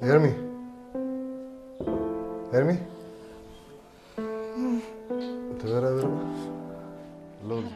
ኤርሚ፣ ኤርሚ፣ ተበራበር ሎሚ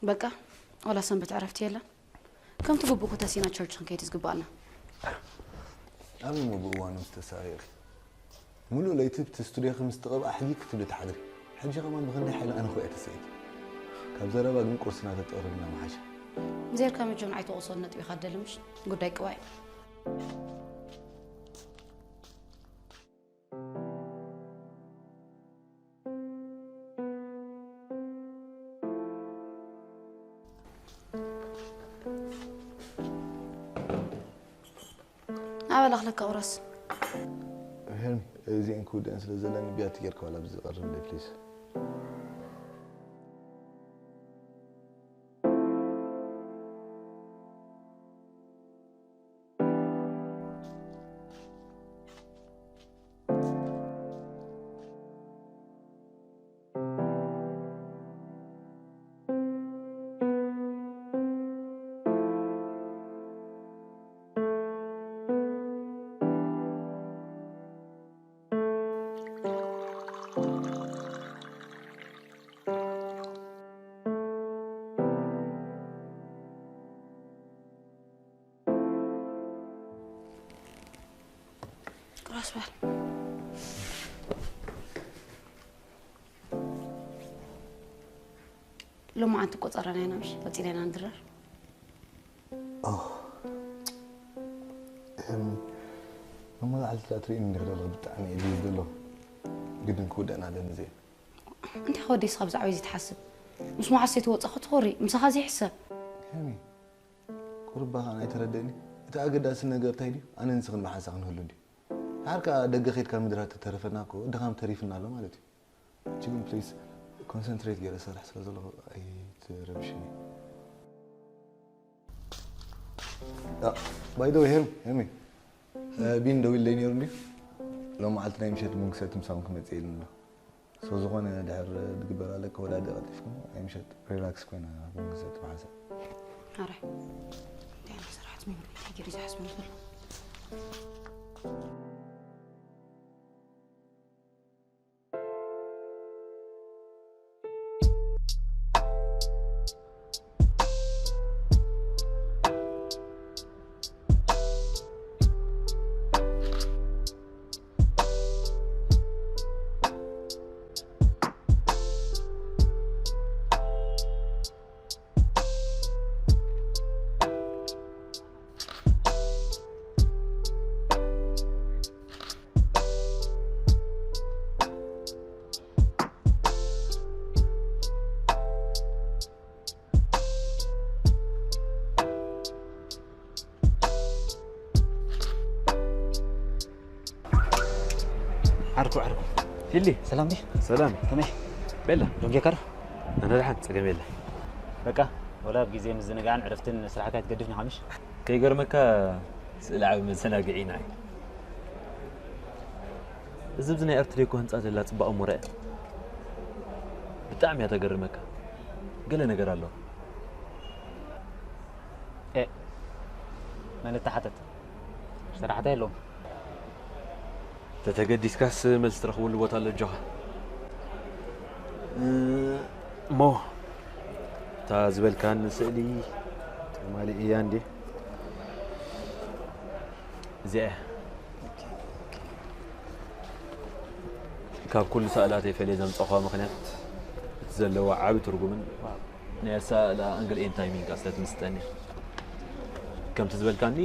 በቃ፣ ዋላ ሰንበት ዕረፍቲ የለን። ከምቲ ግቡእ ኮታሲና ቸርች ክንከይድ ዝግባኣና። ኣብ እሞ ብእዋኑ ምስ ተሳቒኺ፣ ሙሉእ ለይቲ ብቲ ስቱድዮኺ ምስ ተቐብኣ ሕጊ ክትብሊ ትሓድሪ። ሕጂ ከማን ብኽንደይ ሓይሊ ኣነ ክውዕል ተሰኢት። ካብ ዘረባ ግን ቁርስና ተጠቕርብና ምሓሸ። ዜርካ መቸም ኣይትወቕሶን ነጥቢኻ ትደሊ ምሽ? ጉዳይ ቅባይ። ኣበላ ክለካ ቁረስ። ሄርሚ፣ እዚአን ክውደአን ስለ ዘለኒ ቢያቲ ጌርካ ዋላ ብዝቐርብ እንደ ፕሊዝ። ቁራስ በል። ሎማዓንቲ ቆጸራና ኢና ምሽ ወጺና ኢና ንድረር። ኦ፣ እም፣ መመላዕልቲ ትርእይኒ እንዲኻ ዘለኹ ብጣዕሚ እየ ዝብል ዘሎ። ግድን ክውደእና ኣለኒ እዚአ። እንታይ ከወደይ ስኻ ብዛዕባ እዚ ትሓስብ? ምስ መዓሰይ ትወጻ ክትኾሪ፣ ምሳኻ ዘይሕሰብ። ሄሚ፣ ቁርባ ኸኣ ኣይተረደእኒ። እቲ ኣገዳሲ ነገር እንታይ ድዩ? ኣነ ንስኽን ብሓንሳእ ክንህሉ እንድዩ። ድሓር ከኣ ደገ ኸይድካ ምድራ ተተረፈና እኮ ድኻም ተሪፍና ኣሎ ማለት እዩ። ችግን ፕሊስ ኮንሰንትሬት ገይረ ሰርሕ ስለ ዘለኹ ኣይትረብሽኒ። ባይ ዘ ወይ ሄርሚ፣ ሄርሚ፣ እ፣ ቢን ደዊልለይ ነይሩ እንድዩ። ሎም መዓልቲ ናይ ምሸት ቡን ክሰቲ ምሳኹም ክመጽእ ኢሉኒ ኣሎ። ሶ ዝኾነ ድሕር ዝግበር ኣለካ ወዳዲ ቀልጢፍኩም ናይ ምሸት ሪላክስ ኮይና ቡን ክሰቲ ብሓንሳእ። ኣረ፣ እንታይ ዓይነት ስራሕ ትምህር? እንታይ ገይሩ ዝሓስቡ ይኽእሉ? ዓርኩ፣ ዓርኩ። ፊሊ። ሰላም ዲ? ሰላም። ከመይ? ቤላ። ዶንጌ ካር? ኣነ ደሓን፣ ጸገም የለን። በቃ፣ ወላ ኣብ ግዜ ምዝንጋዕን ዕረፍትን ስራሕካ ኣይትገድፍን ኢኻ፣ ምሽ? ከይገርመካ፣ ስእሊ ዓቢ መዘናግዒ ኢና። እዚ ኣብዚ ናይ ኣርት ዴኮ ህንጻ ዘላ ጽባቐ እሞ ርኣ። ብጣዕሚ እያ ተገርመካ። ገለ ነገር ኣለዋ። ኤ፣ መን እተሓተት? ሰራሕታ የለውም። ተተገዲስካስ መልሲ ትረኽበሉ ቦታ ኣሎ፣ ኣጆኻ። እ፣ እሞ፣ እታ ዝበልካኒ ስእሊ ትማሊ እያ እንዴ? እዚኣ እያ። ካብ ኩሉ ሰእላተይ ፈልየ ዘምጻእኳ ምኽንያት፣ እቲ ዘለዋ ዓቢ ትርጉምን ናይ ኣሰኣእላ ኣንግል ኤን ታይሚንግ ስለ ትምስጠኒ፣ ከምቲ ዝበልካኒ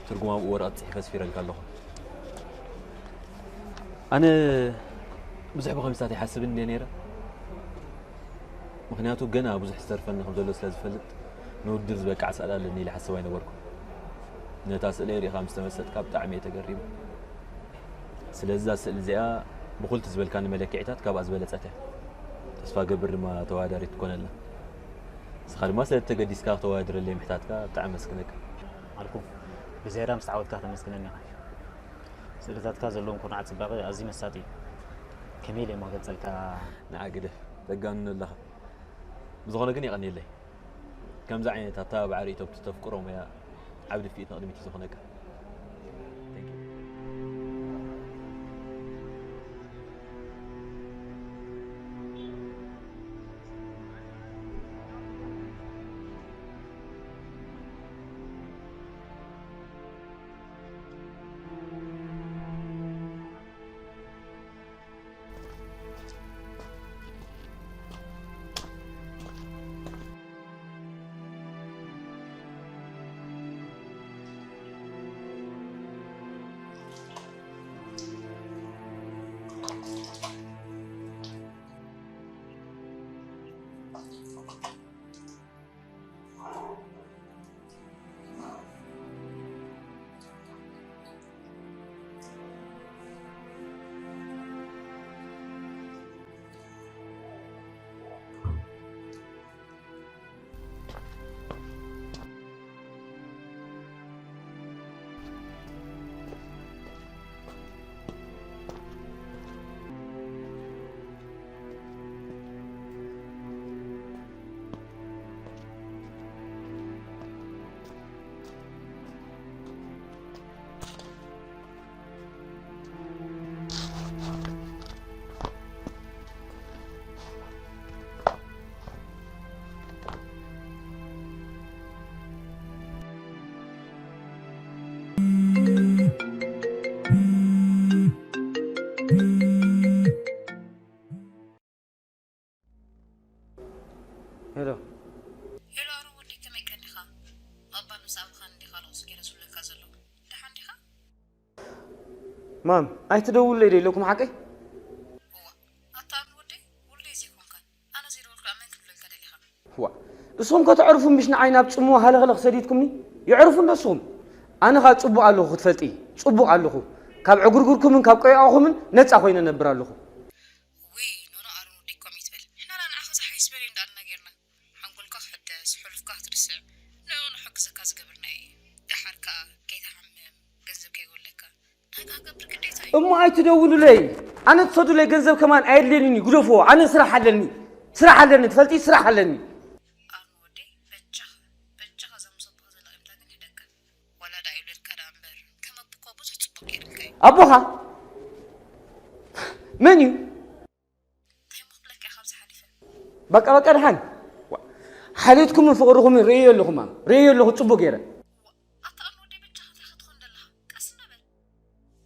ትርጉማ ኣብኡ ወረቐት ጽሒፈ ኣስፊረልካ ኣለኹ። ኣነ ብዙሕ ብኸምስታት ኣይሓስብን እንድየ ነይረ። ምኽንያቱ ገና ብዙሕ ዝተርፈኒ ከም ዘሎ ስለ ዝፈልጥ፣ ንውድድር ዝበቅዓ ስእሊ ኣለኒ ኢለ ይሓስብ ኣይነበርኩን። ነታ ስእለይ ርኢኻ ምስ ተመሰጥካ ብጣዕሚ እየ ተገሪመ። ስለዚ እዛ ስእሊ እዚኣ ብኹልቲ ዝበልካኒ መለክዒታት ካብኣ ዝበለጸት እያ። ተስፋ ገብር ድማ ተወዳዳሪት ትኮነልና። ንስኻ ድማ ስለ ተገዲስካ ክተወዳድረለይ ምሕታትካ ብጣዕሚ ኣመስግነካ። ኣልኩም፣ ብዝያዳ ምስ ተዓወትካ ከተመስግነኒ ኢኻ። ስእልታትካ ዘለዎም ኩርናዓት ጽባቐ ኣዝዩ መሳጢ እዩ። ከመይ ኢለ እሞ ክገልጸልካ? ንዓ ግደፍ፣ ተጋንኖ ኣለኻ። ብዝኾነ ግን የቐንየለይ። ከምዚ ዓይነት ኣተባባዒ ርእይቶ ብቲ ተፍቅሮ ሞያ ዓቢ ድፍኢት ንቕድሚት እዩ ዝኾነካ። Thank you። ሄሎ። ሄሎ ኣሮን ወደይ፣ ከመይ ቀኒኻ? ኣባ ንስኻ ብኻን እንዲኻ ለቕሱ ገይረ ዝብለካ ዘለኹ። ደሓን ዲኻ? ማም፣ ኣይትደውሉለይ ዶ ኢለኩም ሓቀይ? እዋ፣ ኣታ ኣሮን ወደይ፣ ውሉደይ ዘይኮንካን ኣነ ዘይደወልኩ ኣመን ክብለልካ ደሊኻ? ዋ፣ እሶም ከተዕርፉ ምሽ ንዓይ ናብ ጽምዋ ሃለኸለኽ ሰዲድኩምኒ? የዕርፉ እንዶ እስኹም። ኣነ ኸኣ ጽቡቕ ኣለኹ ክትፈልጢ፣ ጽቡቕ ኣለኹ። ካብ ዕጉርጉርኩምን ካብ ቆይቋኹምን ነጻ ኮይነ እነብር ኣለኹ። ውይ፣ ኖኖ ኣሮን ወደይ ከምኡ ኣይትበል። ንሕና ንዓኻ ዝሓይሽ በል እንዳኣልና ጌርና። ሓንጎልካ ክሕደስ፣ ሕሉፍካ ክትርስዕ፣ ንዕኡ ንሕግዘካ ዝገበርናዮ እዩ። ደሓር ከኣ ከይትሓምም፣ ገንዘብ ከይጎድለካ፣ ናይካ ክገብር ግዴታ እዩ። እሞ ኣይትደውሉለይ። ኣነ ትሰዱለይ ገንዘብ ከማን ኣየድልየንን እዩ። ግደፍዎ። ኣነ ስራሕ ኣለኒ። ስራሕ ኣለኒ። ትፈልጢ? ስራሕ ኣለኒ። ኣሮን ወደይ፣ በጃኻ፣ በጃኻ እዛ ምስ ኣቦኻ ዘላ ቂምታ ግን ሂደካ። ዋላ ደኣ ይውለድካ ደኣ እምበር፣ ከም ኣቦ እኮ ብዙሕ ጽቡቕ ገይርልካ እዩ። ኣቦኻ? መን እዩ? እንታይ እሞ ክብለካ እየ ካብዚ ሓሊፈ? በቃ፣ በቃ፣ ደሓን። ዋ፣ ሓልዮትኩምን ፍቕርኹምን ርእየዮ ኣለኹ፣ ማም። ርእየዮ ኣለኹ ጽቡቕ ገይረ። ዋ፣ ኣታ ኣሮን ወደይ፣ በጃኻ እንታይ ክትኾን ደለኻ? ቀስ እንዶ በል።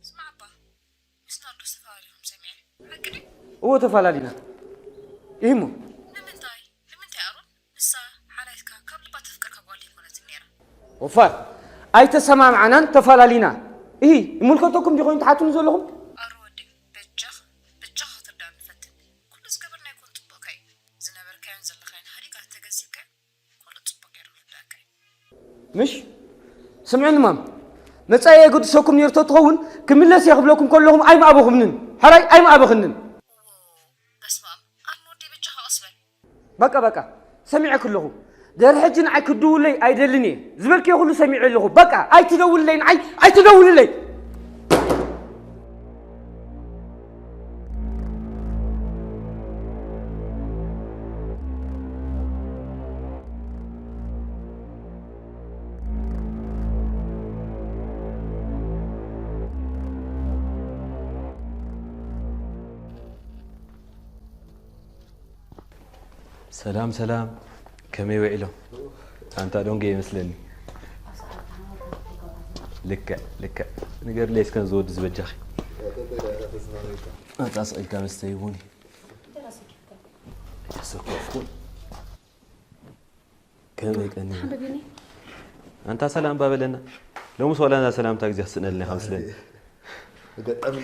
ስማዕ እባ፣ ምስ ናርዶስ ተፈላለኹም ሰሚዐ። ሓቂ ድዩ? እወ፣ ተፈላለና። ኢሂ እሞ። ንምንታይ? ንምንታይ ኣሮን? ንሳ ሓላይትካ ካብ ልባ ተፍቅርካ ጓል ኣይኮነትን ነይራ። ወፋር፣ ኣይተሰማምዓናን ተፈላለና። ኢሂ፣ ይምልከተኩም ድዩ ኮይኑ ትሓቱኒ ዘለኹም? ኣሮን ወደይ፣ በጃኻ፣ በጃኻ ክትርዳእኒ ፈትን። ኩሉ ዝገበርናዮ ኣይኮን ጽቡቕካ እዩ። ዝነበርካዮን ዘለኻዮን ሃዲጋ ተገንዚብካዮ፣ ኩሉ ጽቡቕ ገይሩ ክርዳእካ እዩ። ምሽ? ስምዕኒ ማም፣ መጻኢ የገድሰኩም ነይሩ ተትኸውን፣ ክምለስ እየ ክብለኩም ከለኹም ኣይምኣበኹምንን። ሕራይ ኣይምኣበኽንን። በስመ ኣብ። ኣሮን ወደይ በጃኻ ቀስ በል። በቃ በቃ፣ ሰሚዐኪ ኣለኹ። ድሕሪ ሕጂ ንዓይ ክትድውለይ ኣይደልን እየ። ዝበልክዮ ኩሉ ሰሚዐ ኣለኹ። በቃ ኣይትደውልለይ፣ ንዓይ ኣይትደውልለይ። ሰላም ሰላም፣ ከመይ ውዒሎም? ኣንታ ዶንገ ይመስለኒ። ልክዕ ልክዕ፣ ንገርለይ እስከ ዝወዲ ዝበጃኺ። ኣንታ ስቕ ኢልካ መስተ ይቡኒ። ተሰኮፍኩ። ከመይ ቀኒ? ሓንደ ቢኒ። ኣንታ ሰላም ባበለና። ሎምስ ዋላ እንዳ ሰላምታ ግዜ ክስእነልና ኢኻ መስለኒ። ኣጋጣሚ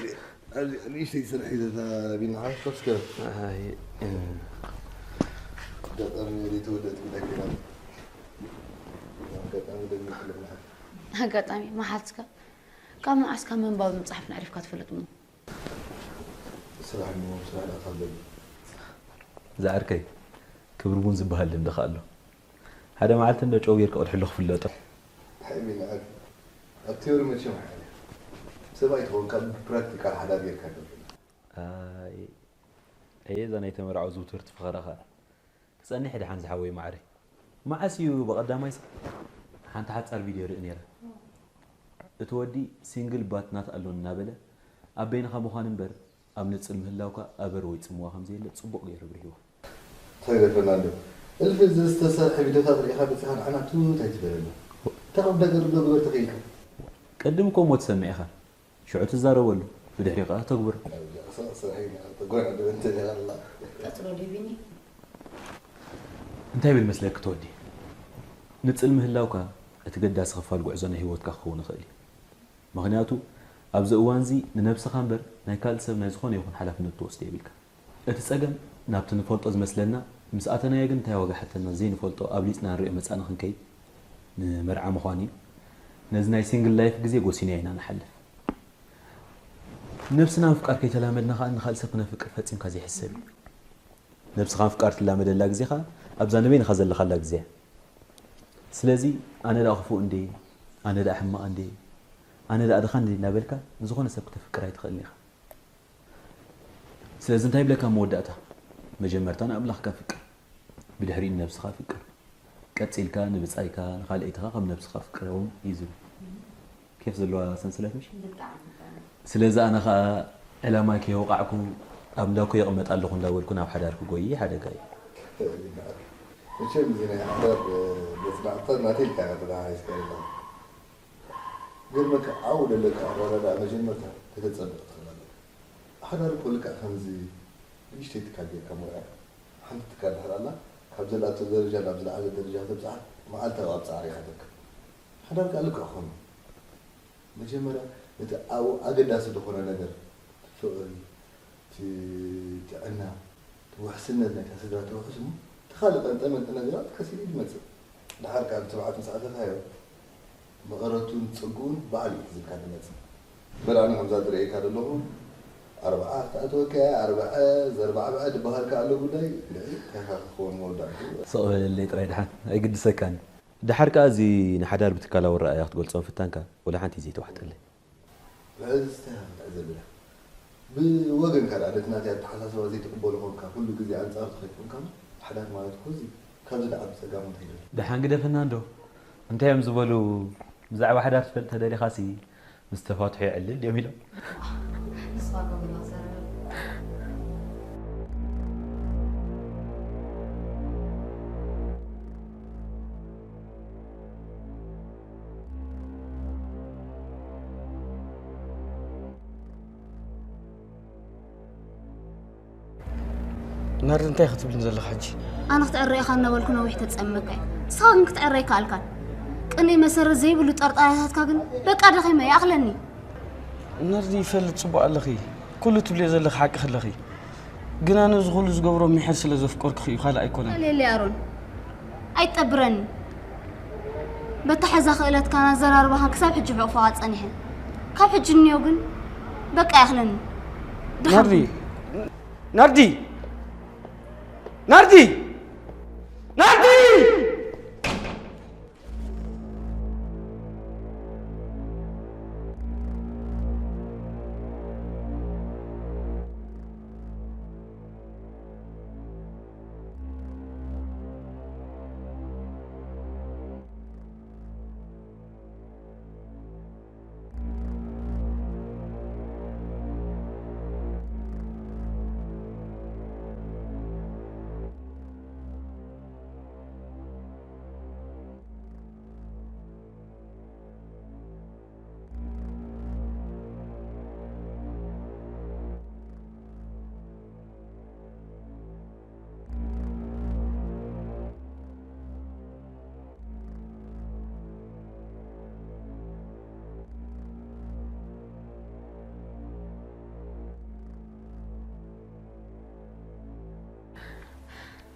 ኣብዚ ንእሽተይ ስራሕ እዩ ዘተቢና ሓኮስከ። ኣይ፣ እ። ኣጋጣሚ ዘይተወደእት ጉዳይ ኮይና። ኣጋጣሚ ደሚቕ ኣለና። ኣጋጣሚ መሓዝካ ካብ መዓስ ካብ ምንባብ መጽሓፍ ነዕሪፍካ ትፈልጥ እሞ? ስራሕ እሞ ስራሕ ደኣ ካብ ዘሎ። ዝዓርከይ፣ ክብሪ ቡን ዝበሃል ልምዲ ከኣ ኣሎ። ሓደ መዓልቲ እንዶ ጨው ጌርካ ቁልሕሉ ክፍለጦ። እንታይ ሚን ዓርፊ? ኣብ ቲዮሪ መቸም ሓያል እያ። ሰብ ኣይትኾን፣ ካብ ፕራክቲካል ሓዳር ጌርካ ዶ? ኣይ፣ ኣየ እዛ ናይ ተመርዓው ዝውትርቲ ፍኸራ ኸኣ። ክጸንሕ ድሓን ዝሓወይ ማዕረይ። መዓስ እዩ ብቐዳማይ ሰብ ሓንቲ ሓጻር ቪድዮ ርኢ ነይረ። እቲ ወዲ ሲንግል ባት ናት ኣሎን እናበለ ኣብ በይንኻ ምዃን እምበር ኣብ ንጽል ምህላውካ ኣበር ወይ ጽምዋ ከም ዘየለ ጽቡቕ ገይሩ ኣብሪህዎ። እንታይ ኢለ ፈርናንዶ፣ እልፊ ዝተሰርሐ ቪድዮታት ርኢኻ መጺኻ ንዓና ቱት ኣይትበለና። እንታይ ቁም ነገር ዶ ግበር ተኽኢልካ? ቅድም እኮ እሞ ትሰምዕ ኢኻ። ሽዑ ትዛረበሉ፣ ብድሕሪኡ ከኣ ተግብሮ። ኣብዛ ክሳዕ ስራሕ ኢና ተጓናዕዶ እንተ ኢላ ኣላ። ቀጽሎ ዴቪኒ። እንታይ ይብል መስለኪ ተወዲ? ንጽል ምህላውካ እቲ ገዳሲ ክፋል ጉዕዞ ናይ ህይወትካ ክኸውን ይኽእል እዩ። ምኽንያቱ ኣብዚ እዋንዚ ንነብስኻ እምበር ናይ ካልእ ሰብ ናይ ዝኾነ ይኹን ሓላፍነት ትወስዶ የብልካ። እቲ ጸገም ናብቲ ንፈልጦ ዝመስለና ምስ ኣተናዮ ግን እንታይ ዋጋ ሓተና ዘይንፈልጦ ኣብሊጽና ንሪኦ መጻእና ክንከይድ ንመርዓ ምዃኑ እዩ። ነዚ ናይ ሲንግል ላይፍ ግዜ ጎሲናዮ ኢና ንሓልፍ። ነብስና ምፍቃር ከይተላመድና ከኣ ንኻልእ ሰብ ክነፍቅር ፈጺምካ ዘይሕሰብ እዩ። ነብስኻ ምፍቃር ትላመደላ ግዜ ከኣ ኣብዛ ንበይንኻ ዘለኻላ ግዜ እያ። ስለዚ ኣነ ደኣ ክፉእ እንዴ፣ ኣነ ደኣ ሕማቕ እንዴ፣ ኣነ ደኣ ድኻ እንዴ እናበልካ ንዝኾነ ሰብ ክተፍቅር ኣይትኽእልን ኢኻ። ስለዚ እንታይ ይብለካ መወዳእታ? መጀመርታ ንኣምላኽካ ፍቅር፣ ብድሕሪኡ ንነብስኻ ፍቅር፣ ቀጺልካ ንብጻይካ ንኻልኣይትኻ ከም ነብስኻ ፍቅረዎም እዩ ዝብል። ኬፍ ዘለዋ ሰንሰለት ምሽ? ብጣዕሚ። ስለዚ ኣነ ኸኣ ዕላማይ ከየውቃዕኩ ኣብ እንዳኩ የቕመጥ ኣለኹ እንዳበልኩ ናብ ሓዳር ክጎይ ሓደጋ እዩ። መቸም እዚ ናይ ሓዳር መጽናዕትታት ናተይ ኢልካ ኢኻ ተተሓሒዝካ ዘለኻ። ግርመካ ዓው ደለካ ኣረዳድኣ መጀመርታ ከተጸብቕ ትኽእል ኣለካ። ሓዳር እኮ ልክዕ ከምዚ ንእሽተይ ትካል ጌርካ ሞያ ሓንቲ ትካል ድሕር ኣላ ካብ ዘላቶ ደረጃ ናብ ዝለዓለ ደረጃ ተብጽሓ መዓልታዊ ኣብ ጻዕሪ ኢኻ ትርከብ። ሓዳር ከኣ ልክዕ ከምኡ። መጀመርያ ነቲ ኣብኡ ኣገዳሲ ዝኾነ ነገር፣ እቲ ፍቕሪ፣ እቲ ጥዕና፣ እቲ ውሕስነት ናይታ ስድራ ተውሕስ እሞ፣ እቲ ካልእ ቀንጠ መንጠ ነገራት ቀስ ኢሉ እዩ ዝመጽእ። ደሓር ከኣ ብትብዓት ምስ ኣተኻዮ፣ መቐረቱን ጽግኡን ባዕሉ እዩ ሒዝልካ ዝመጽእ። በል ኣነ ከምዛ ዝርእየካ ዘለኹ፣ ኣርብዓ ክተኣትወካ እያ፣ ኣርብዐ ዘርባዕብዐ ዝበሃል ከኣ ኣሎ ጉዳይ፣ እንድዒ እንታይ ኢኻ ክኸውን መወዳእትኡ? ስቕ በለለይ ጥራይ ደሓን፣ ኣይግድሰካን። ደሓር ከኣ እዚ ንሓዳር ብትካላዊ ኣረኣእያ ክትገልጾ ምፍታንካ፣ ወላ ሓንቲ እዩ ዘይተዋሕጠለይ። ሕዚ እንታይ ኢኻ ክትዕዘብ ኢኻ? ብወገንካ ደኣ ነቲ ናተይ ኣተሓሳስባ ዘይትቕበሎ ኾንካ፣ ኩሉ ግዜ ኣንጻርቱ ከይኮንካ፣ ሓዳር ማለት እኮ እዚ፣ ካብዚ ዝዓቢ ጸጋም እንታይ ኣሎ? ደሓን ግደፈና እንዶ። እንታይ እዮም ዝበሉ? ብዛዕባ ሓዳር ትፈልጥ ተደሊኻሲ፣ ምስ ተፋትሑ የዕልል ድዮም ኢሎም። ንስኻ ከምኡ ኢኻ ትዛረብ። ናርዲ፣ እንታይ ክትብልን ዘለኻ ሕጂ? ኣነ ክትዕረ ኢኻ እናበልኩ ነዊሕ ተጸመካ እዩ። ንስኻ ግን ክትዕረ ኣይከኣልካን። ቅንኢ መሰረት ዘይብሉ ጠርጣራታትካ ግን በቃ ደኺመ፣ ይኣኽለኒ። ናርዲ፣ ይፈልጥ ጽቡቕ ኣለኺ። ኩሉ ትብልዮ ዘለኺ ሓቂ ከለኺ። ግን ኣነ እዚ ኩሉ ዝገብሮ ምሒር ስለ ዘፍቀርኩኺ እዩ፣ ካልእ ኣይኮነን። ሌሊ ኣሮን፣ ኣይትጠብረኒ። በታ ሕዛ ክእለትካን ኣዘራርባኻን ክሳብ ሕጂ ብዕቑፋኻ ጸኒሐ። ካብ ሕጂ እንዮ ግን በቃ ይኣኽለኒ። ደሓን ናርዲ! ኩን። ናርዲ! ናርዲ! ናቲ!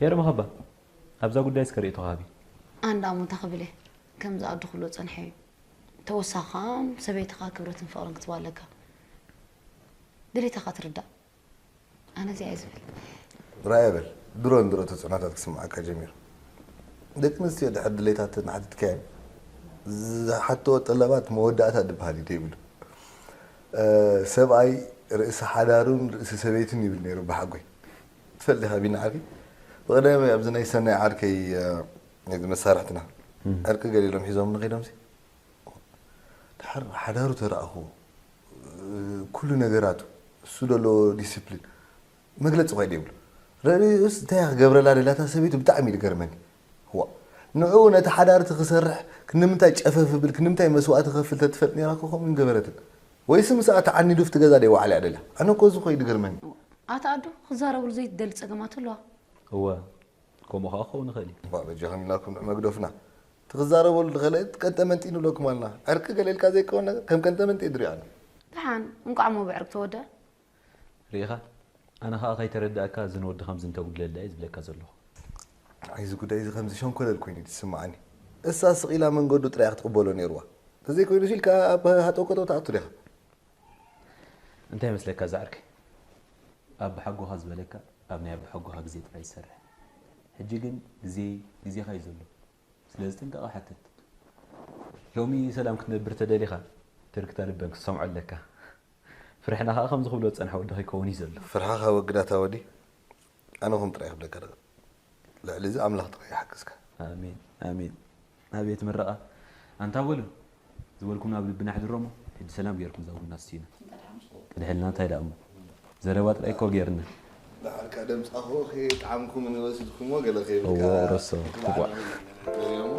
ሄሮ መኸባ፣ ኣብዛ ጉዳይ እስከ ርእይቶኻ ሃቢ። ኣንዳ እሞ እንታይ ክብል እየ? ከምዚ ኣዱ ክብሎ ጸንሐ እዩ። ተወሳኺ ከኣ ሰበይትኻ ክብረትን ፍቕርን ክትህባ ኣለካ። ድሌታኻ ትርዳእ። ኣነ እዚኣ እየ ዝብል። ራእየ በል፣ ድሮ ንድሮ ተጽዕኖታት ክስምዓካ ጀሚሩ። ደቂ ኣንስትዮ ድሕር ድሌታተን ሓቲትካየን፣ ዝሓትዎ ጠለባት መወዳእታ ድበሃል እዩ ዘይብሉ። እ፣ ሰብኣይ ርእሲ ሓዳሩን ርእሲ ሰበይቱን ይብል ነይሩ ብሓጎይ። ትፈልጥ ኢኻ ቢኒ ዓርከይ? ብቐዳማይ ኣብዚ ናይ ሰናይ ዓርከይ፣ እ፣ ነዚ መሳርሕትና እም። ዕርቂ ገሊሎም ሒዞም ንኸይዶምሲ፣ ድሓር ሓዳሩ ተረኣኹ፣ እ፣ ኩሉ ነገራቱ፣ እሱ ዘለዎ ዲስፕሊን መግለጺ እኳ ዘይብሉ። ረድኡስ እንታይ እያ ክገብረላ ደላታ ሰበይቱ ብጣዕሚ እዩ ዝገርመኒ። ዋ፣ ንዕኡ ነቲ ሓዳር እቲ ክሰርሕ ክንምንታይ ጨፈፍ ብል፣ ክንምንታይ መስዋእቲ ክኸፍል ተትፈልጥ ነይራ እኮ ከምኡ ምገበረትን። ወይስ ምስኣ ተዓኒዱ ኣብቲ ገዛ ደይወዓለ እያ ደላ? ኣነ እኮ እዚ እኮ እዩ ዝገርመኒ። ኣታ ኣዱ ክዛረብሉ ዘይትደሊ ጸገማት ኣለዋ። እወ፣ ከምኡ ኸኣ ክኸውን ይኽእል እዩ። እባ በጃኹም ኢልናኩም ንዕ መግደፍና። እቲ ክዛረበሉ ዝኸለእ ቀንጠመንጢ ንብለኩም ኣለና። ዕርቂ ገለ ኢልካ ዘይኮነ ከም ቀንጠመንጢ እየ ዝሪኦ ኣነ። ደሓን፣ እንቋዕ እሞ ብዕርቂ ተወደኣ። ርኢኻ? ኣነ ኸኣ ከይተረዳእካ እዚ ንወዲ ከምዚ እንተጉድለላ እየ ዝብለካ ዘለኹ። ኣይ፣ እዚ ጉዳይ እዚ ከምዚ ሸንኮለል ኮይኑ እዩ ዝስምዓኒ። እሳ ስቕ ኢላ መንገዱ ጥራይ ክትቕበሎ ነይርዋ። ተዘይኮይኑ ኢልካ ኣብ ሃጠውቀጠው ትኣቱ ዲኻ? እንታይ ይመስለካ እዚ ዓርከይ? ኣቦሓጎኻ ዝበለካ ኣብ ናይ ኣቦሓጎኻ ግዜ ጥራይ ይሰርሕ። ሕጂ ግን ግዜ፣ ግዜኻ እዩ ዘሎ። ስለዚ ጥንቃቐ ሓትት። ሎሚ ሰላም ክትነብር ተደሊኻ፣ ትርክታ ልበን ክትሰምዖ ኣለካ። ፍርሕና ኸኣ ከምዚ ክብሎ ዝጸንሐ ወዲ ከይከውን እዩ ዘሎ። ፍርሕኻ ወግዳታ ወዲ፣ ኣነ ኹም ጥራይ ክብለካ ደኣ። ልዕሊ እዚ ኣምላኽ ጥራይ ይሓግዝካ። ኣሜን፣ ኣሜን። ኣቤት ምረቓ። ኣንታ በሉ፣ ዝበልኩም ናብ ልብና ኣሕድሮ እሞ፣ ሕጂ ሰላም ጌርኩም እዛ ቡና ስቲና። ቅድሕልና እንታይ ደኣ እሞ? ዘረባ ጥራይ እኮ ጌርና። ደሓር ከኣ ደምጻኹ ከይጠዓምኩም ንወሲድኩሞ ገለ ከይብልካ። እዎ፣ ረሶ፣ ክባዕ ትጓዕ። ገሊኦም።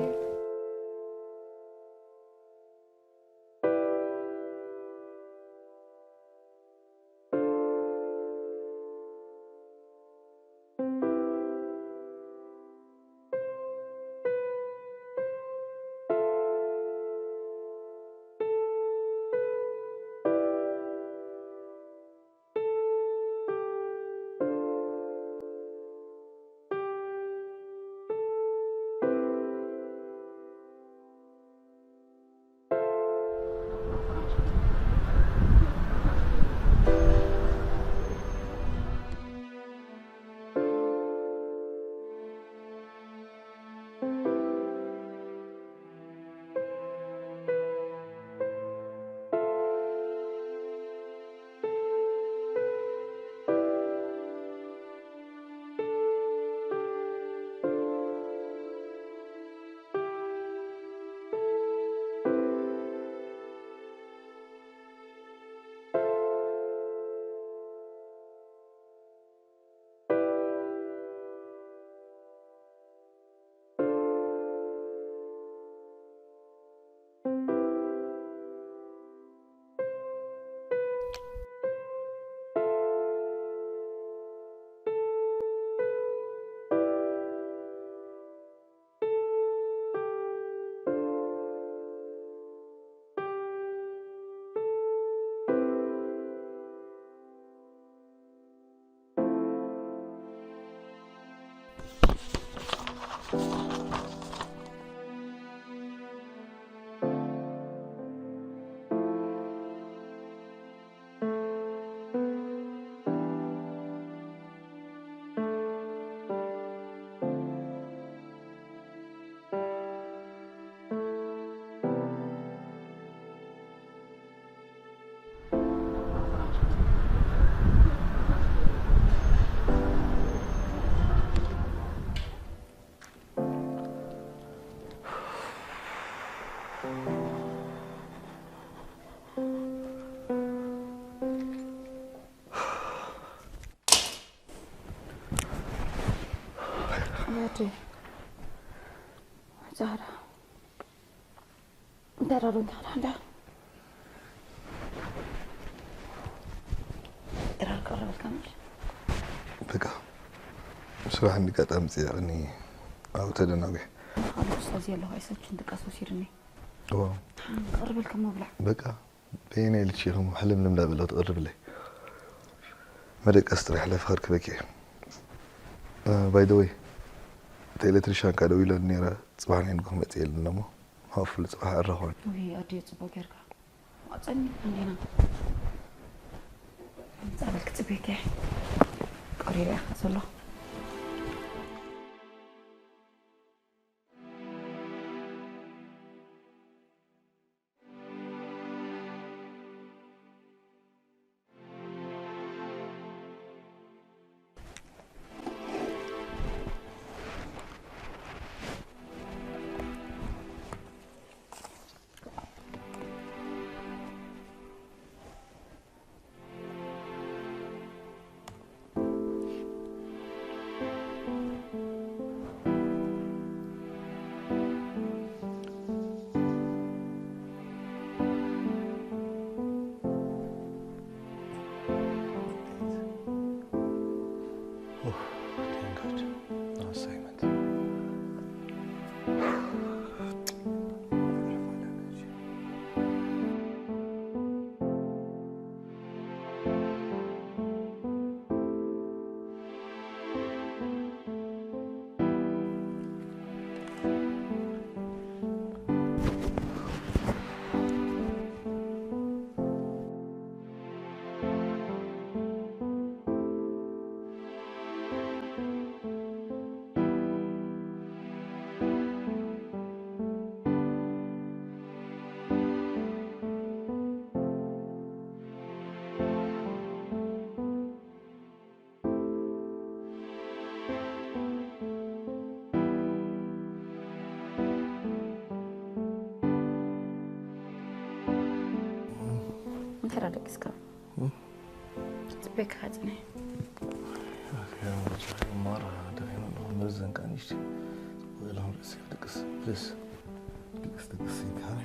ወዲ ዛራ እንታይ ዳሩ እንታይ ዳሩ ጥራር ቀረበልካ ምሽ በቃ ስራሕ እንዲጋጣሚ ፅያቕኒ ኣብ ተደናጉ ኣሉ ኡስታዝ ያለሁ ኣይሰችን ድቃስ ወሲድኒ ዋ ቀርበልካ መብላዕ በቃ በየናይ ልቺ ኢኹም ሕልምልም ዳበለ ትቕርብለይ መደቀስ ጥራሕ ለፍኸር ክበኪ ባይ ደ ወይ እቲ ኤሌክትሪሻን ካ ደው ኢለን ነይረ ፅባሕ ናይ ንግሆ መፅእ የለን እሞ ሃፉል ፅባሕ ዕረኾን ወይ ኣድዮ ፅቡቅ ጌርካ ኣፀኒ እንዲና ፃበል ክፅበኪ ቀሪበ ዘለኹ እንተ ደቂስካ ጽበካ ጽነ ማራ ደኺመ ኣለኹ በዘን ቃ ንሽቲ ወይሎም ርእሲ ድቅስ ፕሊስ ድቅስ ድቅስ ይካል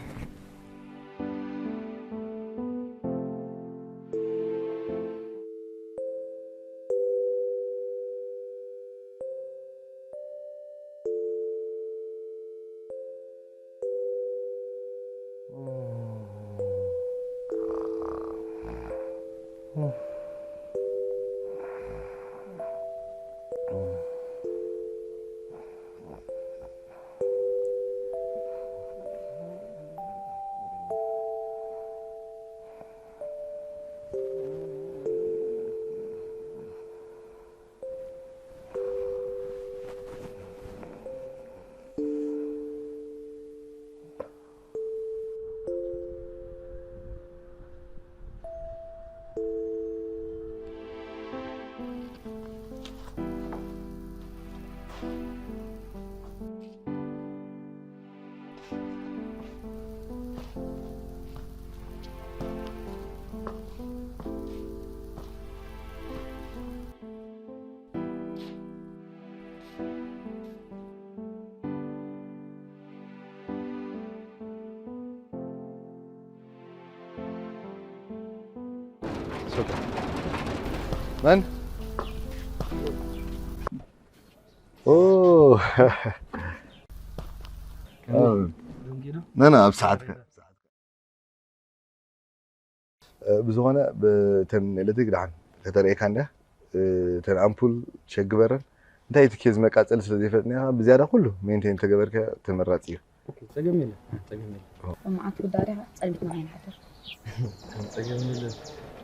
መን ነና ኣብ ሰዓትካ ብዝኾነ ብተን ኤሌክትሪክ ድሓን ከተርእየካ እንዳ ተን ኣምፑል ሸግበረን እንታይ እቲ ኬዝ መቃጸሊ ስለ ዘይፈጥና ኢኻ ብዝያዳ ኩሉ ሜንቴን ተገበርከ ተመራጺ እዩ ጸገም የለ ጸገም የለ ሎማዓንቲ ጉዳይ ዲኻ ጸልሚትና ኣይንሓድር ጸገም የለ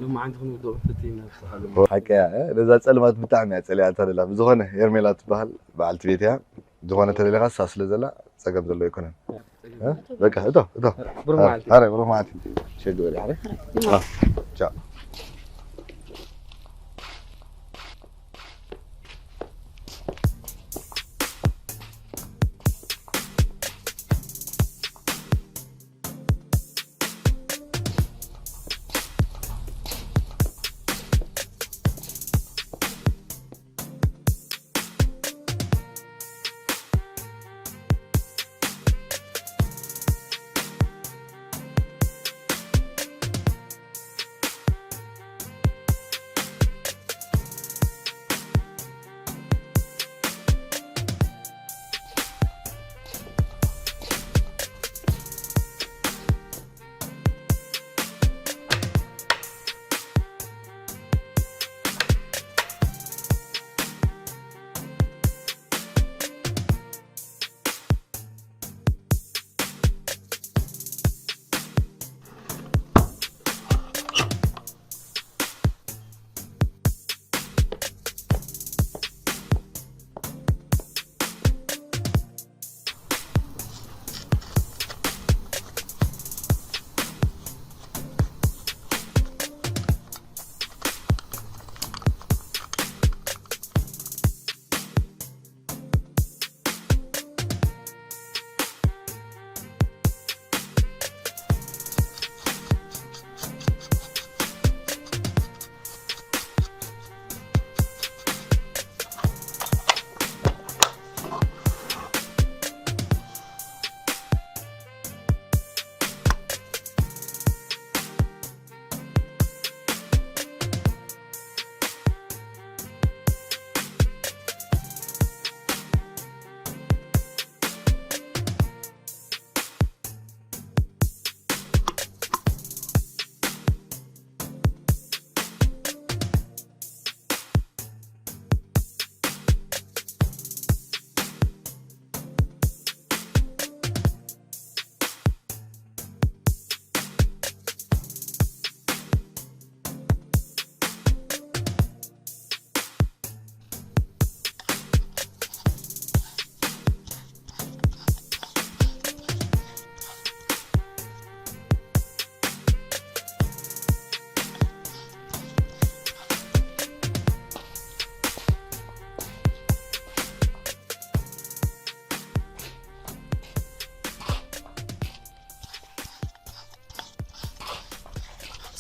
ሎማዓንቲ ክንውድኦ ክንፈትይ ኢና ብዝተኻለ ሓቀያ ነዛ ጸልማት ብጣዕሚ እያ ጸሊኣታ ደላ ብዝኾነ ሄርሜላ ትበሃል በዓልቲ ቤት እያ ዝኾነ ተደሊኻ እሳ ስለ ዘላ ጸገም ዘሎ ኣይኮነን በቃ እቶ እቶ ብሩህ መዓልቲ ሓረ ብሩህ መዓልቲ ሸግበሪ ሓረ ቻው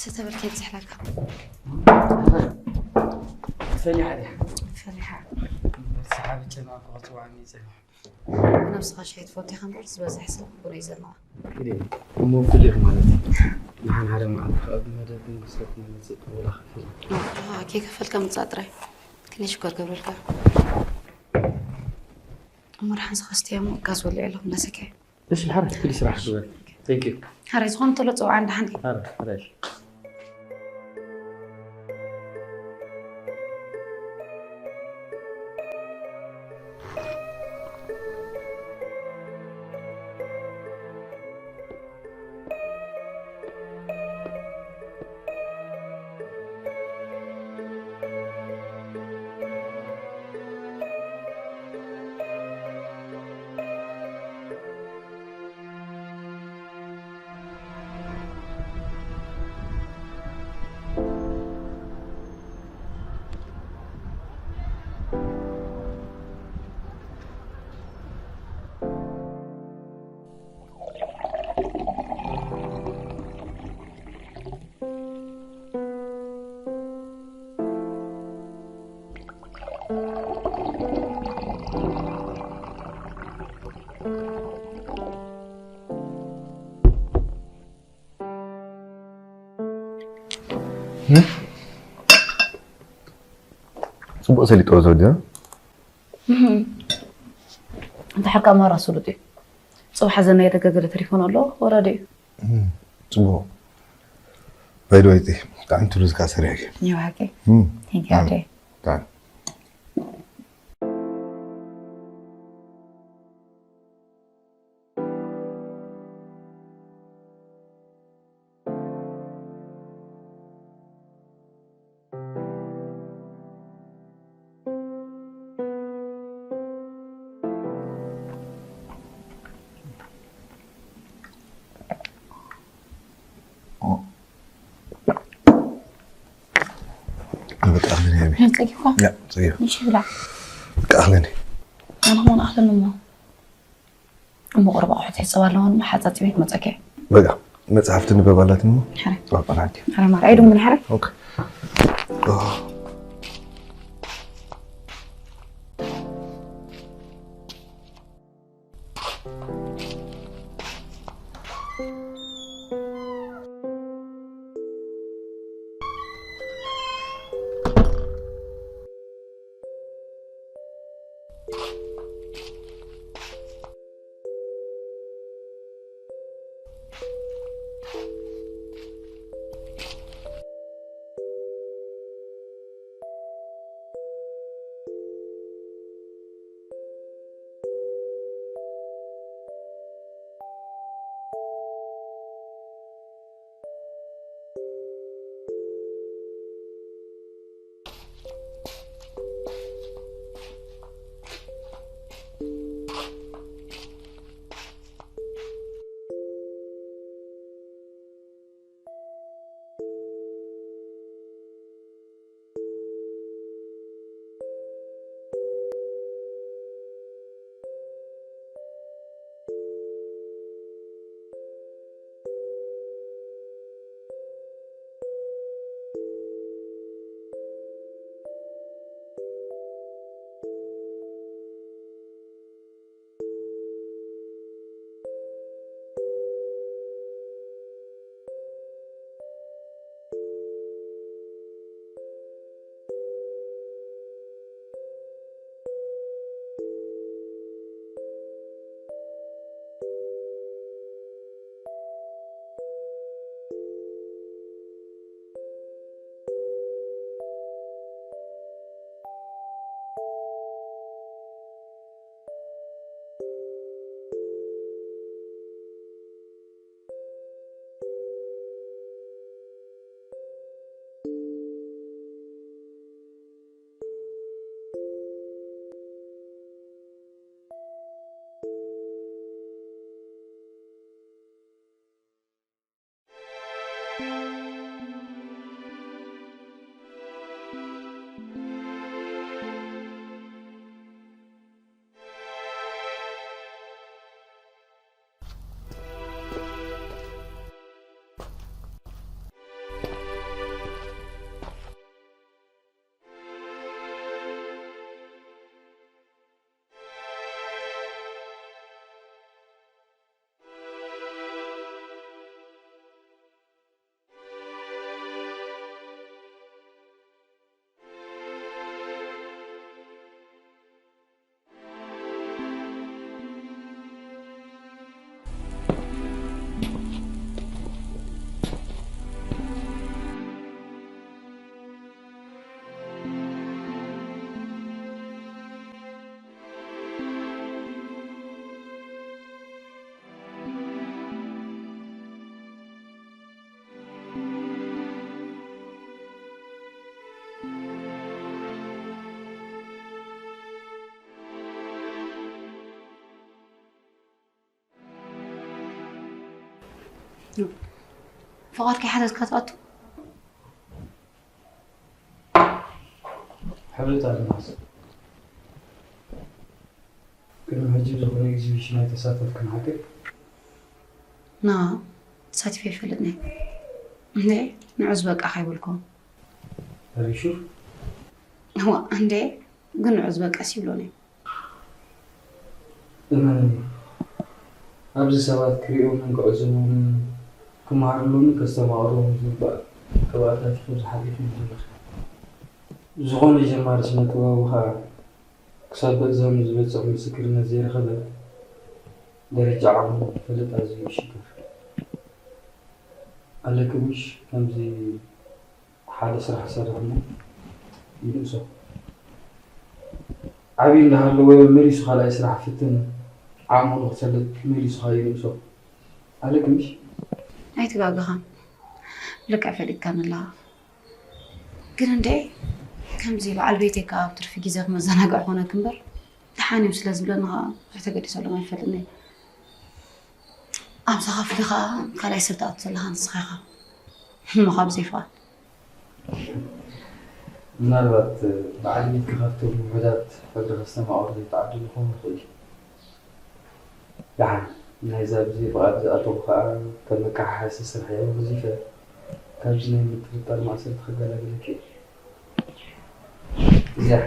ተተበልከ ይብዝሕለካ። ፈሊሓ ድያ? ፈሊሓ። ሰሓቢ ጨና ክወፅዋኒ ይፅንሕ። ነብስኻ ሻሂ ትፈቱ ኢኻ እምበር ዝበዝሕ ሰብ ቡን እዩ ዘድንቖ። እሞ ፍሊቕ ማለት እዩ። ንሓን ሓደ መዓልቲ ካብ መደብ ንክሰት ንመፅእ ወላ ክፍል ከይከፈልካ ምፃእ ጥራይ። ክንደይ ሽኮር ገብረልካ። እሞ ደሓን ዝኸስትዮ እሞ ጋዝ ወሊዑ ኣለኹ እንዳሰከ። እሺ ሓረ ክሊ ስራሕ ግበር። Thank you። ሓረ ዝኾነ ተሎ ፅውዓ እንዳ ሓንቲ። ሓረ ሓረ እሺ። ፅቡቅ ሰሊጥዎ ዘወዲና። እንተ ሓርካ ማራ ስሉጥ እዩ። ፅባሕ ዘናይ ደገ ገለ ተሪፎን ኣሎ ወራዲ እዩ። ፅቡቅ። ባይደወይቲ ብጣዕሚ ትብሉ ዝካ ሰሪሕኪ። ይባሃቂ። እም፣ ቴንክ ዩ ኣደይ። ብጣዕሚ። በቃ ኣኽለኒ ሃይሚ። ፀጊኳ ያ ፀጊኹ። ንሽ ብላ በቃ ኣኽለኒ። ኣነ ኸማን ኣኽለኒ እሞ እሞ ቁርባ ኣቑሑት ሕፀብ ኣለዎን ሓፃፂበ ክመፀከ በቃ መፅሓፍ ትንበብ ኣላትኒ እሞ ሕረ ፅባሕ ቆናልኪ። ሕረ ማርኣይ ድሙ ምን ሕረ ኦኬ። ፍቓድ ከይሓተትካ ትኣቱ? ሕብረት ኣድማስ፣ ቅድሚ ሕጂ ዝኾነ ኤግዚቢሽን ኣይተሳተፍክን ሓቂ? ና፣ ተሳቲፈ ይፈልጥን እየ። እንዴ፣ ንዑ ዝበቃ ከይበልኩም። Are you sure? እዋ፣ እንዴ፣ ግን ንዑ ዝበቃስ ይብሎን እየ። እመነኒ፣ ኣብዚ ሰባት ክሪኦምን ክዕዘቦምን ክመሃርሎምን ከስተማቕርዎም ዝግባእ ቅብኣታት ኢኺ ኣብዚ ሓሊፍኪ ዘለኺ። ዝኾነ ጀማሪ ስነ ጥበባዊ ኸኣ ክሳብ በእዛኑ ዝበጽሕ ምስክርነት ዘይረኸበ ደረጃ ዓቕሙ ክፈልጥ ኣዝዩ ይሽገር። ኣለኪ ምሽ ከምዚ ሓደ ስራሕ ዝሰርሕ እሞ ይንእሶ። ዓብዪ እንዳሃለወ መሊሱ ካልኣይ ስራሕ ፍትን ዓቕሙ ንኽፈልጥ መሊሱ ኸኣ ይንእሶ። ኣለኪ ምሽ? ኣይተጋገኻን። ልክዕ ፈሊጥካኒ ኣለኻ። ግን እንዴ፣ ከምዚ በዓል ቤተይ ከኣ ኣብ ትርፊ ግዜ ክመዘናግዕ ኮነኪ እምበር፣ ደሓን እዩ ስለ ዝብለኒ ከኣ ብዙሕ ተገዲሰሎም ኣይፈልጥን እየ። ኣብዛ ክፍሊ ከኣ ካልኣይ ሰብ ትኣቱ ዘለኻ ንስኻ ኢኻ። እሞ ካብ ዘይፍቓድ። ምናልባት በዓል ቤትኪ ካብቶም ውሑዳት ሕድሪ ከስተማቕሩ ዘይተዓደሉ ክኸውን ይኽእል እዩ። ደሓን ናይዛ ብዘይ ፍቓድ ዝኣተዉ ከኣ ከም መከሓሓሲ ስርሐይ ኣወንዚፈ ካብዚ ናይ ምጥርጣር ማእሰርቲ ክገላግለኪ እየ። እዚኣ።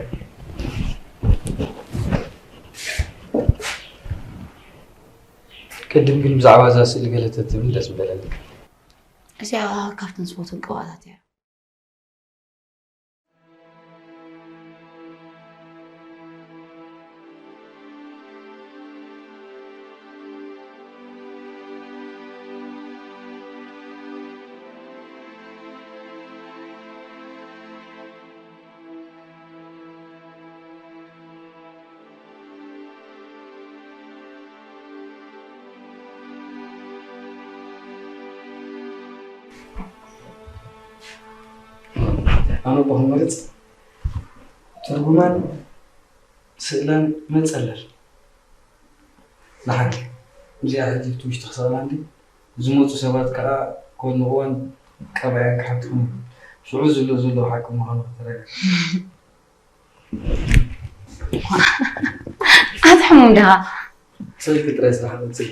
ቅድም ግን ብዛዕባ እዛ ስእሊ ገለ ተትብሊ ደስ ምበለኒ። እዚኣ ካብተን ዝፈትወን ቅብኣታት እያ። ኣነ እኮ ክመርጽ ትርጉማን ስእላን መጸለል። ንሓቂ እዚኣ ሕጂ እቲ ውሽጢ ክሰቕላ እንዲ ዝመፁ ሰባት ከዓ ከድንቕዋን ቀባያን ክሓትኹም ሽዑ ዝብሎ ዘለዉ ሓቂ ምዃኑ ክተረጋግጽ። ኣትሕሙም ዲኻ? ሰልፊ ጥራይ ስራሕ መፅእ።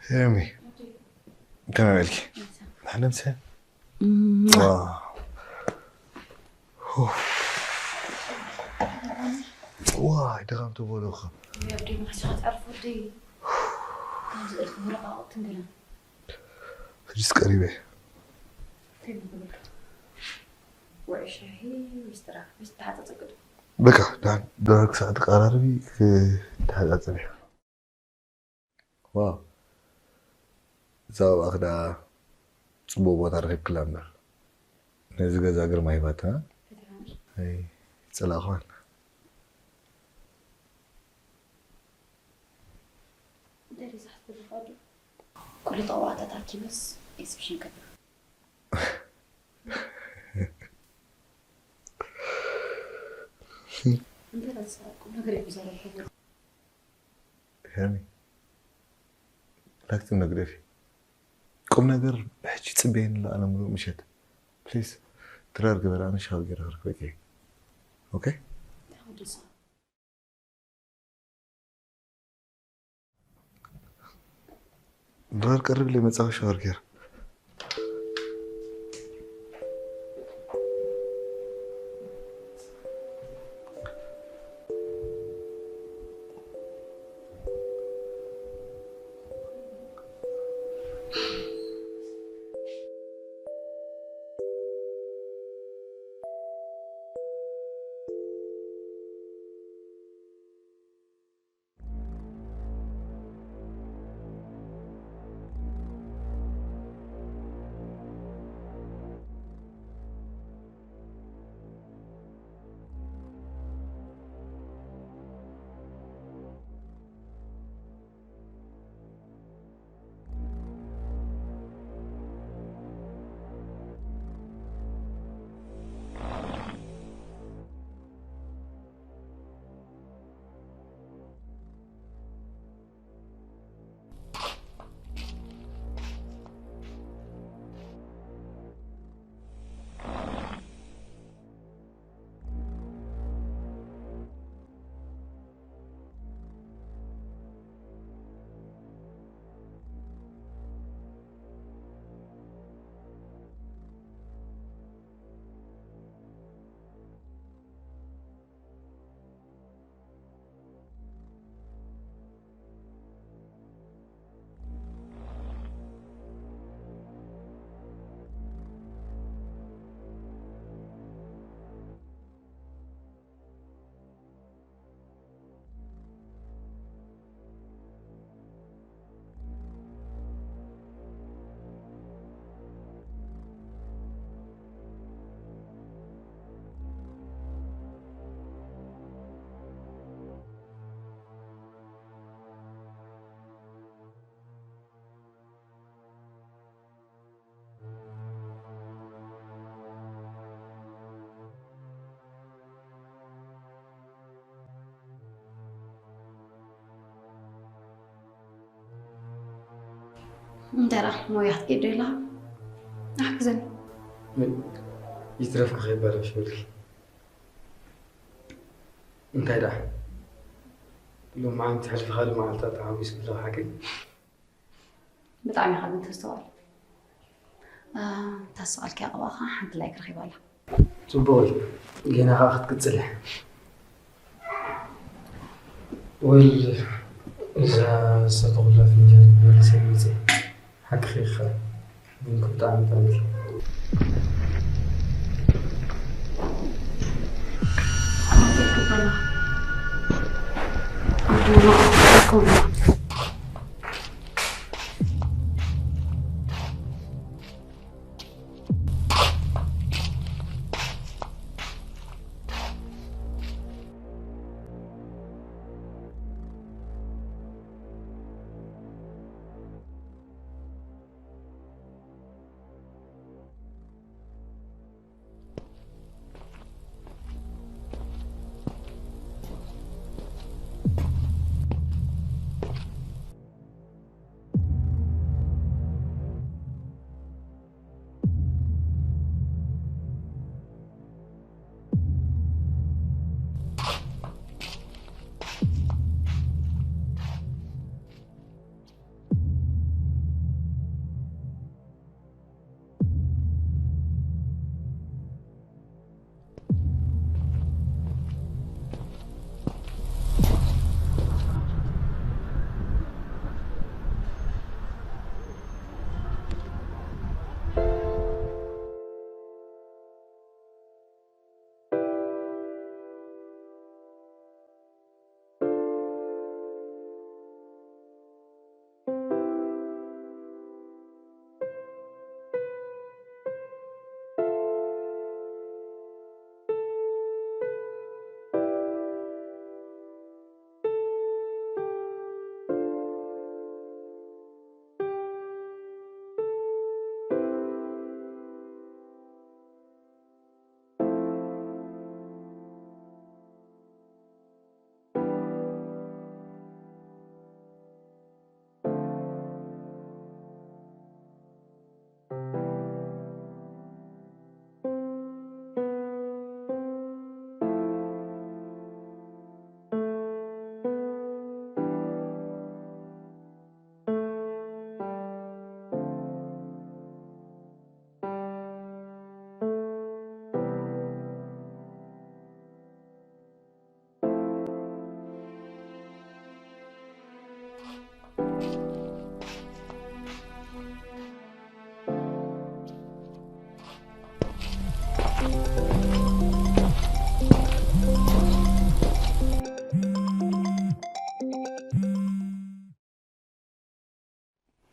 ሄሚ፣ ከመይ በልኪ? ደሓን ምሰ? እም። ዋው። ኡፍ። ዋይ፣ ድኻም ትበሎ እኮ። ወዲ፣ መሓዛ ክትዓርፍ ወዲ። ከምዚ እልፊ ወረቓቕትን ገለን። ሕጅስ ቀሪበ። እንታይ ምግብልካ? ውዑይ ሻሂ፣ ሚስትራ፣ ምስ ተሓጻጸቂ ዶ? በቃ፣ ደሓን፣ ደሓን ክሳዕ ትቀራረቢ ክትሓጻጸቢ። ዋው። እዛ ኣብኣኽ ደኣ ጽቡቕ ቦታ ረኺብክላ እምበር። ነዚ ገዛ ግርማ ሂባታ። ፈቲሓ። ኣይ፣ ጸላእኽዋን። ደሪዛ ክትብል ትኽእል ዶ? ቁሪ ልጠዋታት ኣኪበስ ኤግዚቢሽን ከብር እንተ ቁም ነገር ይብዛለሁ። ሄርሚ ላክቲ መግደፊ ቁም ነገር ብሕጂ ጽበየኒ ኣለኣለ ምሉእ ምሸት ፕሊስ። ድራር ግበር ኣነ ሻወር ገይረ ክረክበኪ። ኦኬ። ድራር ቀርብ ኢለ መጻኹ ሻወር ገይረ። እንተራ ሞያ ክትገዶ ኢላ ኣሕግዘኒ። ይትረፍኪ ከይበላሽ በልኪ። እንታይ ደኣ ሎማዓንቲ ሕልፊ ካልእ መዓልታት ተሓጒስኪ ኣለኺ ሓቂ? ብጣዕሚ ኢኻ ግን ተስተውዕል። ታስተውዓልኪ ኣቕባኻ ሓንቲ ላይክ ረኺባ ኣላ። ጽቡቕ እዩ። ጌና ኸኣ ክትቅጽል እያ። ወል እዛ ዝተተኹላ ፍንጃል መሊሰ መጽእ ሓቅኺ ኢኻ ግን ብጣዕሚ ጠንኪ።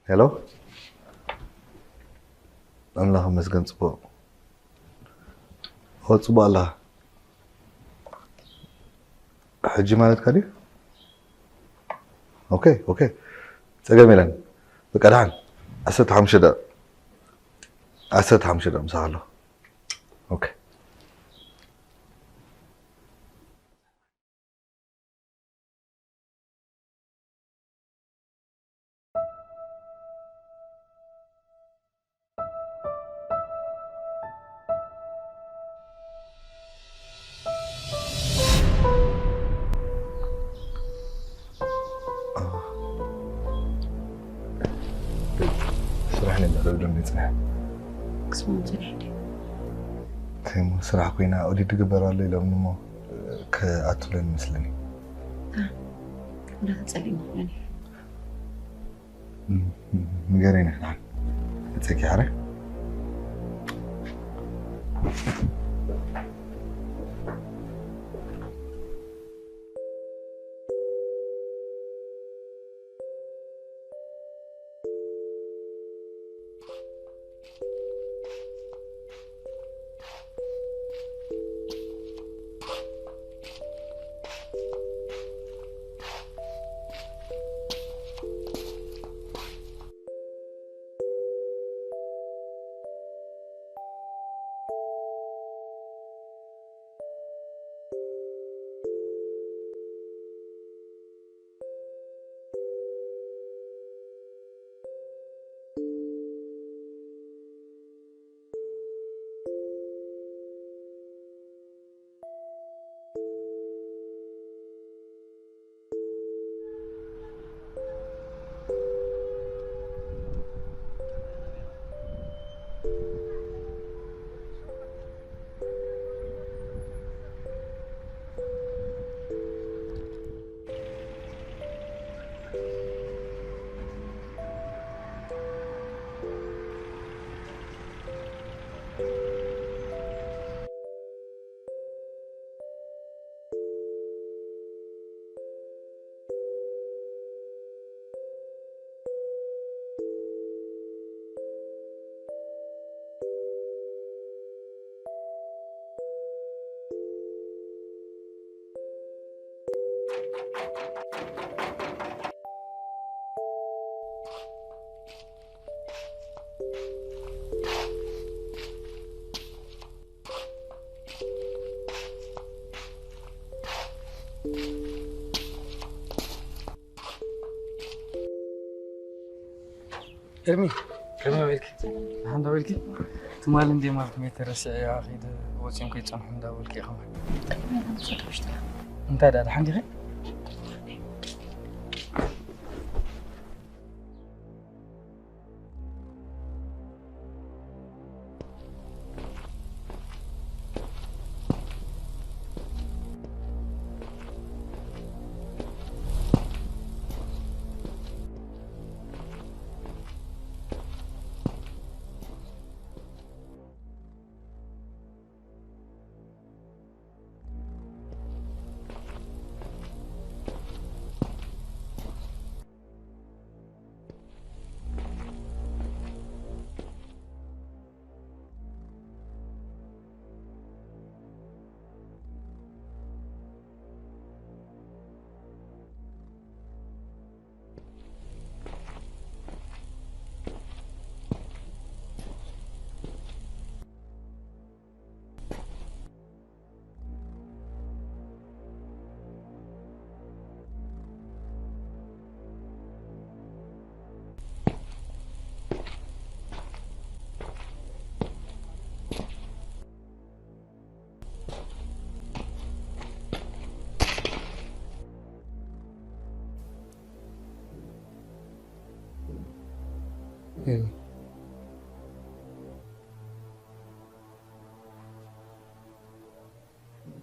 ሄሎ፣ ኣምላኽ ይመስገን። ጽቡቕ። ኦ፣ ጽቡቕ ኣላ። ሕጂ ማለትካ ድዩ? ኦኬ፣ ኦኬ። ጸገም የለን። በቃ፣ ደሓን። ዓሰርተ ሓሙሽተ ደቂቕ። ዓሰርተ ሓሙሽተ ደቂቕ ምሳኻ ኣለኹ። ኦኬ። ስራሕ ነበር ዶ ንጽናሕ ክስሙ ጽናሕ ዲ ከሞ ስራሕ ኮይና ኦዲት ትግበር ኣሎ ኢሎም እሞ ከኣቱለን መስለኒ። እንዳተጸሊም መስለኒ። ንገረኒ ክዳን እፀጊ ዓረ። ኤርሚ፣ ከመይ ውዒልኪ? ደሓን ዶ ውዒልኪ? ትማሊ እንዴ ማልክ ሜተር ረሲዐያ ከይደ ወፂኦም ከይፀንሑ እንዳበልኪ ኢኹም። እንታይ ደኣ ደሓን ዲኺ?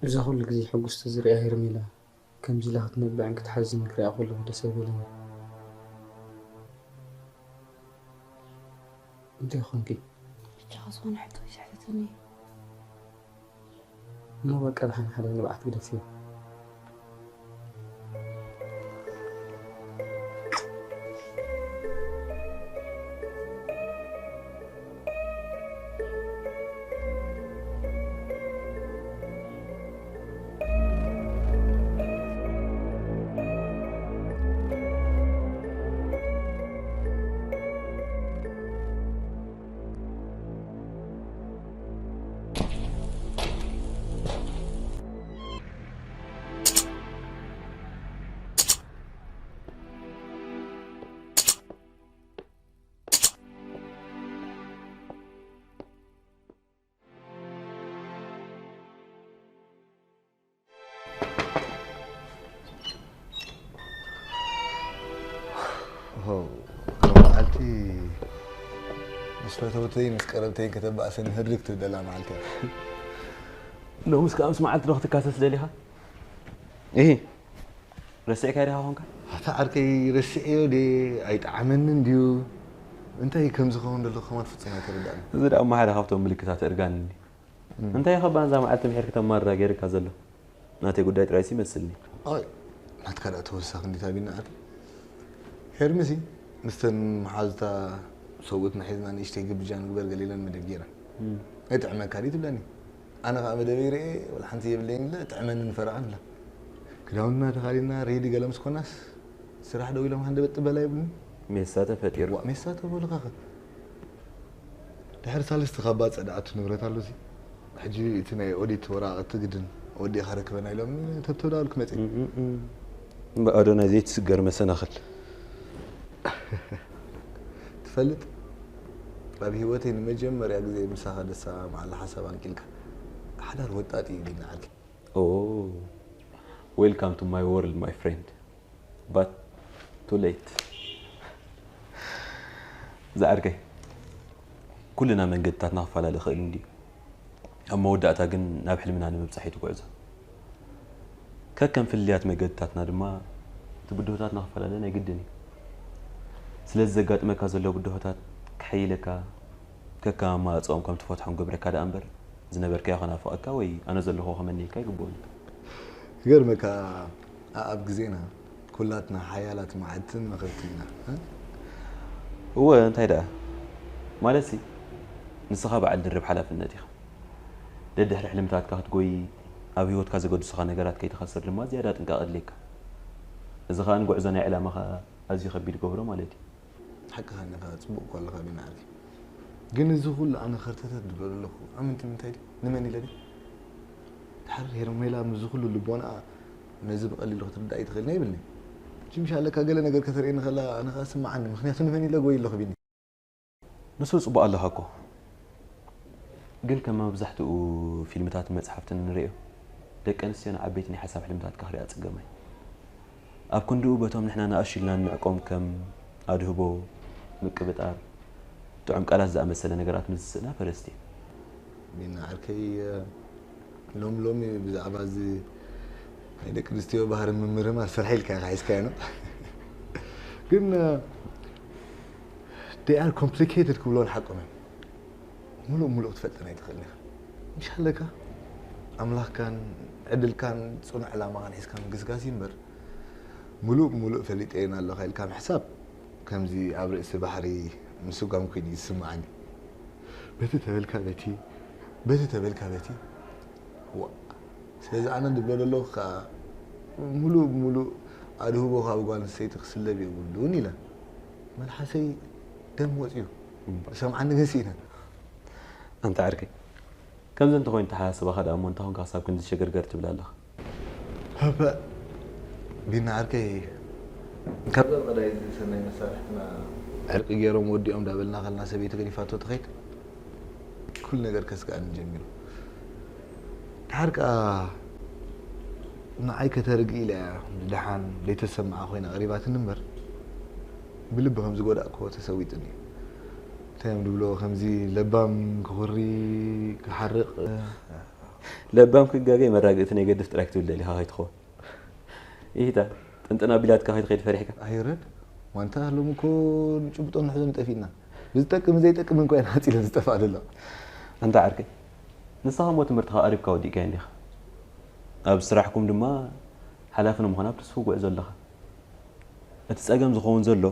እዛ ኩሉ ግዜ ሕጉስቲ ዝሪኣ ሄርሜላ ከምዚ ኢላ ክትነብዕን ክትሓዝን ክሪኣ ከለኹ ደስ ኣይበለኒ። እንታይ ኾንኪ? ብቻኻ ዝኾነ ሕቶ ይስሕተትኒ። እሞ በቃ ደሓን ሓደ ንብዓት ግደፍዮ። ሆ፣ ሎም መዓልቲ ምስ ፈተውተይን ምስ ቀረብተይን ከተባእሰኒ ህርግ ትብለላ መዓልቲ እያ። ሎምስ ከኣ ምስ መዓልቲ ዶ ክትካሰስ ደሊኻ? እሂ፣ ረሲዕካዮ ዲኻ ኾንካ? ኣታ ዓርከይ፣ ረሲዐዮ ድየ? ኣይጠዓመንን ድዩ? እንታይ ከም ዝኸውን ዘሎ ከማን ፍጹም ኣይተረዳእን። እዚ ደኣ እሞ ሓደ ካብቶም ምልክታት እርጋን እንድዩ። እንታይ ኢኻ ባንዛ መዓልቲ ምሒር ክተማርራ ገይርካ ዘሎ? ናተይ ጉዳይ ጥራይሲ ይመስልኒ። ኣይ፣ ናትካ ደኣ ተወሳኺ እንዴት ኣቢና ዓርከይ። ሄርሚሲ ምስተን መሓዙታ ሰብኡትና ሒዝና ንእሽተይ ግብጃ ንግበር ገለ ኢለን መደብ ገይረን። እም። "ኣይጥዕመካ ድዩ?" ትብለኒ። ኣነ ኸኣ መደበይ ርእየ፣ ወላ ሓንቲ የብለይን ኢለ፣ ጥዕመኒ ንፈረቓን ኢላ። ክዳውንትና ተኻዲንና ሬዲ ገለ ምስ ኮናስ፣ ስራሕ ደው ኢሎም ሃንደበት ጥበል ኣይብሉን። ሜሳ ተፈጢሩ። ዋእ፣ ሜሳ ተበሉኻኸ። ድሕሪ ሳልስቲ ካብ ባጽዕ ደኣ እቲ ንብረት ኣሎ እዚ። ሕጂ እቲ ናይ ኦዲት ወረቓቕቲ ግድን ወዲእኻ ረክበና ኢሎም ተብተብ ደኣ ኢልኩ መጺእ። እም፣ እም፣ እም። እምበኣር ዶ ናይ ዘይትስገር መሰናኽል። ትፈልጥ፣ ኣብ ህይወተይ ንመጀመርያ ግዜ ምሳኻ ደሳ መዓላ ሓሳብ ኣንቂልካ ሓዳር ወጣጥ እዩ ኢልና ዓርኪ። ኦ፣ welcome to my world, my friend. But too late. ዝዓርከይ፣ ኩልና መንገድታትና ክፈላለ ይኽእል እንድዩ። ኣብ መወዳእታ ግን ናብ ሕልምና ንምብጻሕ እዩ እቲ ጉዕዞ። ከከም ፍልልያት መገድታትና ድማ እቲ ብድሆታትና ክፈላለ ናይ ግድን እዩ። ስለዚ ዘጋጥመካ ዘሎ ብድሆታት ከሐይለካ፣ ከከም ኣማራጽኦም ከም ትፈትሖም ገብረካ ደኣ እምበር፣ ዝነበርካዮ ከናፍቐካ ወይ ኣነ ዘለኹዎ ከመንየካ ኣይግብኦን እዩ። ክገርመካ፣ ኣኣብ ግዜና ኩላትና ሓያላት መዓልትን መኸርትን ኢና፣ እ? እወ፣ እንታይ ደኣ? ማለትሲ፣ ንስኻ በዓል ድርብ ሓላፍነት ኢኻ። ደድሕሪ ሕልምታትካ ክትጎዪ፣ ኣብ ህይወትካ ዘገድሱኻ ነገራት ከይትኸስር ድማ ዝያዳ ጥንቃቐ ኣድልየካ። እዚ ኸኣ ንጉዕዞ ናይ ዕላማኻ ኣዝዩ ከቢድ ይገብሮ ማለት እዩ። ሓቅኻ ኣለኻ፣ ጽቡቕ እኮ ኣለኻ ቢኒ ዓርከይ። ግን እዚ ኩሉ ኣነ ከርተተት ዝብሎ ዘለኹ ኣመንቲ ንምንታይ ድዩ? ንመን ኢለ ድዩ? ድሓር ሄርሜላ ምስዚ ኩሉ ልቦናኣ ነዚ ብቐሊሉ ክትርዳእ ኣይትኽእልን ኣይብልን'የ። ሕጂ ምሽ ኣለካ ገለ ነገር ከተርእየኒ ከላ ኣነ ከኣ ስምዓኒ፣ ምኽንያቱ ንመን ኢለ ጎይ ኣለኹ ቢኒ? ንሱ ጽቡቕ ኣለኻ እኮ። ግን ከም መብዛሕትኡ ፊልምታትን መጽሓፍትን እንርእዮ፣ ደቂ ኣንስትዮ ንዓበይቲ ናይ ሓሳብ ሕልምታትካ ክሪኣ ጽገም እዩ። ኣብ ክንድኡ በቶም ንሕና ንኣሽቱ ኢልና እንዕቆም ከም ኣድህቦ፣ ምቅብጣር፣ ጥዑም ቃላት ዝኣመሰለ ነገራት ምስ ዝስእና ፈረስቲ እየን። ቢኒ ዓርከይ፣ ሎሚ ሎሚ ብዛዕባ እዚ ናይ ደቂ ኣንስትዮ ባህሪ ምምርማር ስራሕ ኢልካ ኢኻ ሒዝካዮ ነው። ግን they are complicated ክብሎ ንሓቆም እዮም። ምሉእ ብምሉእ ክትፈልጠን ኣይትኽእልን ኢኻ። ምሽ ኣለካ ኣምላኽካን ዕድልካን ጽኑዕ ዕላማኻን ሒዝካ ምግስጋስ እዩ እምበር፣ ምሉእ ብምሉእ ፈሊጠየን ኣለኻ ኢልካ ምሕሳብ ከምዚ ኣብ ርእሲ ባሕሪ ምስጓም ኮይኑ እዩ ዝስምዓኒ። በቲ ተበልካ በቲ፣ በቲ ተበልካ በቲ። ዋእ። ስለዚ ኣነ ዝብሎ ዘለኹ ከኣ፣ ምሉእ ብምሉእ ኣድህቦ ካብ ጓል ኣንስተይቲ ክስለብ የብሉን ኢለ። መልሓሰይ ደም ወጺኡ። እምባ። ሰምዓኒ ግን ስኢነ። ኣንታ ዓርከይ፣ ከምዚ እንተኾይኑ ተሓሳስባኻ ደኣ እሞ እንታይ ኾንካ ክሳብ ክንዲ ሸገርገር ትብል ኣለኻ? ሃባ፣ ቢኒ ዓርከይ፣ ካብዛ ቀዳይ እዚ ሰናይ መሳርሕትና ዕርቂ ገይሮም ወዲኦም ዳበልና ከልና ሰበይቲ ገዲፋቶ ትኸይድ። ኩሉ ነገር ከስግኣኒ ጀሚሩ። ድሓር ከኣ ንዓይ ከተርግ ኢላ እያ ብደሓን ዘይተሰምዓ ኮይና ቀሪባትኒ እምበር፣ ብልቢ ከም ዝጎዳእክዎ ተሰዊጥኒ እዩ። እንታይ እዮም ድብሎ፣ ከምዚ ለባም ክኹሪ፣ ክሓርቕ። ለባም ክጋገይ መራግእቲ ናይ ገድፍ ጥራይ ክትብል ደሊኻ ከይትኸውን። ኢሂታ፣ ጥንጥን ኣቢላትካ ከይትኸይድ ፈሪሕካ? ኣይረድ፣ ዋንታ ሎሚ እኮ ንጭብጦ ንሕዞ ንጠፊእና። ብዝጠቅም ዘይጠቅም እንኳ ኢና ዓጺለን ዝጠፍኣ ዘሎ። ኣንታ ዓርከይ፣ ንስኻ እሞ ትምህርትኻ ኣሪብካ ወዲእካዮ እንዲኻ። ኣብ ስራሕኩም ድማ ሓላፊ ንምዃን ኣብ ትስፉው ጉዕዞ ኣለኻ። እቲ ጸገም ዝኸውን ዘሎ፣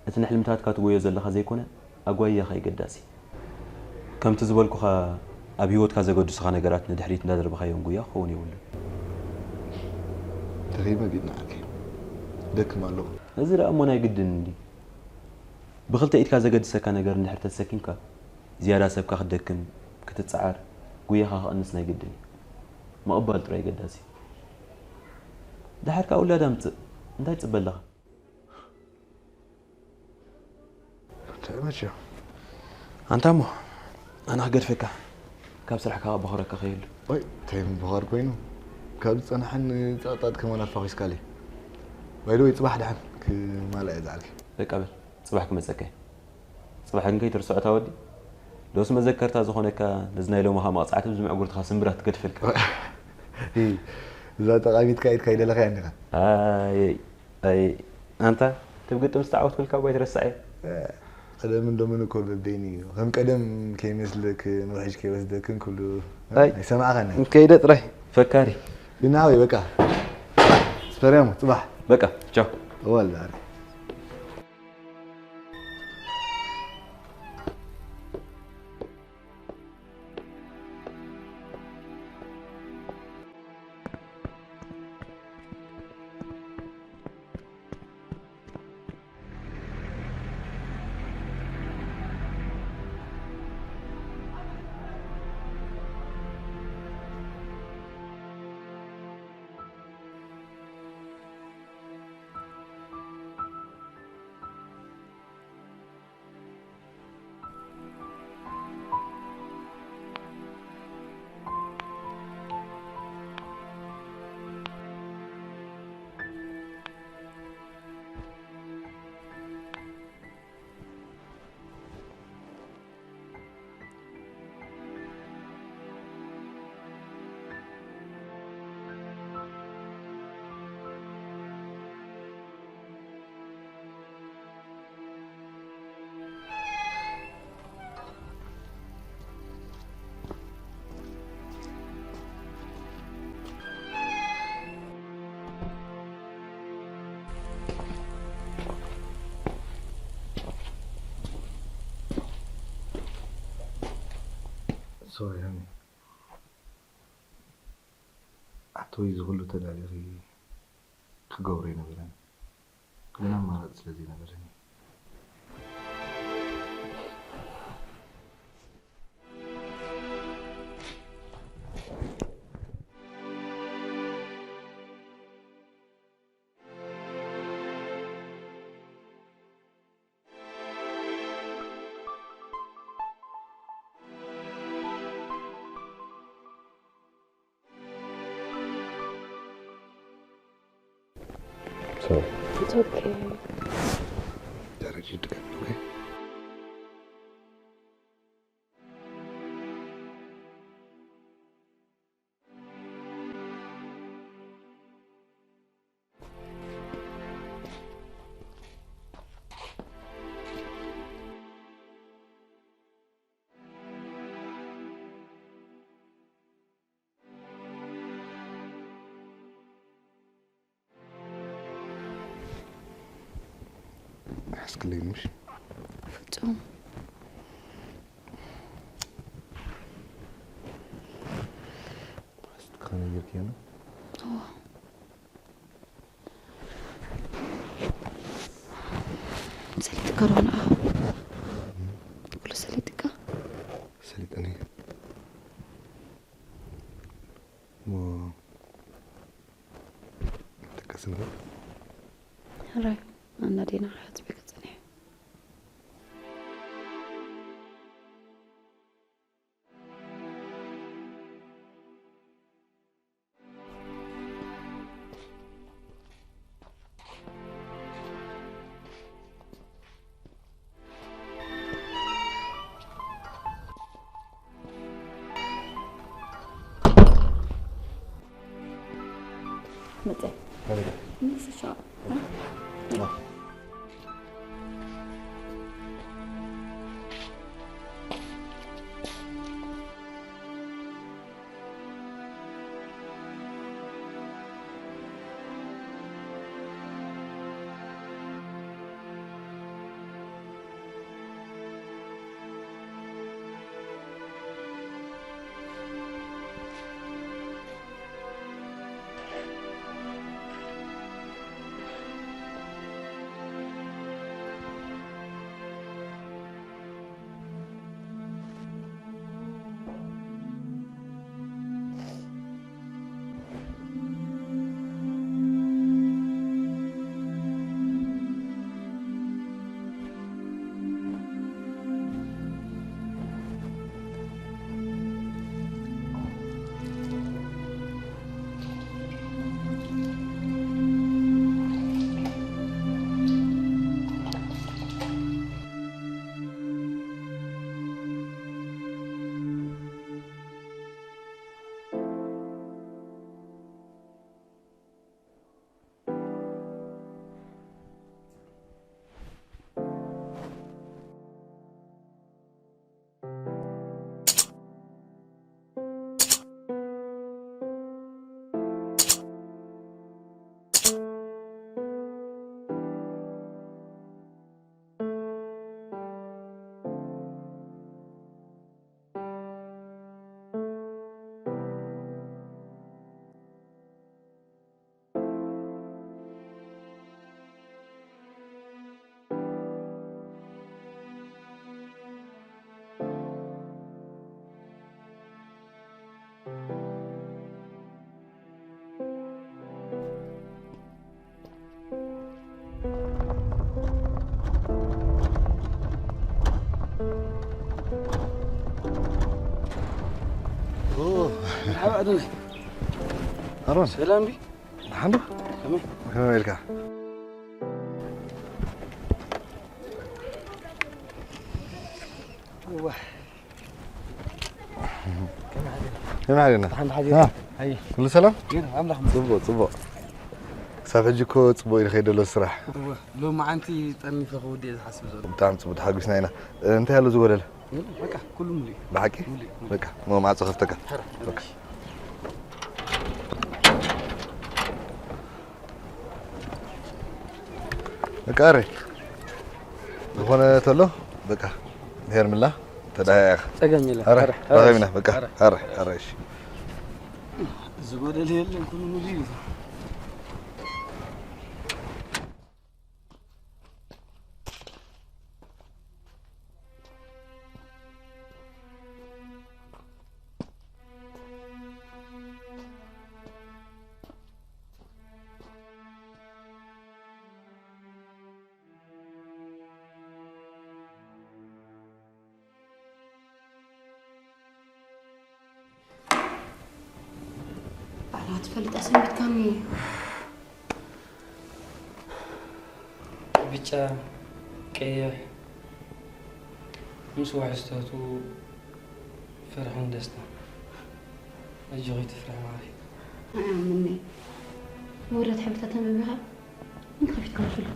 እቲ ንሕልምታትካ ትጎዮ ዘለኻ ዘይኮነ፣ ኣጓያኻ እዩ ገዳሲ። ከምቲ ዝበልኩኻ፣ ኣብ ህይወትካ ዘገድሱኻ ነገራት ንድሕሪት እንዳደርበኻዮም ጉያ ክኸውን የብሉን። ደኺመ ቢኒ ዓርከይ። ደክም ኣለኹ። እዚ ደኣ እሞ ናይ ግድን እንድዩ። ብኽልተ ኢድካ ዘገድሰካ ነገር እንድሕር ተሰኪምካ፣ ዝያዳ ሰብካ ክትደክም፣ ክትጸዓር፣ ጉያኻ ክቕንስ ናይ ግድን እዩ። ምቕባል ጥራይ ገዳሲ። ደሓር ከኣ ውላድ ኣምጽእ። እንታይ ትጽበ ኣለኻ? እንታይ መቸ? ኣንታ እሞ፣ ኣነ ክገድፈካ፣ ካብ ስራሕካ ከኣ ቦኸረካ ከይህሉ። ወይ፣ እንታይ እምበኻር ኮይኑ? ካብ ዝጸንሓኒ ጸቕጣጥ ከማን ኣፋኺስካለይ። ባይ ዘ ወይ፣ ጽባሕ ደሓን ክማልኣ እየ ዝዓርከይ። በቃ በል፣ ጽባሕ ክመጸካ እየ። ጽባሕ ግን ከይትርስዖ እታ ወዲ። ዶስ መዘከርታ ዝኾነካ ነዚ ናይ ሎምኻ መቕጻዕቲ ብዚ ምዕጉርትኻ ስምብራት ትገድፈልካ። እዛ ጠቓሚትካ ኢድካ ይደለኻ እያ እንዲኻ። ኣይ፣ ኣይ፣ ኣንታ፣ ትብ ግጥም ዝተዓወትኩልካ እኳ ኣይትረስዕ እየ። ቀደምን ሎምን እኮ በበይኑ እዩ። ከም ቀደም ከይመስለክን ውሕጅ ከይወስደክን ኩሉ ኣይ። ኣይሰማዕኻን እየ። ከይደ ጥራይ ፈካሪ። ግን ናበይ በቃ። ስፐርያሞ፣ ጽባሕ። በቃ፣ ቻው። እወ፣ ኣለ፣ ኣረ። ሶሪ ሃኒ፣ ኣቶይ ዝኹሉ ተዳሊኺ ክገብሮ ኣይነበረን፣ ግን ኣማራፂ ስለ ዘይነበረኒ። So, It's okay. ደረጀ ይድገም፣ okay? ሓስክለይ ምሽ ፍጹም። ኣስትካ ነጊርክዮ ነው? እዎ። ሰሊጥካ ዶ ንዓ? ኩሉ ሰሊጥካ? ሰሊጠኒ። እሞ ደቀስና። ሕራይ፣ ኣና ዴና ሓጽቢ ክጽንሕ። መጸ። መጸ። ንስሻ። ሓባ ኣዶናይ። ኣሮን። ሰላም ዲ? ደሓን ዶ? ከመይ? ከመይ ኢልካ? እዋ። ከመይ ሓዲርካ? ደሓን ሓዲርካ? ሃ። ሃይ። ኩሉ ሰላም? ግን ኣምላኽ ይመስገን። ጽቡቕ፣ ጽቡቕ። ክሳብ ሕጂ እኮ ጽቡቕ ኢሉ ከይዱ ኣሎ ስራሕ። እዋ። ሎማዓንቲ ጠርኒፈ ክውድእ እየ ዝሓስብ ዘሎ። ብጣዕሚ ጽቡቕ፣ ተሓጒስና ኢና። እ፣ እንታይ ኣሎ ዝጎደለ? የለን፣ በቃ ኩሉ ሙሉእ እዩ። ብሓቂ? ሙሉእ እዩ። በቃ፣ ሞ ማዕጾ ከፍተካ። ሕራ። በቃ። በቃ፣ ኣረ። ዝኾነ ተሎ፣ በቃ፣ ሄርምላ፣ ተዳያ ኢኻ። ጸገም የለን። ኣረ፣ ኣረ፣ ኣረ፣ ረኸብና፣ በቃ፣ ኣረ። ኣረ፣ ኣረ፣ እሺ። ዝጎደለ የለን፣ ኩሉ ሙሉእ እዩ። ኣላ ትፈልጣ ሰንቢትካኒ። ብጫ፣ ቀይሕ፣ ምስ ውሕዝተቱ ፍርሕን ደስታን። ኣጆኺ ትፍርሒ ማዕረይ። ኣይኣምን'የ። መወዳእታ ሕብርታት ኣንቢብካ፣ እንታይ ከፊትካ መስሉ?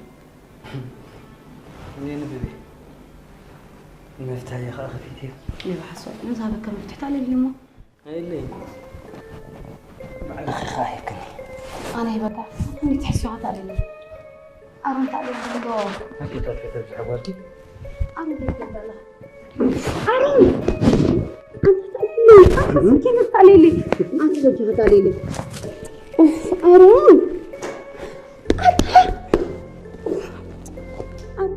እኔ ንብቤ። መፍትሐይ ኸኣ ከፊተዮ። ይብሓሶ፣ ንዝሃበካ መፍትሕ ተኣልየልኒ እሞ። ኣየለይ። ባዕልኺ ኸኣ ሂብክኒ። ኣነ ሂበካ? እንዴት ትሕስዮ ተኣልየኒ? ኣሮን ተኣልየኒ ዶ? ኣንተ ተብዝሕ ጓልኪ። ኣሮን ዘይትብል ኣለኻ። ኣሮን! ኣንተ ተኣልየኒ። ኣንተ ስኪን ተኣልየኒ። ኣንተ በጃኻ ተኣልየኒ። ኡፍ፣ ኣሮን! ኣንተ!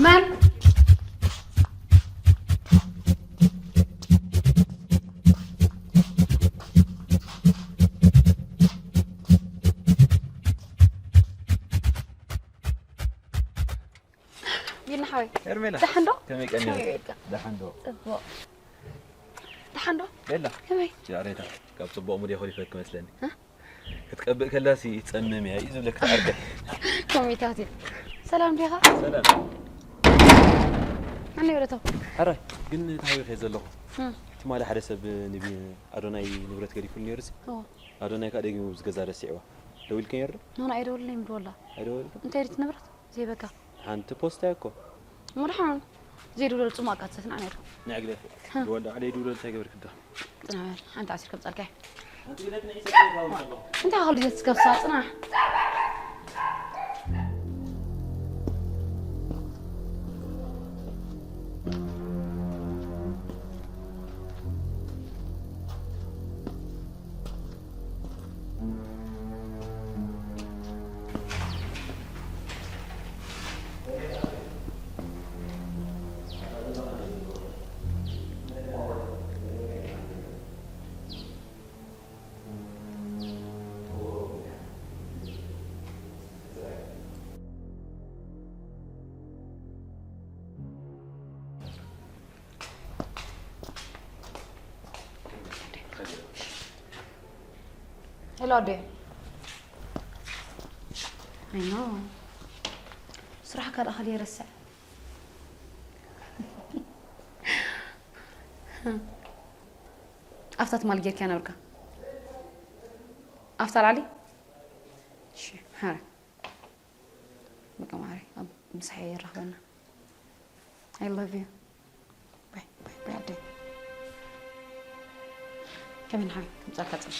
መን? ቢና ሓወይ። ሄርሜላ። ደሓን ዶ? ከመይ ቀኒኺ? ከመይ ውዒልካ? ደሓን ዶ? ጽቡቕ። ደሓን ዶ? ቤላ። ከመይ? ጃሬታ፣ ካብ ጽቡቕ ሙድ የኹሊፈኪ መስለኒ። እ? ክትቀብእ ከላሲ ትጸምም እያ እዩ ዝብለኪ ተዓርቀ። ኮሚታት እዩ። ሰላም ዲኻ? ሰላም። ኣነ ይብለቶ። ሕራይ፣ ግን ታዊኸ ዘለኹ። እም። ትማሊ ሓደ ሰብ ንቢ-፣ ኣዶናይ ንብረት ገዲፉሉ ነይሩ ሲ? እዎ። ኣዶናይ ከኣ ደጊሙ ዝገዛ ረሲዕዋ። ደዊልከ ነይሩ ዶ? ናና ኣይደወለለይ ምድወላ። ኣይደወልኩ። እንታይ ሪት ንብረት? ዘይበካ። ሓንቲ ፖስታ እኮ። እሞ ደሓን። ዘይድውለሉ ጽሙቕ ኣካትሰትና ነይሩ። ንዕግለት። ሃ። ወልዳ ዓደይ ድውለሉ እንታይ ገበርክ ዶ? ጽናሕ በል፣ ሓንቲ ዓሲር ከምጻልካ። ሓንቲ ግለት ንዒ ሰዓት ይሃው ዘሎ። እንታይ ኻል ድጀት ስከፍሳ ጽናሕ? ሎዴ። I know. ስራሕ ካልኣኻ ደይረስዕ። ኣፍታ ትማል ጌርክያ ነበርካ። ኣፍታ ላዕሊ። እሺ፣ ሃረ። በቃ ማሪ፣ ኣብ ምሳሕ ይራኽበና። I love you. ባይ፣ ባይ፣ ባይ፣ ኣደይ። ከመይ ንሓይ፣ ክምጻካ ጽንሽ።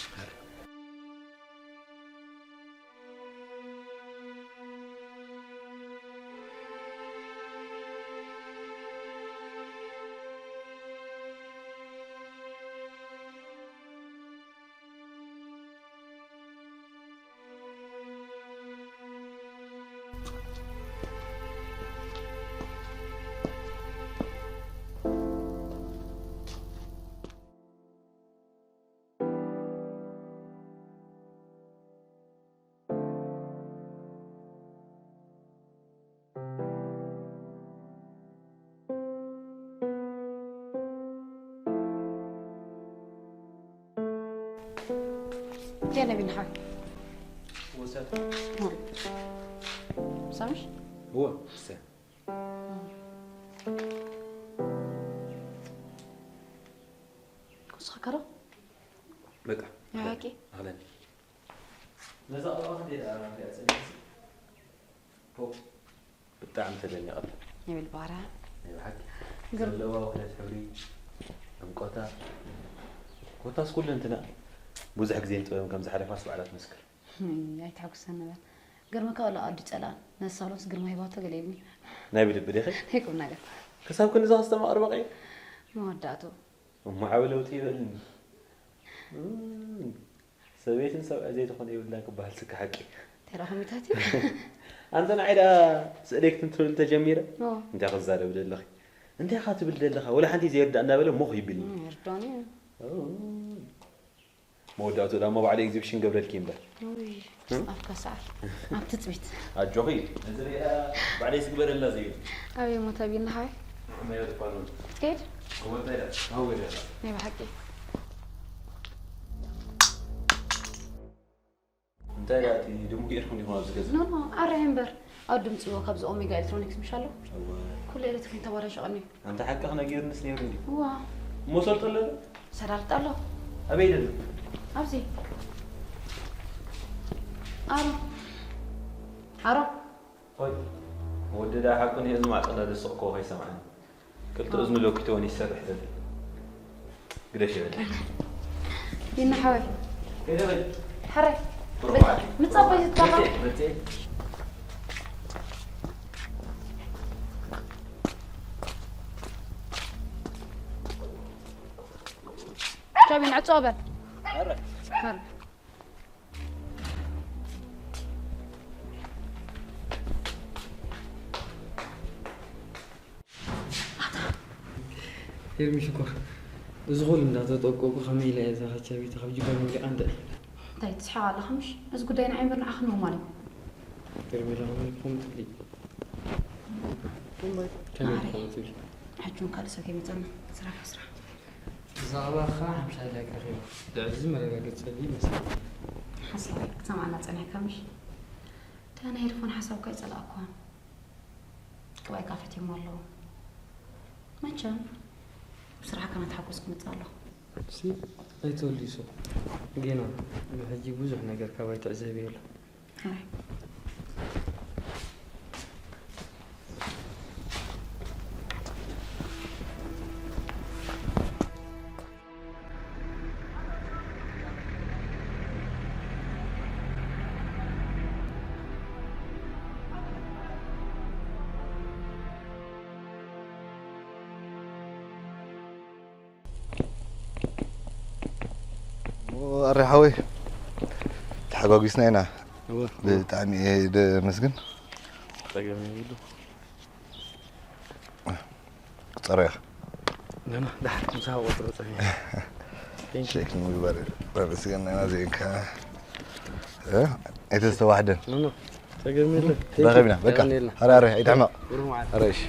ቴሌቪን ሓ ወሰድ ሳምሽ هو سه ኩስኻ ከሮ በቃ ያቂ ኣለን ነዛ ኣባኻ ደዳ ያጸልሲ ፖ ብጣዕሚ ተደኒቐት። ይብል ባራ ናይ ብሓቂ ግር- ዘለዋ ውህደት ሕብሪ፣ ዕምቆታ፣ ኮታስ ኩሉ እንትና ብዙሕ ግዜን ጥበብን ከም ዝሓለፋስ ባዕላ ትመስክር። እም፣ ኣይተሐጉሰኒ በል። ግርምካ ወላ ኣዱ ጨላን ነሳሎንስ ግርማ ሂባቶ ገለ ይብኒ። ናይ ብልቢ ዲኺ? ይቁም ነገር። ክሳብ ክንዲ ዝኸስተማቕሪ በቒ? መወዳእቱ። እሞ ዓቢ ለውጢ ይበልኒ። እም፣ ሰበይትን ሰብኣይ ዘይትኾነ የብላን ክበሃል ስካ ሓቂ። ተራኸሚታት እዩ። ኣንተ ንዓይ ደኣ ስእለይ ክትንትርብል ተጀሚረ? ኦ። እንታይ ክዛረብ ደለኺ? እንታይ ኢኻ ትብል ደለኻ? ወላ ሓንቲ ዘይርዳእ እንዳበለ ሞኽ ይብልኒ። እም፣ ይርዳኒ እዩ። ኦ። መወዳእቱ ደኣ እሞ ባዕለይ ኤግዚቢሽን ገብረልኪ እምበር። ውይ፣ እም? ኣፍካ ሰዓር። ኣብ ትጽቢት። ኣጆኺ፣ እዚ ሪኣ ባዕለይ ዝግበረላ ዘይብሉ። ኣበይ እሞ ተቢልና ሓወይ? ከመይ በልኳ ኣሎ? ከይድ? እወ፣ እንታይ ደኣ? ኣወ፣ ደኣ። ናይ ብሓቂ። እንታይ ደኣ እቲ ድሙቕ ጌርኩም ዲኹም ኣብዚ ገዛ? ኖ፣ ኖ፣ ኣረ እምበር። ኣብ ድምፂ እዎ ካብዚ ኦሜጋ ኤሌክትሮኒክስ ምሽ ኣሎ? እወ። ኩሉ ኤሌክትሪክ ተባላሽቐኒ እዩ። ኣንታ ሓቅኺ ነጊሩንስ ነይሩ እንድዩ። እዋ። እሞ ሰልጦ ኣሎ ዶ? ሰላልጥ ኣሎ። ኣበይ ደሎ? ኣብዚ። ኣሮ። ኣሮ። ኦይ። ወዲ ደኣ ሓቁ ንየ እዚ ማዕጸዳ ደስቕ እኮ ከይሰምዓኒ። ክልተ እዝኑ ለኪትወን ይሰርሕ ዘሎ። ግደሽ ይበል። ይና ሓወይ። ከይደ በል። ሕራይ። ብሩኽ መዓልቲ። ምጻ ኣባይ ዝጣራ። መጽኤ፣ መጽኤ። ቻቢን ዕጾ በል። ኧረ። ኸር። ኤርሚ ሽኮር፣ እዚ ኹሉ እንዳተጠቀቁ ከመይ ኢለ እየ እዛ ካቻ ቤት ካብ ጅባ መውሊዓ እንደ እንታይ ትስሕቕ ኣለኻ ምሽ? እዚ ጉዳይ ንዓይ እምበር ንዓኺ ኖርማል እዩ። ሄርሜላ፣ ከመይ ትኾኑ ትብሊ? ከመይ ማሪ። ትኾኑ ትብሊ? ሕጂ እውን ካልእ ሰብ ከይመፀና ስራሕ ስራሕ። ብዛዕባ ኸዓ ሓምሻይ ላይክ ረኺቡ። ልዕሊ እዚ መረጋገፂ የድልይ ይመስለኒ። ሓሳብ ክትሰምዓና ፀኒሕካ ምሽ? እታ ናይ ሄድፎን ሓሳብካ ኣይፀላእኳን። ቅባይ ካፈት እሞ ኣለዉ። መቸም ብስራሕካ ናተሓጎስኩ ክመፅእ ኣለኹ። እሲ ኣይትወልዩ ሱቕ። ጌና ብሕጂ ብዙሕ ነገር ካባይ ትዕዘቢ ኣሎ። ሃይ። ኣረ ሓወይ ተሓጓጒስና ኢና። እወ። ብጣዕሚ እየ ደመስግን። ጸገም የብሉ። ክጸረዮ። ኖ፣ ኖ፣ ደሓን፣ ምሳኻ ቆጽሮ ጸኒሐ። Thank you። ሸክ ምግባር፣ ተመስገን፣ ናይና ዜንካ። እ? ኣይተስተዋሕደን። ኖ፣ ኖ፣ ጸገም የለን። Thank you። ረኸብና፣ በቃ። የቐንየልና። ሃረ፣ ሃረ፣ ኣይትሕመቕ። ብሩኽ መዓልቲ። ሃረ፣ እሺ።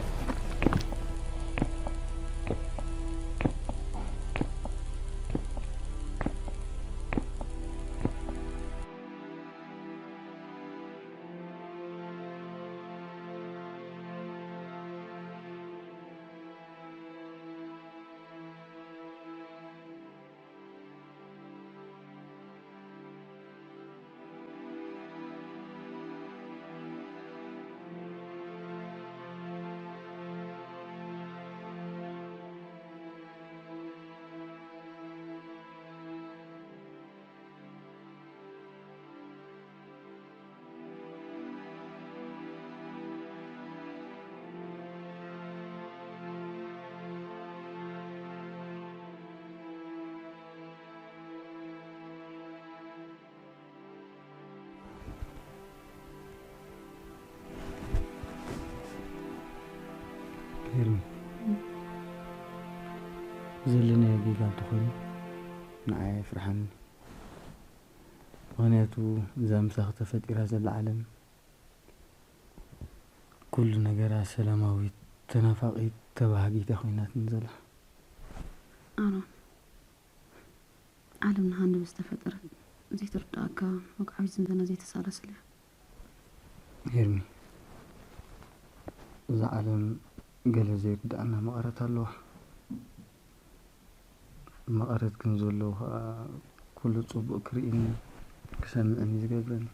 ዘለናዮ ጌጋ እንተኾይኑ ንዓይ ኣይፍርሓኒ። ምኽንያቱ እዛ ምሳኺ ተፈጢራ ዘላ ዓለም ኩሉ ነገራ ሰላማዊት፣ ተናፋቒት፣ ተባሃጊት እያ ኮይናትኒ ዘላ። ኣሮን፣ ዓለም ንሃንደበት ዝተፈጠረት ዘይትርድኣካ ወግዓዊት ዝምድና ዘይተሳላስል እያ። ሄርሚ፣ እዛ ዓለም ገለ ዘይርድኣና መቐረት ኣለዋ። መቐረት ግን ዘለዎ ኸኣ ኩሉ ጽቡቕ ክርእይን ክሰምዕን እዩ ዝገብረኒ።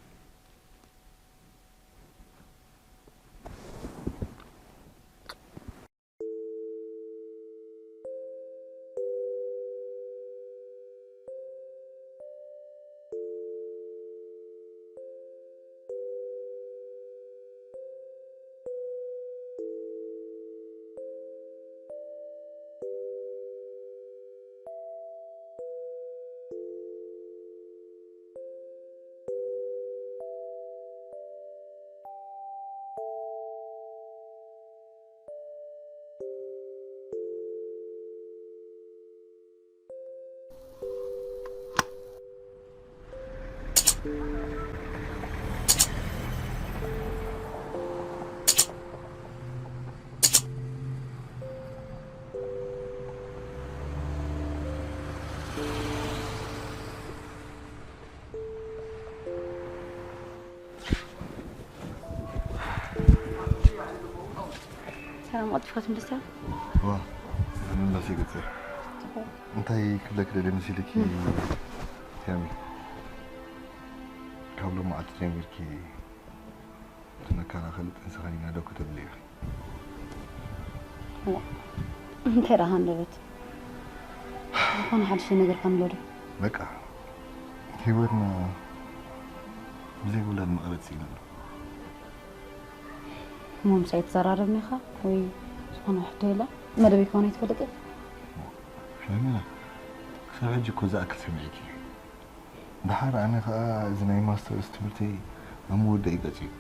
ሰላም፣ ቀልጢፍካ ትምለስ ዲኻ? ዋ፣ ምምላስ ይግብር። ጽቡቕ። እንታይ ክብለኪ ደልየ መሲልኪ፣ ሄርሚ? ካብ ሎማዓንቲ ጀሚርኪ እቲ መከላኸሊ ጥንስኻ ኢና ዶ ክትብሊ ኢኺ? ዋ፣ እንታይ ደኣ ሃንደበት? ዝኾነ ሓድሽ ነገር ኣሎ ዶ? በቃ፣ ህይወትና ብዘይ ውላድ መቐረት ስኢና ኣሎ። እሞ ምሳይ ኣይተዘራረብን ኢኻ ወይ ዝኾነ ሕቶ የለን? መደበይ ከማን ኣይትፈልጥን? ሻሚና፣ ክሳብ ሕጂ እኮ ዝኣክል ሰሚዐኪ። ደሓር ኣነ ኸኣ እዚ ናይ ማስተርስ ትምህርተይ ኣብ ምውዳእ እዩ ቀጺሉ።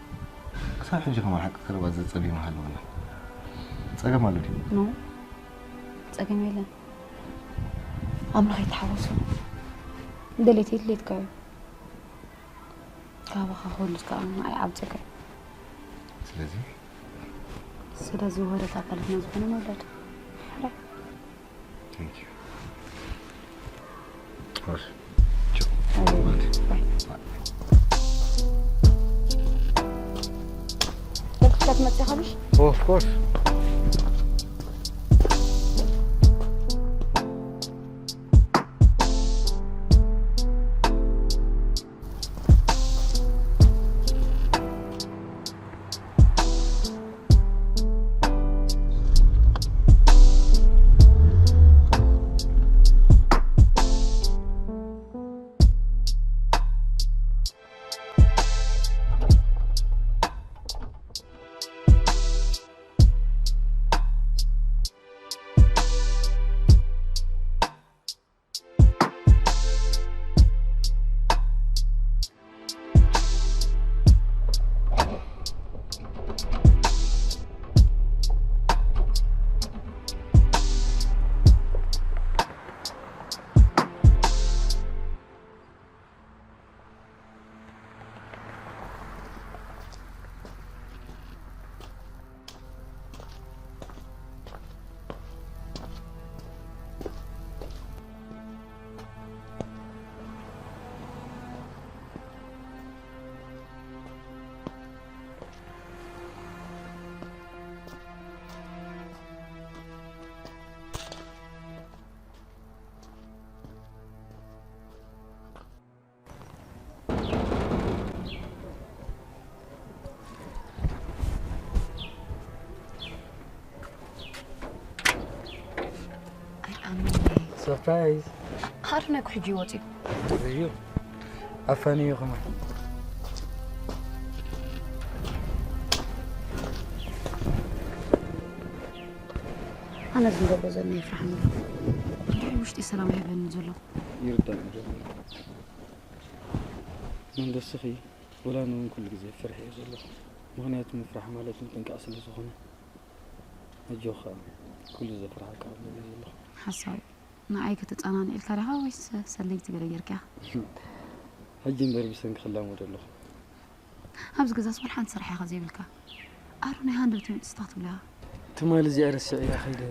ክሳብ ሕጂ ከማን ሓቂ ቀረባ ዘጸቢና ሃለወና። ጸገም ኣሎ ድዩ? ኖ፣ ጸገም የለን። ኣምላኽ ይተሓወሶ። ደሌት የድሌትካ እዩ። ካባኻ ክወልድ ከኣ ንዓይ ዓቢ ጸጋ እዩ። ስለዚ? ስለዚ ውህደት ኣካላትና ዝኾነ ንውለድ። ሕራይ። Thank you. ኦሽ። ቻው። ኣይ፣ ባይ። ደልክካ ትመጽእ ኢኻ ምሽ? Oh, of course. ኣይኣምን። ሰርፕራይዝ። ሓደ ናይ ኩሕጂ ወፂኡ። እዩ። ኣፋንዮ ከማን። ኣነ ዝገብሮ ዘሎ ይፍርሓኒ። ድሕሪ ውሽጢ ሰላም ኣይህበኒ ዘሎ። ይርዳእ። መንገስኺ ወላ ንውን ኩሉ ግዜ ፍርሒ እዩ ዘሎ። ምኽንያቱ ምፍራሕ ማለት ምጥንቃቕ ስለ ዝኾነ። ኣጆኻ፣ ኩሉ ዘፍርሓካ ኣሎ እዩ ዘሎ። ሓሳዊ። ንዓይ ከተጸናንዕ ኢልካ ዲኻ ወይስ ሰለይቲ ገለ ጌርካ? ሕጂ እምበር ብሰንኪ ክላመዶ ኣለኹ። ኣብዚ ገዛስ ወላ ሓንቲ ስራሕ ኢኻ ዘይብልካ። ኣሮ ናይ ሃንደበት መጥስታ ክትብላ ኢኻ። ትማሊ እዚኣ ረሲዐያ ከይደ፣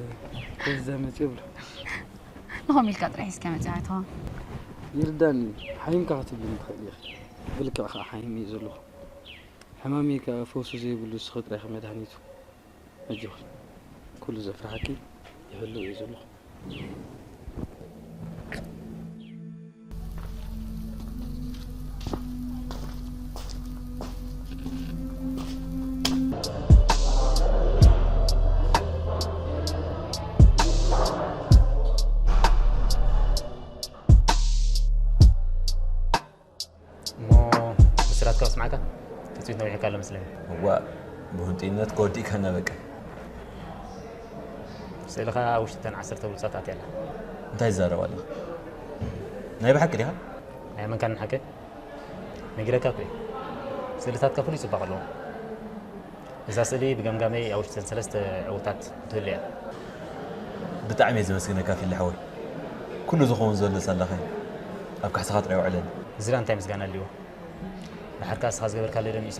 ከዛ መጽእ ብሎ። ንኸም ኢልካ ጥራሕ ሒዝካ መጽእ ኣይትኾን። ይርዳኒ፣ ሓይምካ ክትብልኒ ትኽእል ኢኺ። ብልክዕ ከኣ ሓይም እየ ዘለኹ። ሕማመይ ከኣ ፈውሲ ዘይብሉ ንስኺ ጥራይ ኢኺ መድሃኒቱ። ኣጆኺ፣ ኩሉ ዘፍርሓኪ ይህሉ እየ ዘለኹ። እሞ ብስራትካ ክስማዕካ? ትጽቢት ነዊሕካ ኣሎ መስለኒ። እዋእ፣ ብህንጡይነት ከወዲእካና በቃ። ስእልኻ ኣብ ውሽጢ እተን ዓሰርተ ብሉጻት ኣትያ ኣላ። እንታይ ትዛረብ ኣለኻ? ናይ ብሓቂ ዲኻ? ናይ መን ካን ሓቂ? ነጊረካ እኮ እየ። ስእልታትካ ፍሉይ ጽባቐ ኣለዎ። እዛ ስእሊ ብገምጋመይ ኣብ ውሽጢ እተን ሰለስተ ዕዉታት ትህሉ እያ። ብጣዕሚ እየ ዘመስግነካ ፊሊ ሓወይ። ኩሉ ዝኸውን ዘሎ ሳላኸ ኣብ ካሕሳኻ ጥራይ ውዕለኒ። እዚ ደኣ እንታይ ምስጋና ኣልዎ? ደሓር ከኣ ንስኻ ዝገበርካለይ ዶ ንኢሱ?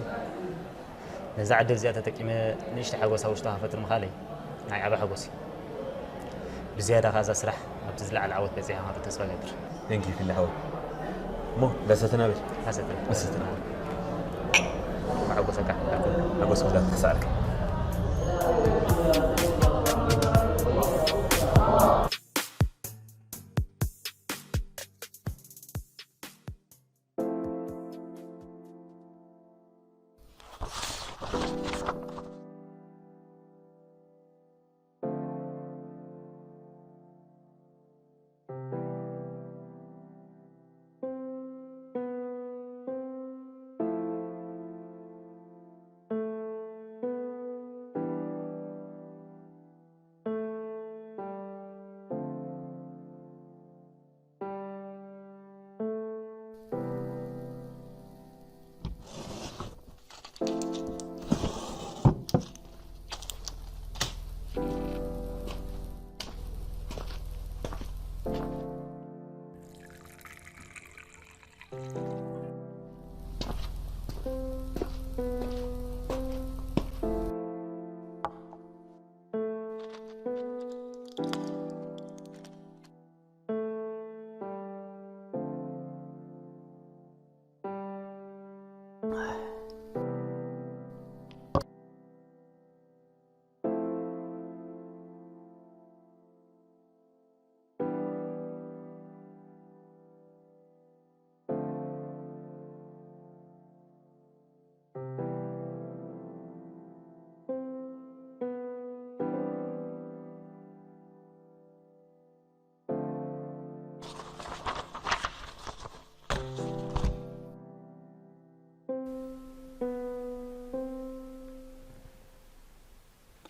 ነዛ ዕድል እዚኣ ተጠቂመ ንእሽቶ ሓጎስ ኣብ ውሽጥኻ ክፈጥር ምኽኣለይ ናይ ዓቢ ሓጎስ እዩ። ብዝያዳ ከኣ እዛ ስራሕ ኣብቲ ዝለዓለ ዓወት በጺሓ ክትብል ተስፋ እገብር። Thank you ፊሊ ሓወይ። እሞ ዳሰተና በል። ዳሰተና። ዳሰተና። ሓጎሰካ። ሓጎስ ክብላ ክስኣልካ።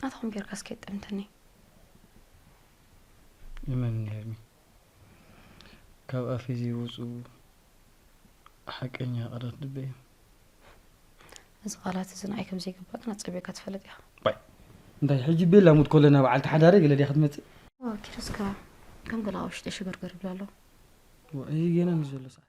ኣታኹም ጌርካ እስከ የጠምተኒ። እመንኒ ሄርሚ፣ ካብ ኣፈይ ዘይወፁ ሓቀኛ ቃላት ልበይ እዮም። እዚ ቃላት እዚ ንዓይ ከም ዘይግባእ ግን ኣጸቢቕካ ትፈልጥ ኢኻ። ባይ፣ እንታይ ሕጂ ቤላ ሙት ኮለና በዓልቲ ሓዳረይ ገለ ድያ ክትመጽእ? ኦ፣ ኪድ እስከ ከም ገለ ኣብ ውሽጢ ሽገርገር ይብል ኣሎ። ዋ፣ እዚ ገና ምስ ዘሎ ሰዓት።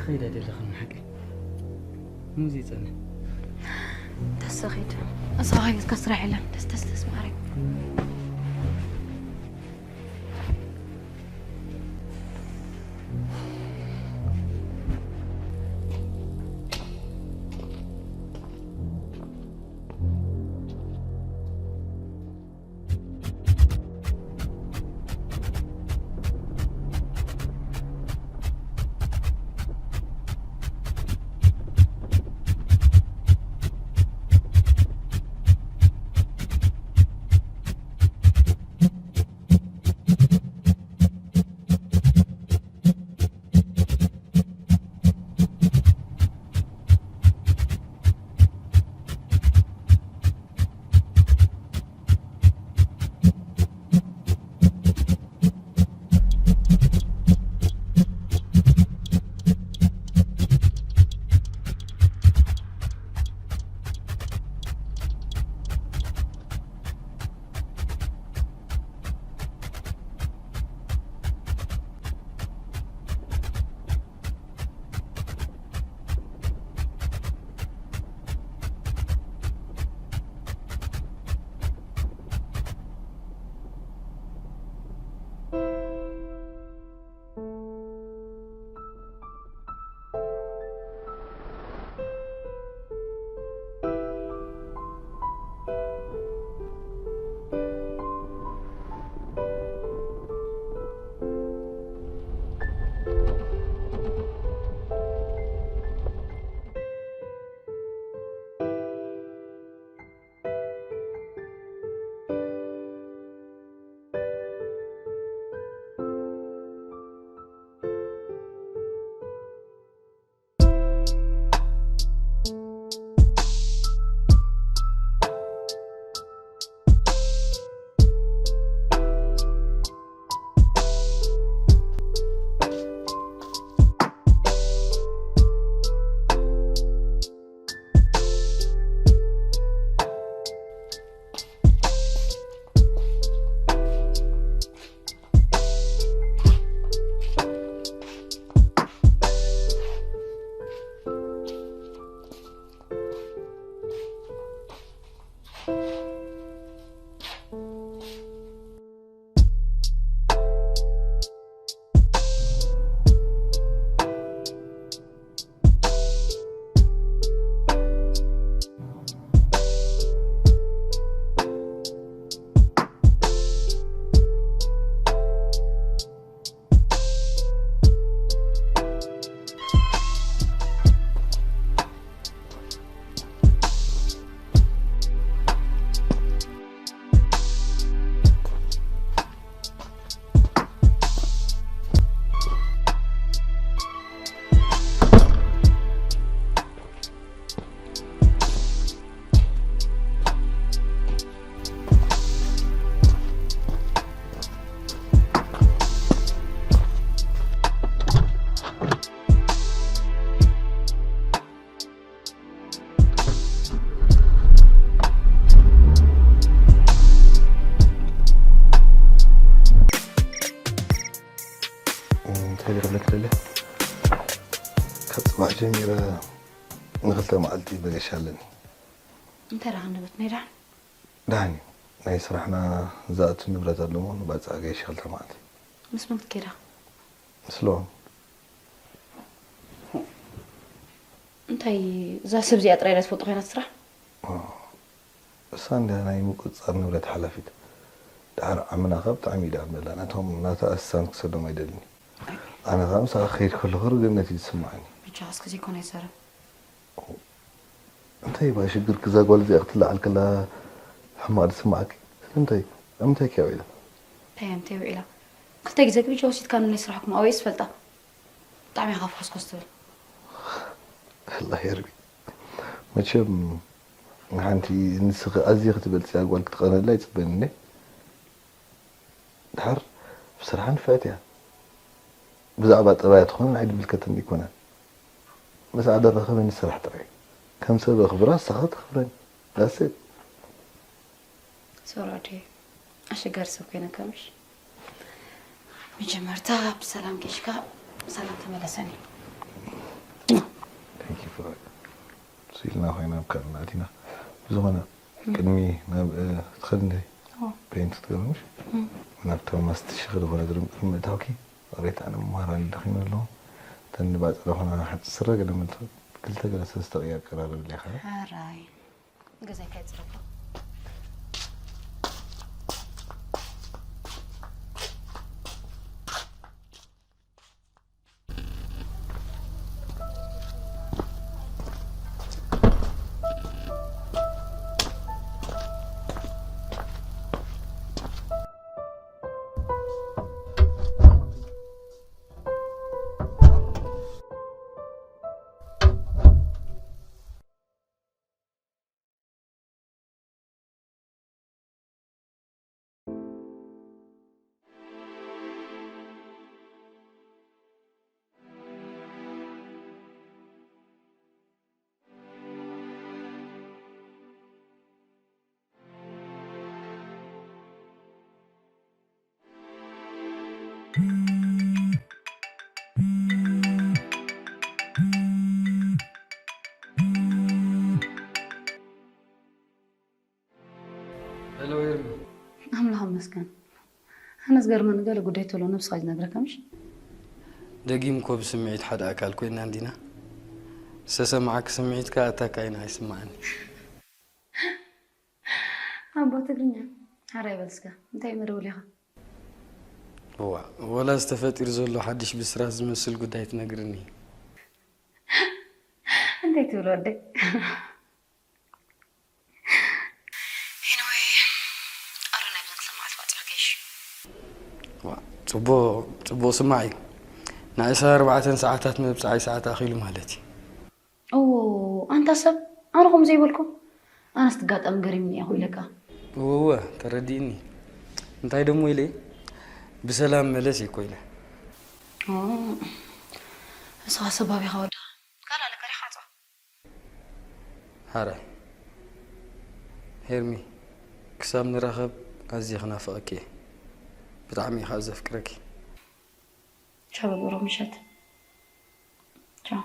ኸይድ ኣይደለኽን ሓቂ። ሙዚ ይጸንሕ። ደስ ኺድ። ንስኻ ኸይድካ ስራሕ የለን። ደስ፣ ደስ፣ ደስ ማረኝ። እንታይ ክብለኪ ደለ? ካብ ጽባሕ ጀሚረ ንኽልተ መዓልቲ በገሻ ኣለኒ። እንታይ ደኣ ክንደበት ናይ ደሓን? ደሓን እዩ። ናይ ስራሕና ዝኣቱ ንብረት ኣሎ እሞ ንባጽዕ ገይሽ ክልተ መዓልቲ። ምስ መን ክትከይዳ? ምስ ለዋም። እንታይ እዛ ሰብ እዚኣ ጥራይ እያ ትፈልጦ ኮይና ትስራሕ? ኦ፣ እሳ እንድያ ናይ ምቁጽጻር ንብረት ሓላፊት። ደሓር ዓምና ከ ብጣዕሚ እዩ ደኣ በላ። ነቶም ናታ ኣስሳን ክሰዶም ኣይደልን እዩ። ኣነ ከኣ ምሳኻ ክኸይድ ከለኹ ርግእነት እዩ ዝስምዓኒ። ብቻ እስከ ዘይኮነ ይዛረብ። እንታይ እባ ሽግርኪ፣ እዛ ጓል እዚኣ ክትለዓል ከላ ሕማቕ ዝስምዓኪ? ስለምንታይ? ኣብ ምንታይ እያ ውዒላ? እንታይ እያ ምንታይ ውዒላ? ክልተ ግዜ ግብጃ ወሲድካኒ ናይ ስራሕኩም ኣበይ ዝፈልጣ? ብጣዕሚ ኢኻ ፍኾስኮስ ትብል። ኣላ የርቢ። መቸም ንሓንቲ ንስኺ ኣዝየ ክትበልጽያ ጓል ክትቐነላ ኣይጽበን እንዴ? ድሓር ብስርሓ ንፍዕቲ እያ። ብዛዕባ ጠባያ ትኾነ ንዓይ ድምልከተኒ ኣይኮነን። ምስኣ ደራኸበኒ ስራሕ ጥራይ እዩ። ከም ሰብ ኣኽብራ፣ ንሳኻ ተኽብረኒ። That's it። ሶራዴ፣ ኣሸጋሪ ሰብ ኮይነካ ምሽ? መጀመርታ ብሰላም ጌሽካ ብሰላም ተመለሰኒ። ስኢልና ኮይና ኣብ ካልእ ኣቲና። ብዝኾነ፣ ቅድሚ ናብ፣ እ፣ ትኸዲ እንዲ ኦ። ፔንት ክትገብሪ ምሽ? እም። ናብ ቶማስ ትሽኽሪ ዝኾነ ድርም ቅድሚ እታውኪ፣ ሬት ኣነ መሃራኒ ደኺመ ኣለኹ። እተን ንባጽዕ ዝኾና ሓጺር ስረ ገለ መልክዕ ክልተ ገለ ሰለስተ ቅያ ቀራርብ ኢኻ። ሕራይ። ገዛይ ከየጽረኩ። ሄሎ ኤርሚ። ኣምላኽ ይመስገን። ኣነ ዝገርመኒ ገለ ጉዳይ ተሎ ነብስኻ ዝነግረካ ምሽ? ደጊም እኮ ብስምዒት ሓደ ኣካል ኮይና እንዲና። ዝተሰማዓኪ ስምዒት ከኣ ኣታካ ኢና ኣይስማዓኒ። ኣቦ ትግርኛ፣ ሓራይ በል እስከ፣ እንታይ መደወል ኢኻ? እዋ፣ ወላ ዝተፈጢሩ ዘሎ ሓድሽ ብስራት ዝመስል ጉዳይ ትነግርኒ? እንታይ ትብል ወደይ? ኤኒወይ፣ ኣረ ናይ ብዘን ክልተ መዓልቲ ባጽዕ ገይሽ። ዋ፣ ጽቡቕ፣ ጽቡቕ ስማዕ እዩ። ናይ ዕስራ ኣርባዕተን ሰዓታት መብጽዓይ ሰዓት ኣኺሉ ማለት እዩ። ኦ፣ ኣንታ ሰብ፣ ኣነ ከምኡ ዘይበልኩ። ኣነስ ትጋጠም ገሪምኒ እየ ኢለካ። እወ፣ እወ፣ ተረዲእኒ። እንታይ ደሞ ኢለ? ብሰላም መለስ እኮ ኢለ። ኦ፣ ንስኻ ሰብ ኣቢኻ ወዳ። ካልእ ኣለካ ዲኻ ዓጽዋ? ሓራይ። ሄርሚ፣ ክሳብ ንራኸብ ኣዝየ ክናፍቐኪ እየ። ብጣዕሚ እየ ከኣ ዘፍቅረኪ። ቻው፣ ብሩህ ምሸት። ቻው።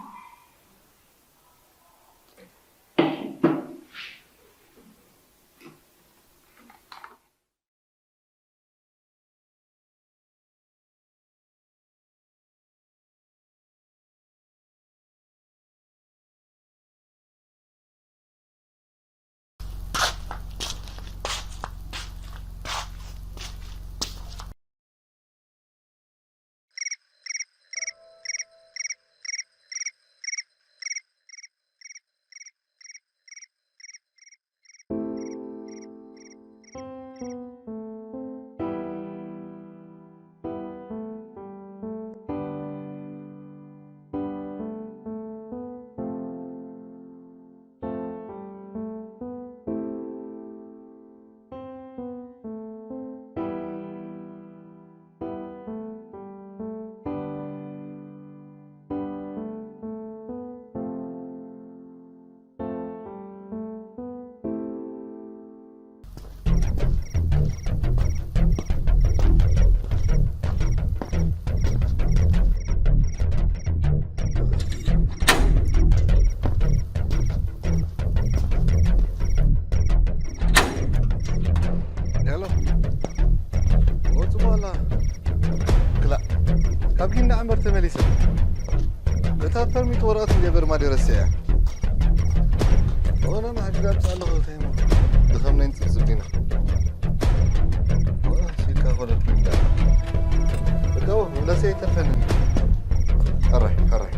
ሄሎ፣ ወጽኡ ኣላ። ክላእ፣ ካብ ጊንዳዕ እምበር ተመሊሰ። እታ ፐርሚት ወረቐት እንድየ በርማዲ ረሲዐያ። ኦነ፣ ማዕድን ኣምጽእ ኣለኹ፣ እንታይ እሞ? ድኸም ናይ ንጽጽ ቢና። ኦ፣ ሲካ ኮለል ጊንዳዕ። እተው፣ ምለሰ ኣይተርፈንን። ሕራይ፣ ሕራይ።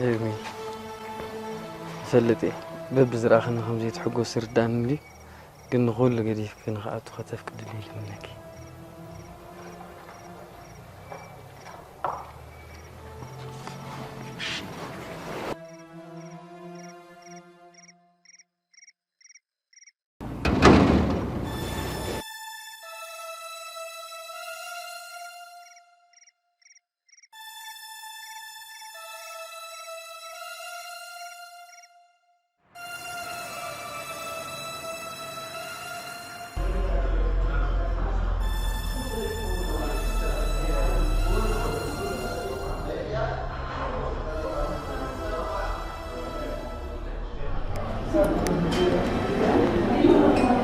ኤርሚ፣ ይፈልጥ እየ በብዝረኣኽኒ ከም ዘይትሕጎስ ይርዳእኒ እንድዩ፣ ግን ንኹሉ ገዲፍኪ ንኽኣቱ ከተፍቅድለይ ይልምነኪ።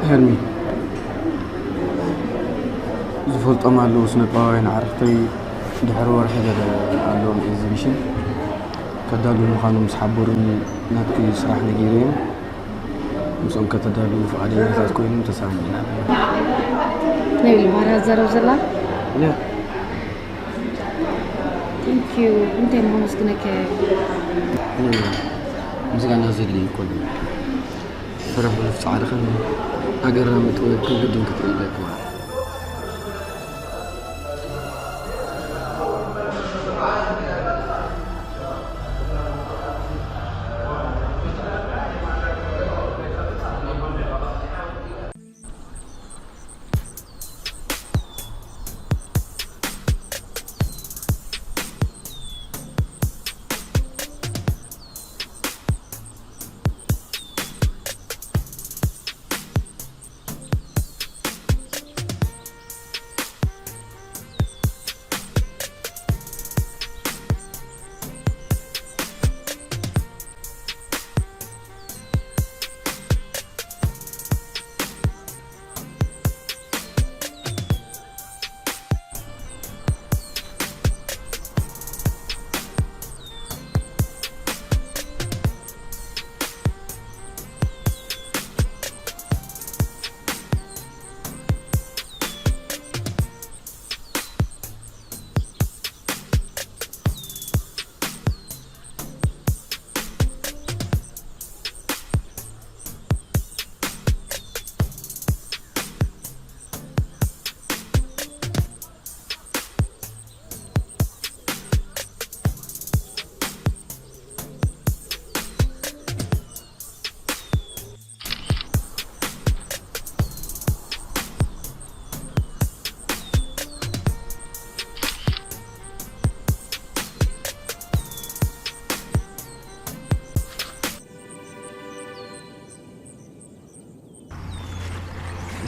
ሄርሚ፣ ዝፈልጦም ኣለዉ ስነጥበባውያን ኣዕርኽተይ ድሕሪ ወርሒ ገለ ኣለዎም ኤግዚቢሽን ከዳልዉ ምዃኖም ምስ ሓበሩኒ ናትኪ ስራሕ ነጊረዮም። ምስኦም ከተዳልዉ ፍቓደኛታት ኮይኖም ተሰማሚዕና ኣለና። ናይ ኢሉ ባህርያ ትዛረብ ዘላ? ያ። Thank you። እንታይ እሞ መስግነካ? ምስጋና ዘድልዩ ይኮን። ስራሕ ብሉፍ ጻዕርኽን ሃገርና ምጥዋይክን ግድን ክትርኢ ኣለኪ ማለት።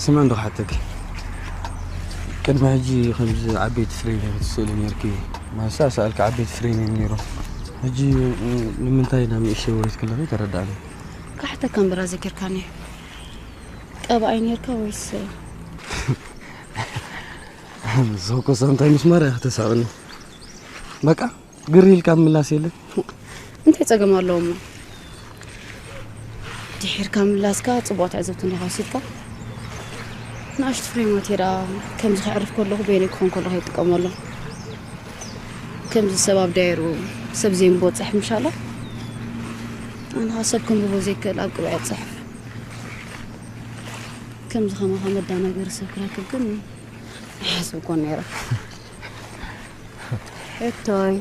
ስምዒ እንዶ ክሓተኪ። ቅድሚ ሕጂ ከምዚ ዓበይቲ ፍሬም ክትስእሊ ነይርኪ። ማሳ ሰኣልኪ ዓበይቲ ፍሬም እዮም ነይሮም። ሕጂ ንምንታይ ናብ ንእሽተይ ወሪድ ከለኺ ተረዳእኒ። ካሕተካ እምበር ኣዘኪርካኒ። ቀባኣይ ነይርካ ወይስ? ዞኮ ሳምታይ ምስማር እያ ከተሳቕኒ። በቃ ግር ኢልካ ምላስ የለን። እንታይ ጸገም ኣለዎ እሞ? ድሒርካ ምላስካ ጽቡቕ ትዕዝብቲ እንዲኻ ወሲድካ። ንኣሽቱ ፍሬማት እየ ደኣ ከምዚ ከዕርፍ ከለኹ በይነይ ክኾን ከለኹ ይጥቀመሎም። ከምዚ ሰብ ኣብ ዳየሩ ሰብ ዘይምቦ ጽሕፍ ምሻላ። ኣነ ኸኣ ሰብ ከንብቦ ዘይክእል ኣብ ቅብዐ ጽሕፍ። ከምዚ ኸማኻ መዳናገሪ ሰብ ክረክብ ግን ኣይሓሰብኩን ነይረ። ሕቶይ።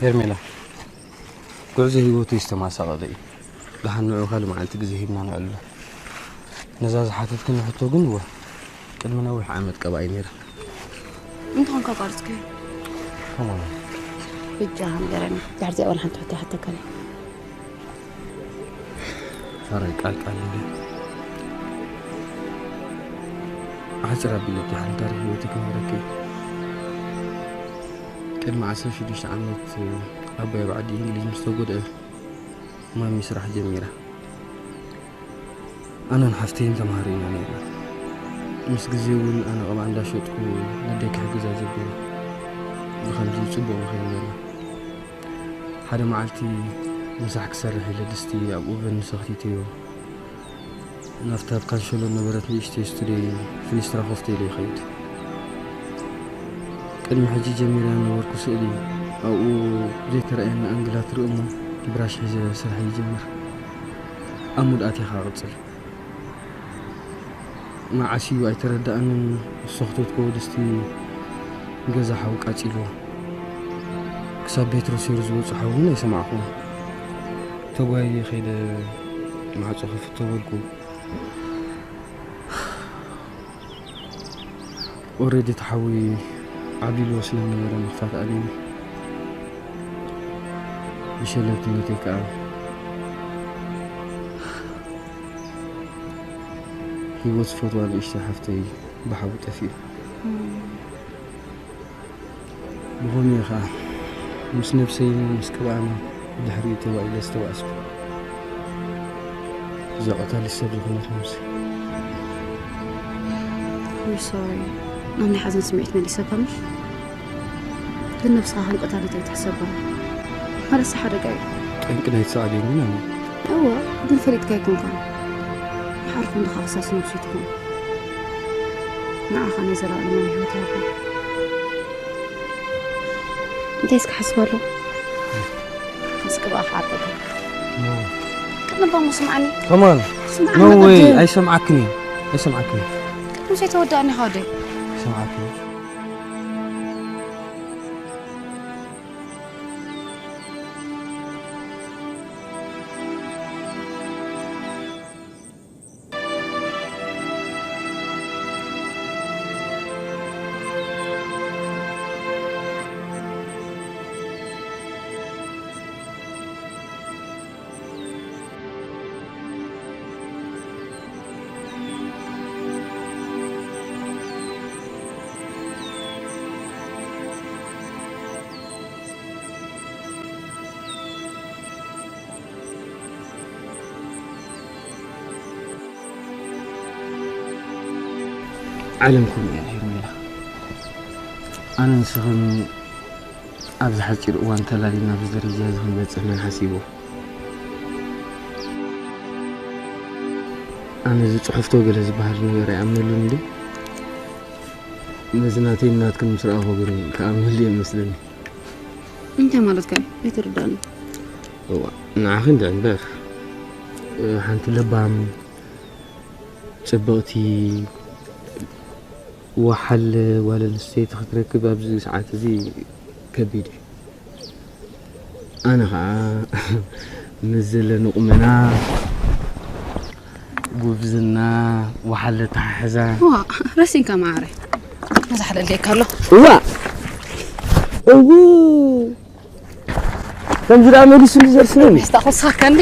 ሄርሜላ፣ ጉዕዞ ህይወተይ ዝተመሳቐለ እዩ። ደሓን ንዑ ካልእ መዓልቲ ግዜ ሂብና ነዕልሎ። ነዛ ዝሓተትክኒ ሕቶ ግን እወ፣ ቅድሚ ነዊሕ ዓመት ቀባኢ ነይረ። እንታይ ኮንካ ኣቋሪጽካዮ? ከማን። ብጃኻ ንገረኒ። ድሕሪ እዚኣ ዋላ ሓንቲ ሕቶ ይሓተካ እየ። ፋራይ ቃል ቃል እንደ ሓፂር ኣቢለኪ ሓንቲ ታሪክ ህይወተይ ክነግረኪ። ቅድሚ ዓሰርተ ሽዱሽተ ዓመት ኣቦይ ኣብ ዓዲ እንግሊዝ ምስ ተጎድአ ማሚ ስራሕ ጀሚራ። ኣነን ሓፍተይን ተምሃሮ ኢና ነይርና። ምስ ግዜ እውን ኣነ ቅብኣ እንዳሸጥኩ ነደይ ክሕግዛ ጀሚረ። ብኸምዚ ጽቡቕ ንኸይድ ነይርና። ሓደ መዓልቲ ምሳሕ ክሰርሕ ኢለ ድስቲ ኣብ ኦቨን ንሰኽቲተዮ። ናብታ ኣብ ካንሸሎ ነበረት ንእሽተይ ስቱዲዮይ ፍኒስትራ ኮፍ ኢለ ይኸይድ። ቅድሚ ሕጂ ጀሚረ ዝነበርኩ ስእሊ ኣብኡ ዘይተራእየኒ ኣንግላት ርኢ እሞ ብራሽ ሒዘ ስራሕ ይጅምር። ኣብ ሙድ ኣትየ ኸኣ እቕጽል። መዓስ እዩ ኣይተረድኣንን፣ እሱ ክተትኮ ድስቲ ገዛ ሓዊ ቃጺልዎ። ክሳብ ቤት ሮሴሩ ዝበጽሑ እውን ኣይሰማዕኹን። ተጓይየ ከይደ ማዕጾ ክፍቶ በልኩ። ኦረዲ እቲ ሓዊ ዓብሊልዎ ስለ ዝነበረ ምኽፋት ኣልዩኒ። ብሸለልትነተይ ከኣ ህይወት ዝፈትዋ ንእሽተይ ሓፍተይ ብሓዊ ጠፊኡ። ብኸምኡ ከኣ ምስ ነብሰይን ምስ ቅብኣና ብድሕሪኡ ተባኢለ ዝተባእስኩ። እዛ ቀታሊት ሰብ ዝኾነት ነብሲ። I'm sorry። ናብ ናይ ሓዘን ስምዒት መሊሰካ ምሽ? ግን ነብስኻ ከም ቀታሊት ኣይትሕሰባ። ማለትሲ ሓደጋ እዩ። ጠንቂ ናይቲ ሳዕቤን ግን ኣነ። እወ፣ ግን ፈሊጥካ ኣይኮንካን። ሓርኩም ድኻ ክሳስ ነብሱ ይትኾን። ንዓኻ ናይ ዘለኣለማዊ ህይወት ይሃብካ። እንታይ እስኪ ሓስብ ኣሎ? እስኪ ብኣኻ ዓርኩ። ቅድም ባሞ ስምዓኒ። ከማን። ስምዓኒ no way፣ ቅድም። ኣይሰምዓክን እዩ። ኣይሰምዓክን እዩ። ቅድም ዘይተወዳእኒ ኢኻ ወደይ። ኣይሰምዓክን እዩ። ዓለም ከምኡ እያ ሄርሜላ። ኣነ ንስኽን ኣብዚ ሓጺር እዋን ተላሊና ኣብዚ ደረጃ እዚ ክንበጽሕ መን ሓሲቡ? ኣነ እዚ ጽሑፍቶ ገለ ዝበሃል ነገር ኣይኣምነሉን እንዲ። ነዚ ናተይን ናትክን ምስ ረኣኹ ግን ክኣምነሉ እየ መስለኒ። እንታይ ማለትካ እዩ? ኣይተረዳእኒ። እዋ፣ ንዓኺ እንድዒ እምበር፣ እ፣ ሓንቲ ለባም፣ ጽብቕቲ፣ ወሓል ጓል ኣንስተይቲ ክትረክብ ኣብዚ ሰዓት እዚ ከቢድ እዩ። ኣነ ኸኣ ምስ ዘለኒ ቁመና፣ ጉብዝና፣ ወሓል ኣተሓሕዛ። ዋ፣ ረሲንካ መዓረይ። ነዛ ሓደ ኣድልየካ ኣሎ። እዋ! እው! ከምዚ ደኣ መሊሱ ዝዘርስነኒ። ምስታ ኾሳካ እንዴ?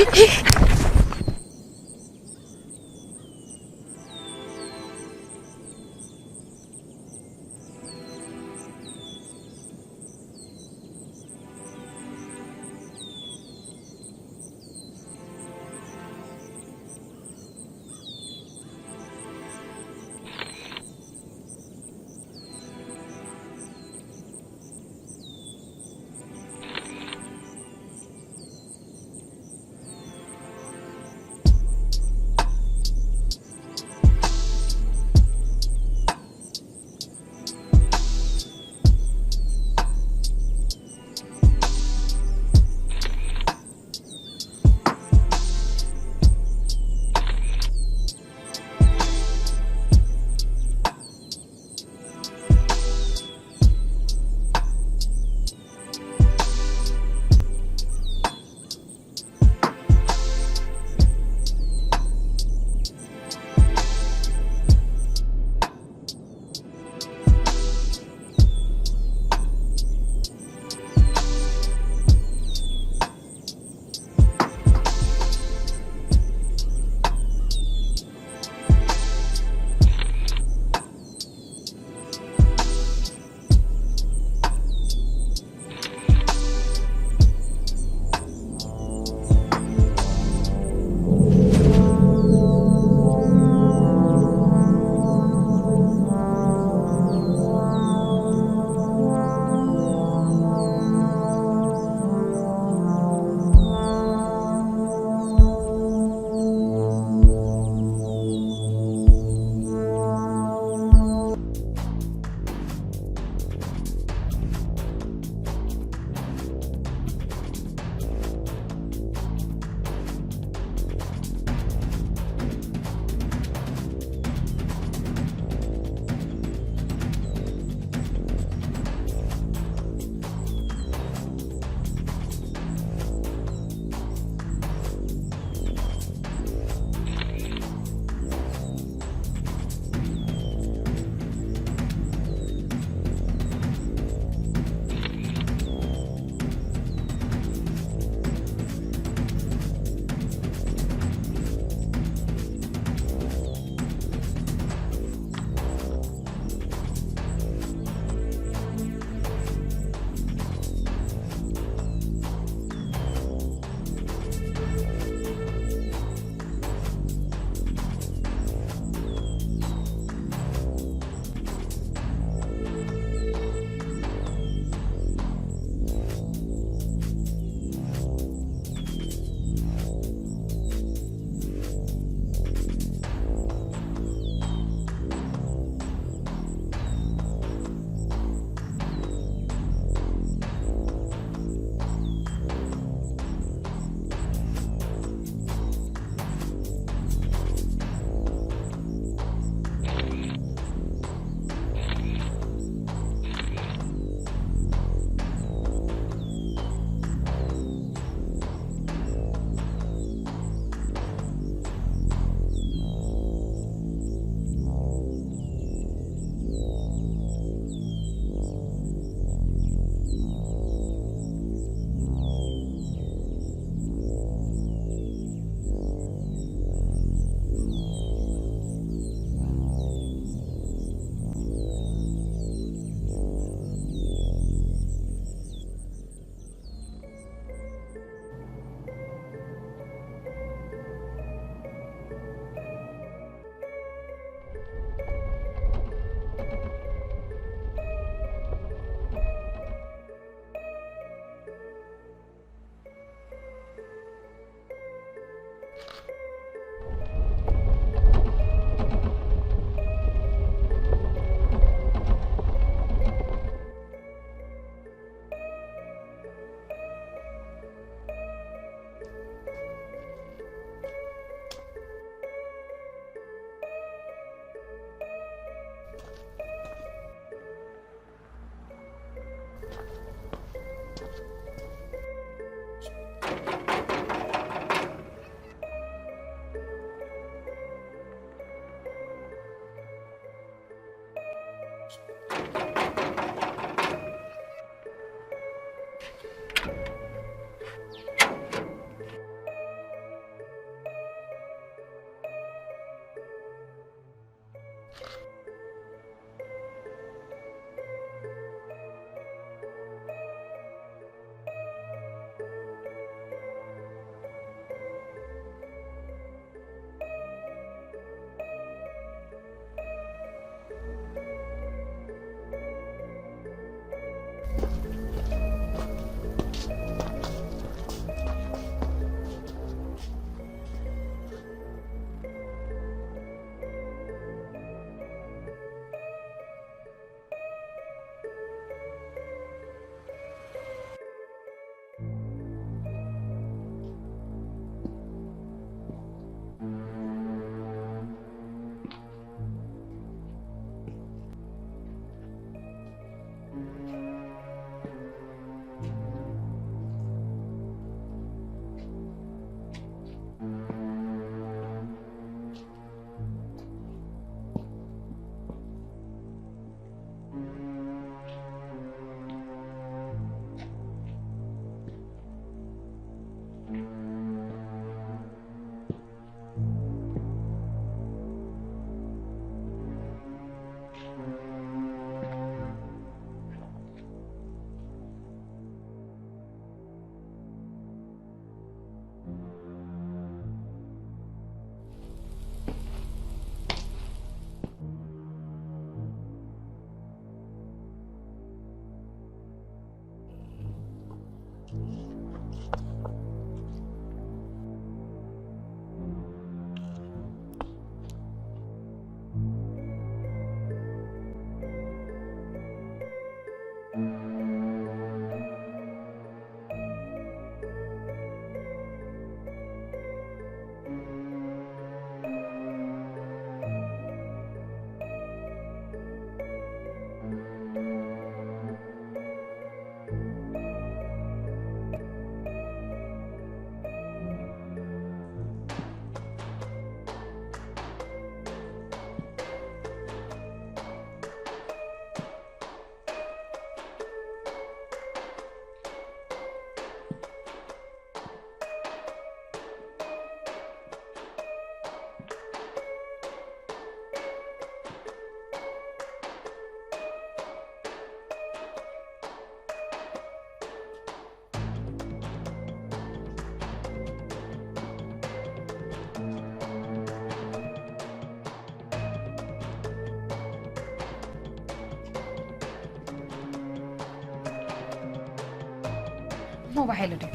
እሞ ብሓይሉ ዶ?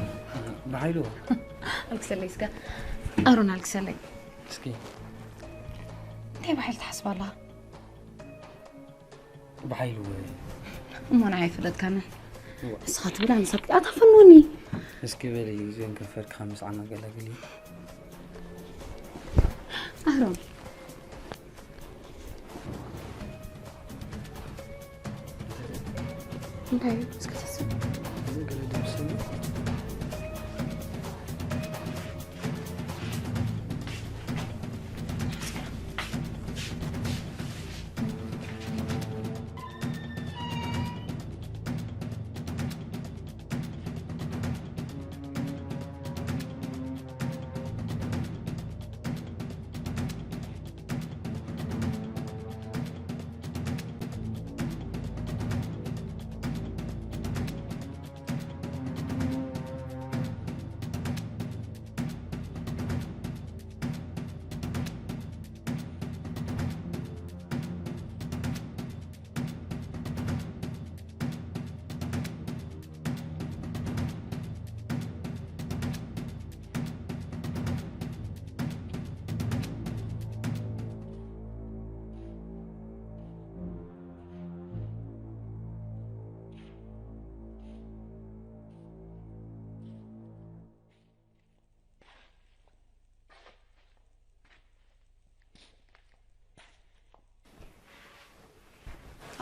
ብሓይሉ ኣልክሰለይ እስከ። ኣሮን ኣልክሰለይ። እስኪ እንታይ ብሓይሉ ትሓስብ ኣለኻ? ብሓይሉ እሞ ንዓይ ኣይፈለጥካንን። ንስኻ ትብል ኣንሳብ ኣታፈኖኒ። እስኪ በሊ እዚኦም ከንፈርካ ምስዓና ገላግሊ። ኣሮን እንታይ እዩ? እስከ ተስብ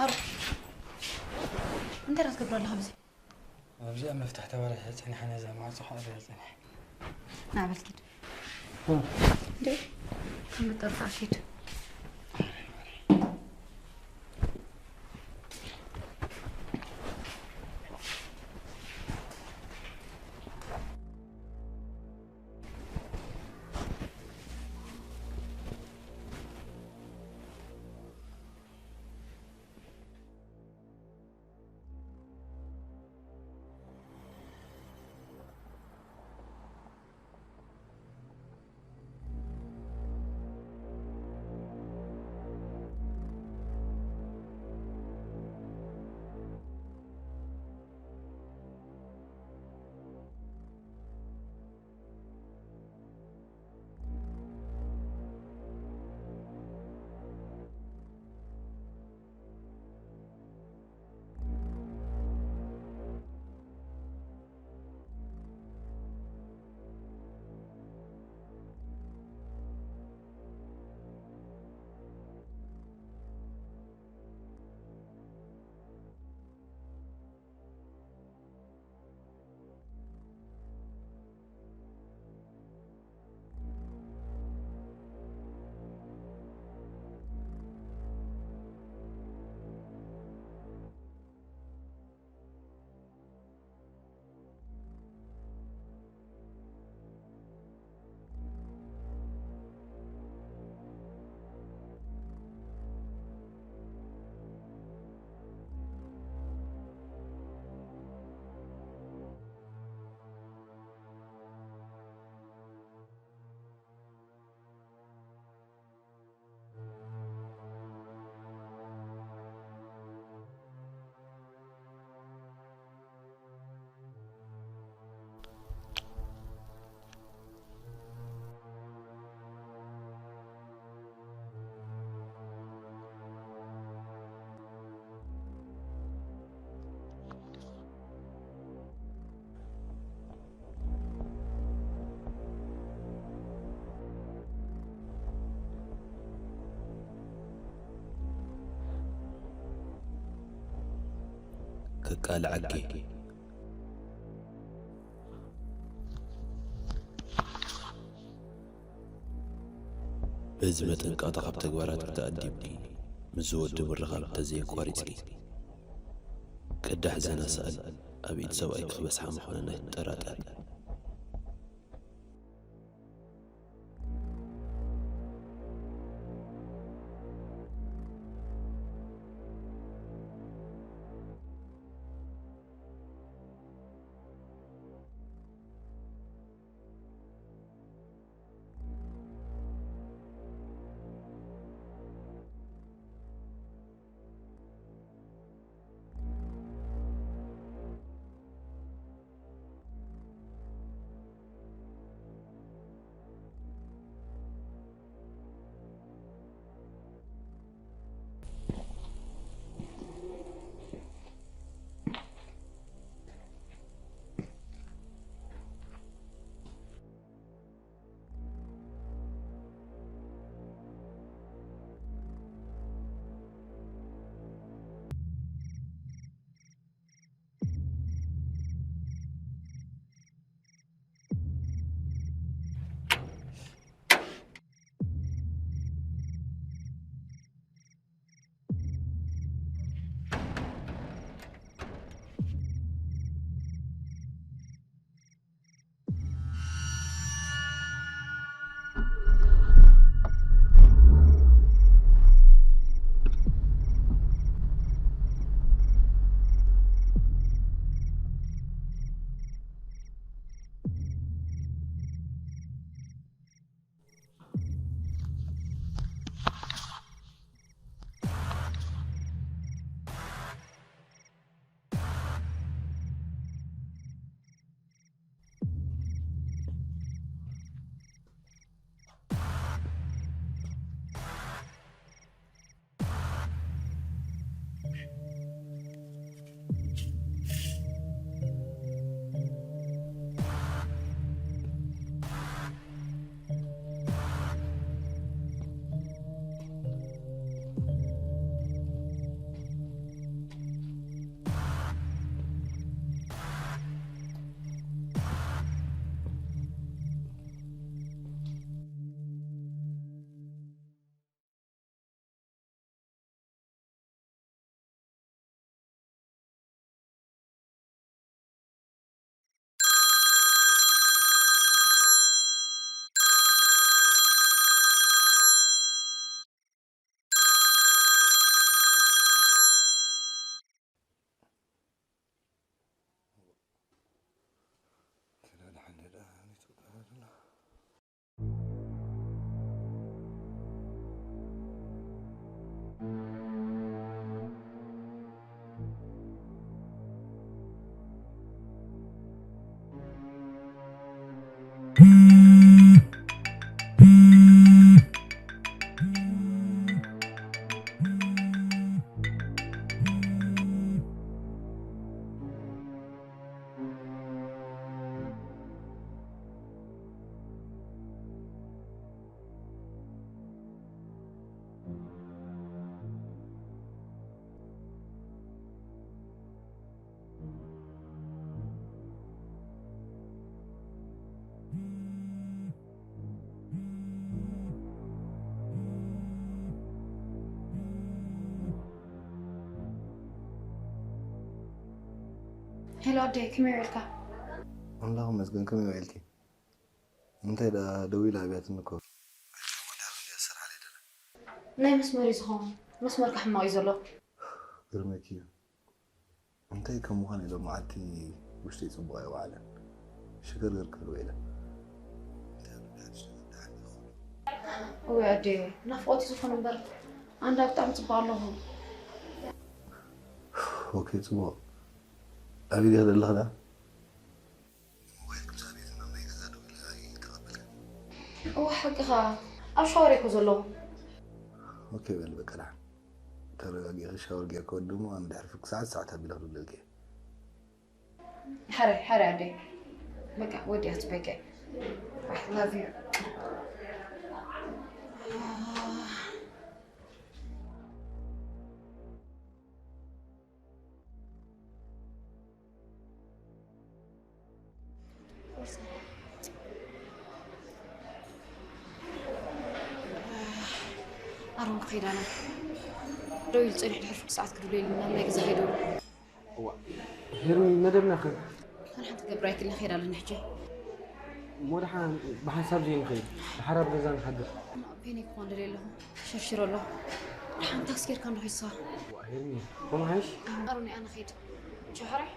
ኣሮ እንታይ ራስ ገብረ ኣለኻ ብዚ ኣብዚኣ መፍትሕ ተባላሽ ጸኒሓ ነዛ ማዕጾ ሓሪያ ጸኒሐ ናበል ኪድ እንዴ ከም ጠፋ ኪድ ከቃልዓኪ በዚ መጠን ቃታ ካብ ተግባራት ብተኣዲብኪ ምስዚ ወዲ ምርኻብ እንተዘየቋሪፅኪ ቅዳሕ ዘና ሰኣል ኣብ ኢድ ሰብኣይ ክበፅሓ ምዃነን ኣይትጠራጠሪ። ኣደይ ከመይ ውዒልካ? ኣምላኽ ይመስገን፣ ከመይ ውዒልኪ? እንታይ ደኣ ደዊላ ኣብያትኒ እኮ። ናይ መስመር እዩ ዝኸውን። መስመርካ ሕማቕ እዩ ዘሎ። ግርመኪ እዩ። እንታይ ከም ምዃን ኢሎ መዓልቲ ውሽጢ ጽቡቕ ኣይወዓለን። ሽገርገር ክብል ውዒለ። እንታይ ኣብ ልዕሊ ሓድሽ ነገር ደሓን ይኸውን? እወ ኣደይ፣ ናፍቖት እዩ ዝኾን እምበር ኣንዳ ብጣዕሚ ጽቡቕ ኣለኹ። ኦኬ፣ ጽቡቕ። ኣበይ ዲኺ ዘለኺ ደኣ? ሞባይል ክሳብ የት ናብ ናይ ገዛ ደዊለ ኣይተቐበልክን? እወ ሓቅኻ፣ ኣብ ሻወር እየ እኮ ዘለኹ። ኦኬ በል በቃ ደሓን። ተረጋጊእኺ ሻወር ጌርኪ ወዲ እሞ ኣነ ድሕሪ ፍርቂ ሰዓት ሰዓት ኣቢለ ክድውለልኪ እየ። ሓራይ ሓራይ ኣደይ፣ በቃ ወዲኣ ጽበቀ። I love you። ኣሮን ክኸይድ ኣነ። ደው ኢሉ ጸኒሑ ድሕሪ ፍርቂ ሰዓት ክድውለሉ ናብ ናይ ገዛ ከይደውል። እዋ፣ ሄርሚ፣ መደብና ከ? ኣነ ሓንቲ ክገብር ኣይክእልን፣ ክኸይድ ኣለኒ ሕጂ። እሞ ደሓን ብሓንሳብ ዘይንኸይድ፣ ደሓር ኣብ ገዛ ንሓድር። ኣቤነይ ክኾን ደልየ ኣለኹ፣ ሸርሽሮ ኣለኹ። ደሓን ታክሲ ጌርካ እንዶ ሒዝካ። እዋ፣ ሄርሚ፣ ከምኡ ሓይሽ? ኣሮን፣ ኣነ ኸይድ። ቻው፣ ሕራይ።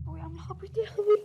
ወይ ኣምላኽ፣ ኣቦይ እንታይ ክብል?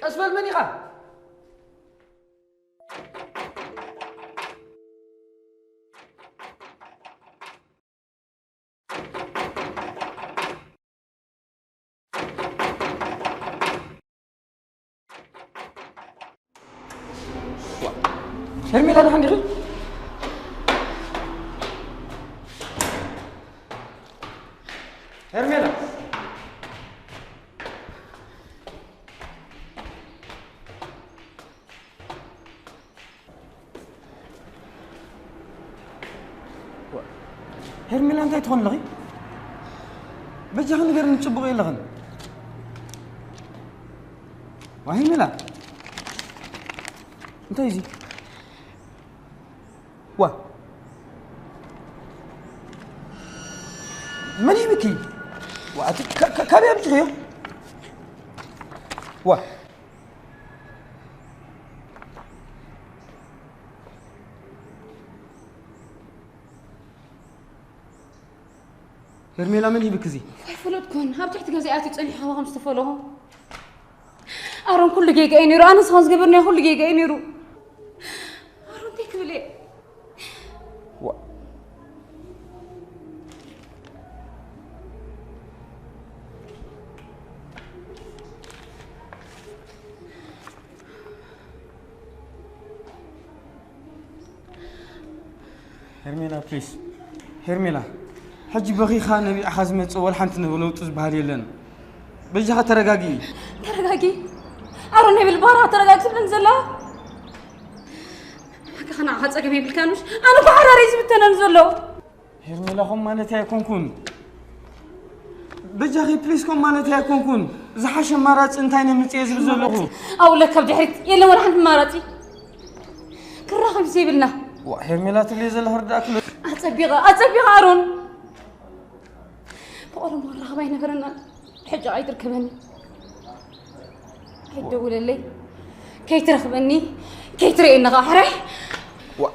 ቀስ በል፣ መን ኢኻ? ሄርሜላ ደሓን ዲኺ? ሄርሜላ። ሄርሜላ እንታይ ትኾን ኣለኺ? በጃኺ ንገርኒ፣ ጽቡቕ የለኽን። ዋ ሄርሜላ፣ እንታይ እዚ? ዋ መን ሂብኪ? ዋ ኣቲ ካ- ካ- ካበይ ኣምጺኽዮ? ዋ ሄርሜላ መን ሂብኪ እዚ? ኣይፈለጥኩን። ኣብ ትሕቲ ገዛይ ኣትዩ ጸኒሑ ከማኹም ዝተፈለኹ። ኣሮን ኩሉ ጌጋ'ዩ ነይሩ። ኣነስ ኸም ዝገበርናዮ ኩሉ ጌጋ'ዩ ነይሩ። ኣሮን እንታይ ክብል እየ? ዋ ሄርሜላ ፕሊስ ሄርሜላ፣ ሕጂ በኺኻ ነቢዕኻ ዝመጽእ ወላ ሓንቲ ለውጢ ዝበሃል የለን። በጃኻ ተረጋጊ። ተረጋጊ ኣሮን፣ ናይ ብልባራ ተረጋጊ ትብለኒ ዘላ? ሓቂ ንዓኻ ጸገም የብልካንሽ። ኣነ እኮ ሓራረይ ዝብተነኒ ዘሎ። ሄርሜላ፣ ከም ማለት ኣይኮንኩን። በጃኺ ፕሊስ፣ ከም ማለት ኣይኮንኩን። ዝሓሸ ኣማራጺ እንታይ ነምጽእ ዝብል ዘለኹ። ኣውለ ካብ ድሕሪት የለን ወላ ሓንቲ ኣማራጺ። ክራኸብ ዘይብልና። ዋ ሄርሜላ፣ ትብሊ ዘለኺ ርዳእኪ። ኣጸቢቐ ኣጸቢቐ ኣሮን፣ ብቐደም መራኸቢ ኣይነበረናን። ሕጂ ኣይትርከበኒ፣ ኣይትደውለለይ፣ ከይትረኽበኒ፣ ከይትርእየኒ ኸዓ ሕራይ። ዋ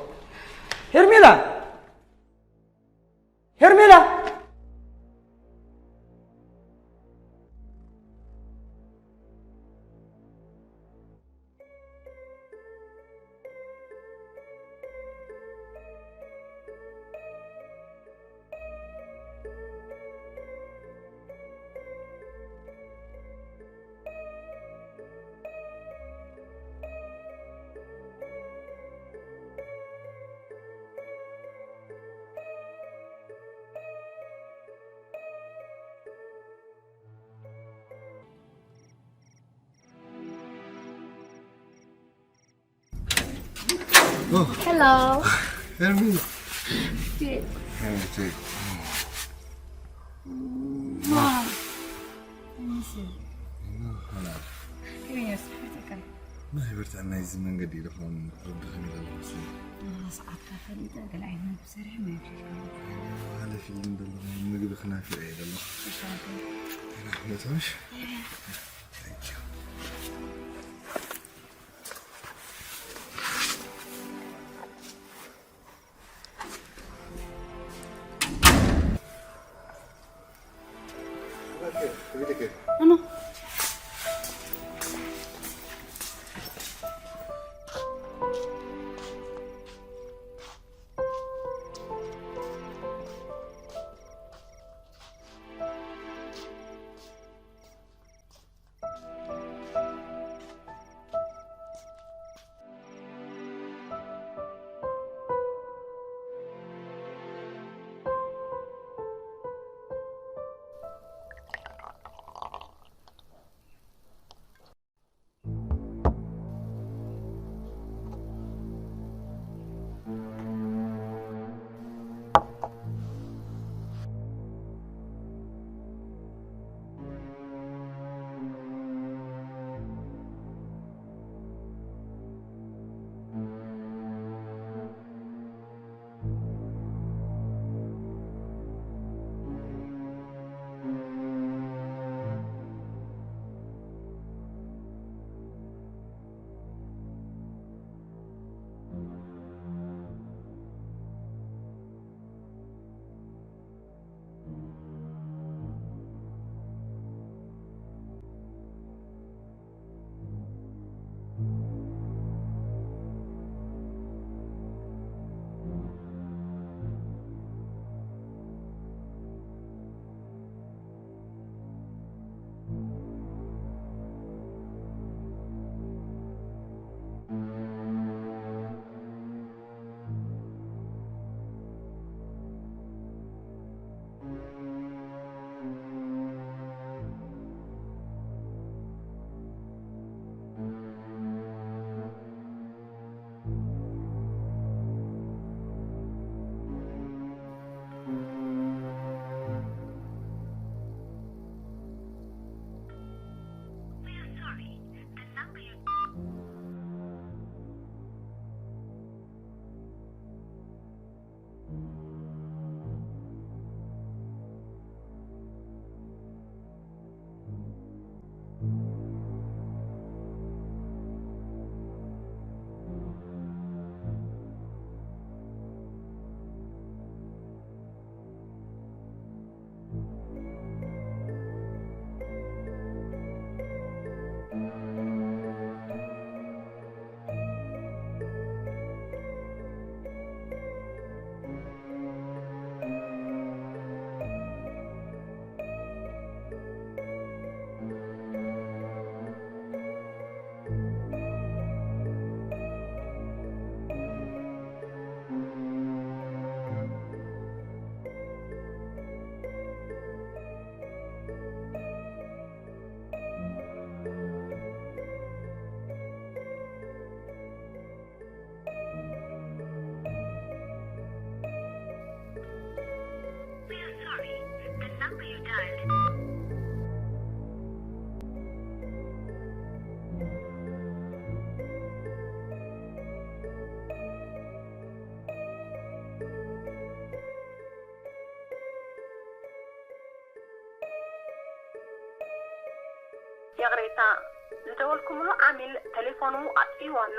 ሄርሜላ፣ ሄርሜላ። Hello. Hello. Hey, Jake. Mwah. I miss you. I know, hold on. Give me your secret. ናይ ብርትዕና እዚ መንገዲ ኢልኹም ረቢ ከመይ ዘለኹም ስለ ሰዓትካ ፈሊጠ ገለ ዓይነት ምግቢ ሰሪሐ መብሪልካ ሃለፊ ኢሉ ዘለኹም ምግቢ ክናፍዕ እየ ዘለኹ። መቶሽ ይቕሬታ፣ ዝደወልኩምሉ ዓሚል ቴሌፎኑ ኣጥፊእዎ ኣሎ።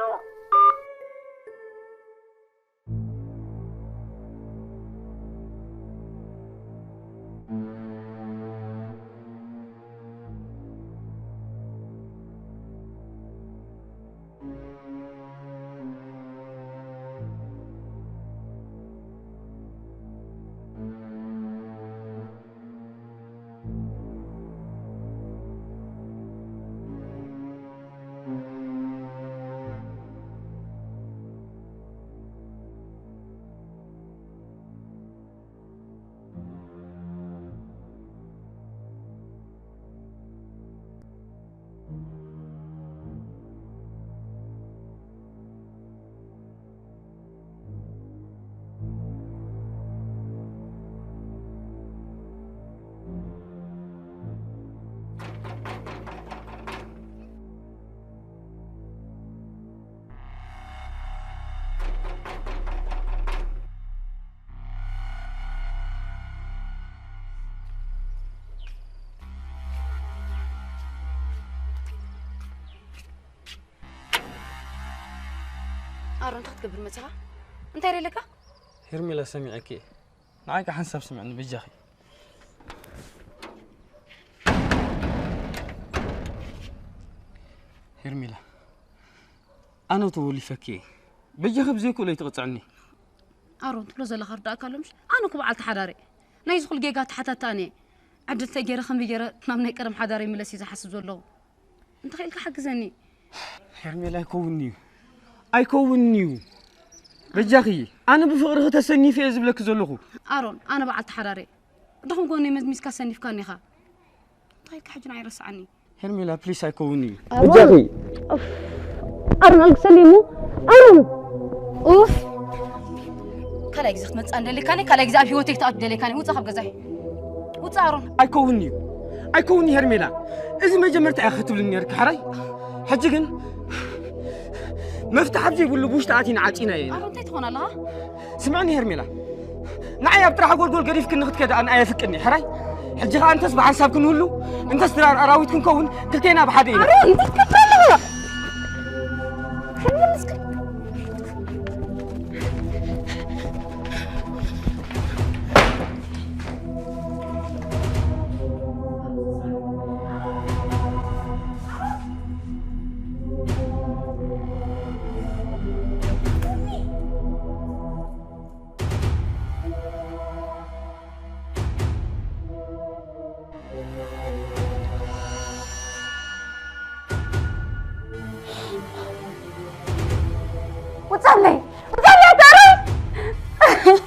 ኣሮን፣ እንታይ ክትገብር መጺኻ? እንታይ ደለካ? ሄርሜላ፣ ሰሚዐኪ እየ። ንዓይ ከ ሓንሳብ ስምዕኒ በጃኺ። ሄርሜላ፣ ኣነ ተወሊፈኪ እየ። በጃኺ ብዘይክእሎ ኣይትቕጽዕኒ። ኣሮን፣ ትብሎ ዘለኻ ርዳእካ ኣሎ ምሽ? ኣነ እኮ በዓልቲ ሓዳር እየ። ናይዚ ኩሉ ጌጋ ተሓታቲ ኣነ እየ። ዕድል ተገይረ ከመይ ገይረ ናብ ናይ ቀደም ሓዳረይ ይምለስ እየ ዝሓስብ ዘለኹ። እንተኽኢልካ ሓግዘኒ። ሄርሜላ፣ ኣይከውንን'ዩ። ኣይከውንን'ዩ። በጃኺ፣ ኣነ ብፍቕርኺ ተሰኒፈ እየ ዝብለኪ ዘለኹ። ኣሮን፣ ኣነ በዓልቲ ሓዳር እየ። ድኹም ጎነይ መዝሚዝካ ሰኒፍካኒ ኢኻ። እንታይ ኢልካ ሕጂ ንዓይ ረስዓኒ? ሄርሜላ፣ ፕሊስ፣ ኣይከውንን'ዩ። ኣሮን! በጃኺ። ኡፍ! ኣሮን፣ ኣልግሰለይ እሞ። ኣሮን! ኡፍ! ካልኣይ ግዜ ክትመጽእ እንደሌካኒ፣ ካልኣይ ግዜ ኣብ ህይወተይ ክትኣቱ እንደሌካኒ። ውጻእ ካብ ገዛይ። ውጻእ ኣሮን። ኣይከውንን'ዩ። ኣይከውንን'ዩ ሄርሜላ። እዚ መጀመርታ ኢኻ ክትብልኒ ነርኪ፣ ሕራይ? ሕጂ ግን መፍትሕ ኣብ ዘይብሉ ብውሽጢ ኣቲና ዓጺናዮ ኢና። ኣሮን፣ እንታይ ትኾን ኣለኻ? ስምዕኒ ሄርሜላ፣ ንዓይ ኣብ ጥራሕ ጎልጎል ገዲፍክኒ ክትከዳ ኣነ ኣየፍቅድኒ፣ ሕራይ? ሕጂ ኸኣ እንተስ ብሓንሳብ ክንህሉ፣ እንተስ ድራር ኣራዊት ክንከውን፣ ክልቴና ብሓደ ኢና። ኣሮን፣ እንታይ ትገብር ኣለኻ? ውጻለይ! ውጻለይ ኣታ ኣሮን!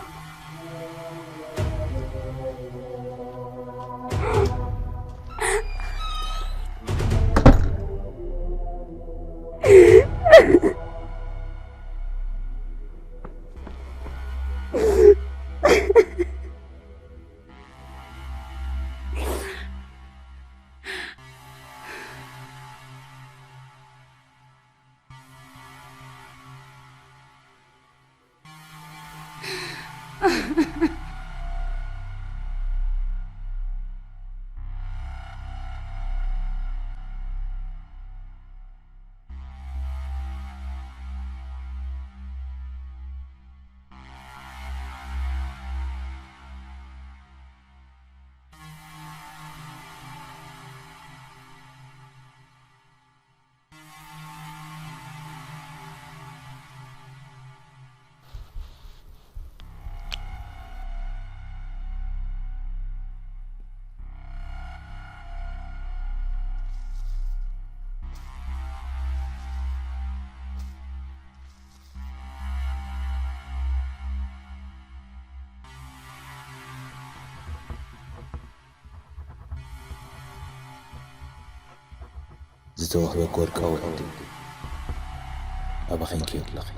ዝተዋህበኪ ወርቃዊ ዕድል፣ ኣበኺ እንክዮ ኣለኺ።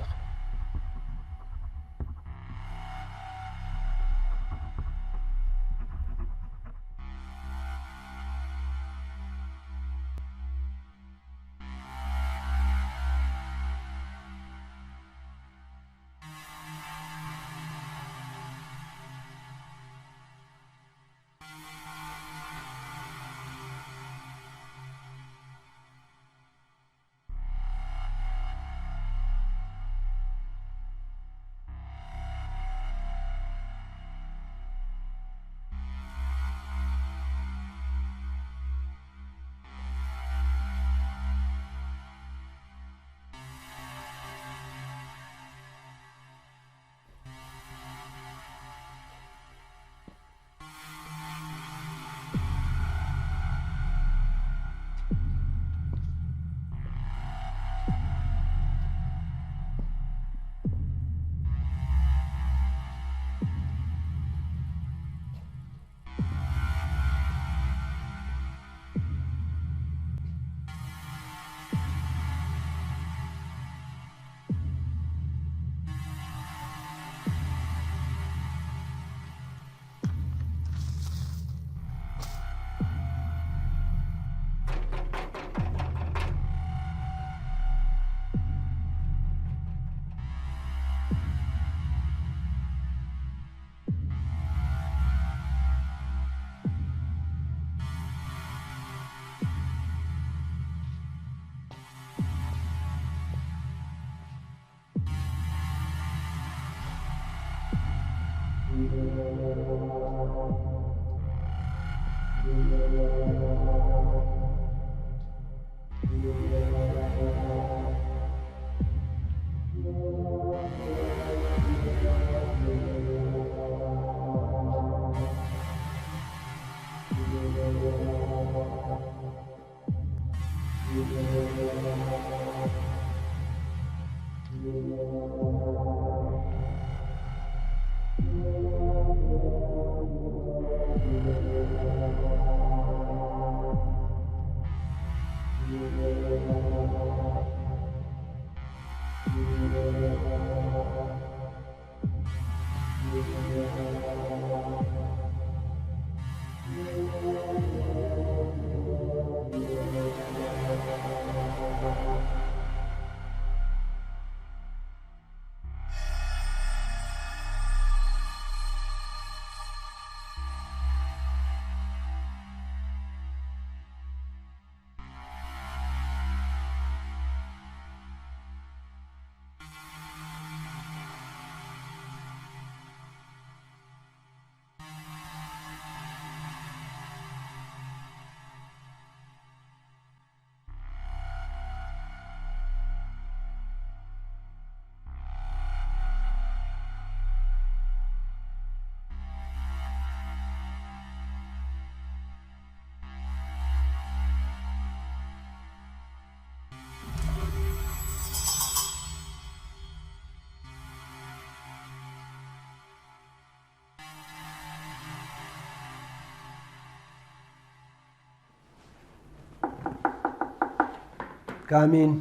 ካሚን።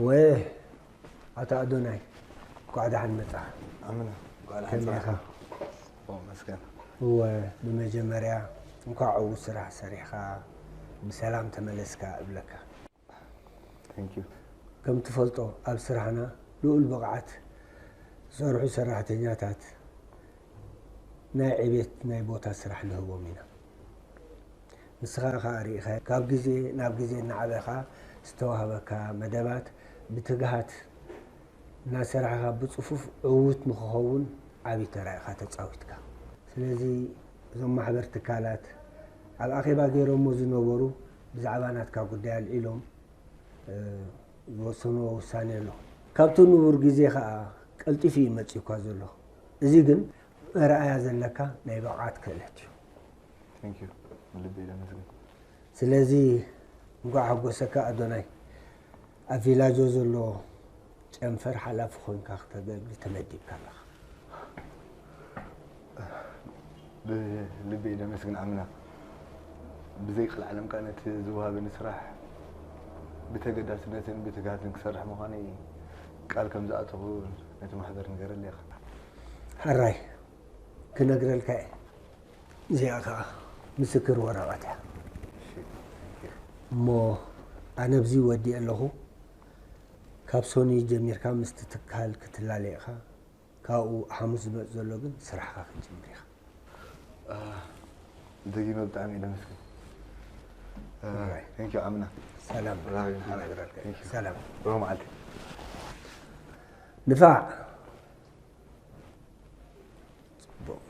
ወ ኣታ ኣዶናይ፣ እንኳዕ ደሓን መጻ። ኣምና፣ እንኳዕ ደሓን ከመይ ኢኻ? ጽባሕ። ኦ፣ መስገን። እወ፣ ብመጀመርያ እንኳዕ ዕዉት ስራሕ ሰሪሕኻ ብሰላም ተመለስካ እብለካ። Thank you። ከም ትፈልጦ፣ ኣብ ስራሕና ልኡል ብቕዓት ዝሰርሑ ሰራሕተኛታት ናይ ዕቤት ናይ ቦታ ስራሕ ንህቦም ኢና። ንስኻ ኸኣ ርኢኻ፣ ካብ ግዜ ናብ ግዜ እናዓበኻ ዝተዋህበካ መደባት ብትግሃት እናሰራሕኻ ብጽፉፍ ዕዉት ንኽኸውን ዓቢ ተራ ኢኻ ተጻዊትካ። ስለዚ እዞም ማሕበር ትካላት ኣብ ኣኼባ ገይሮሞ ዝነበሩ ብዛዕባ ናትካ ጉዳይ ኣልዒሎም፣ እ፣ ዝወሰንዎ ውሳኔ ኣሎ። ካብቲ ንቡር ግዜ ኸኣ ቀልጢፉ እዩ መጺኡካ ዘሎ። እዚ ግን መርኣያ ዘለካ ናይ ብቕዓት ክእለት እዩ። Thank you። ብልቢ እየ ዘመስግን። ስለዚ እንኳዕ ሓጎሰካ ኣዶናይ። ኣብ ቪላጆ ዘሎ ጨንፈር ሓላፊ ኮይንካ ክተገልግል ተመዲብካ ኣለኻ። ብልቢ እየ ዘመስግን ኣምና። ብዘይ ቀልዓለም ከኣ ነቲ ዝወሃበኒ ስራሕ ብተገዳስነትን ብትግሃትን ክሰርሕ ምዃነይ ቃል ከም ዝኣተኹ ነቲ ማሕበር ንገረለይ ኢኻ። ሕራይ፣ ክነግረልካ እየ። እዚኣ ኸኣ ምስክር ወረቐት እያ። እሞ ኣነ ኣብዚ ወዲኤ ኣለኹ። ካብ ሶኒ ጀሚርካ ምስቲ ትካል ክትላለ ኢኻ። ካብኡ ሓሙስ ዝመጽእ ዘሎ ግን ስራሕኻ ክትጅምር ኢኻ። አ፣ ደጊመ ብጣዕሚ እየ ዘመስግን። አ፣ ኦራይት። Thank you ኣምና። ሰላም። ራቢ። ሓራግረልካ። Thank you። ሰላም። ብሩህ መዓልቲ። ንፋዕ። ጽቡቕ።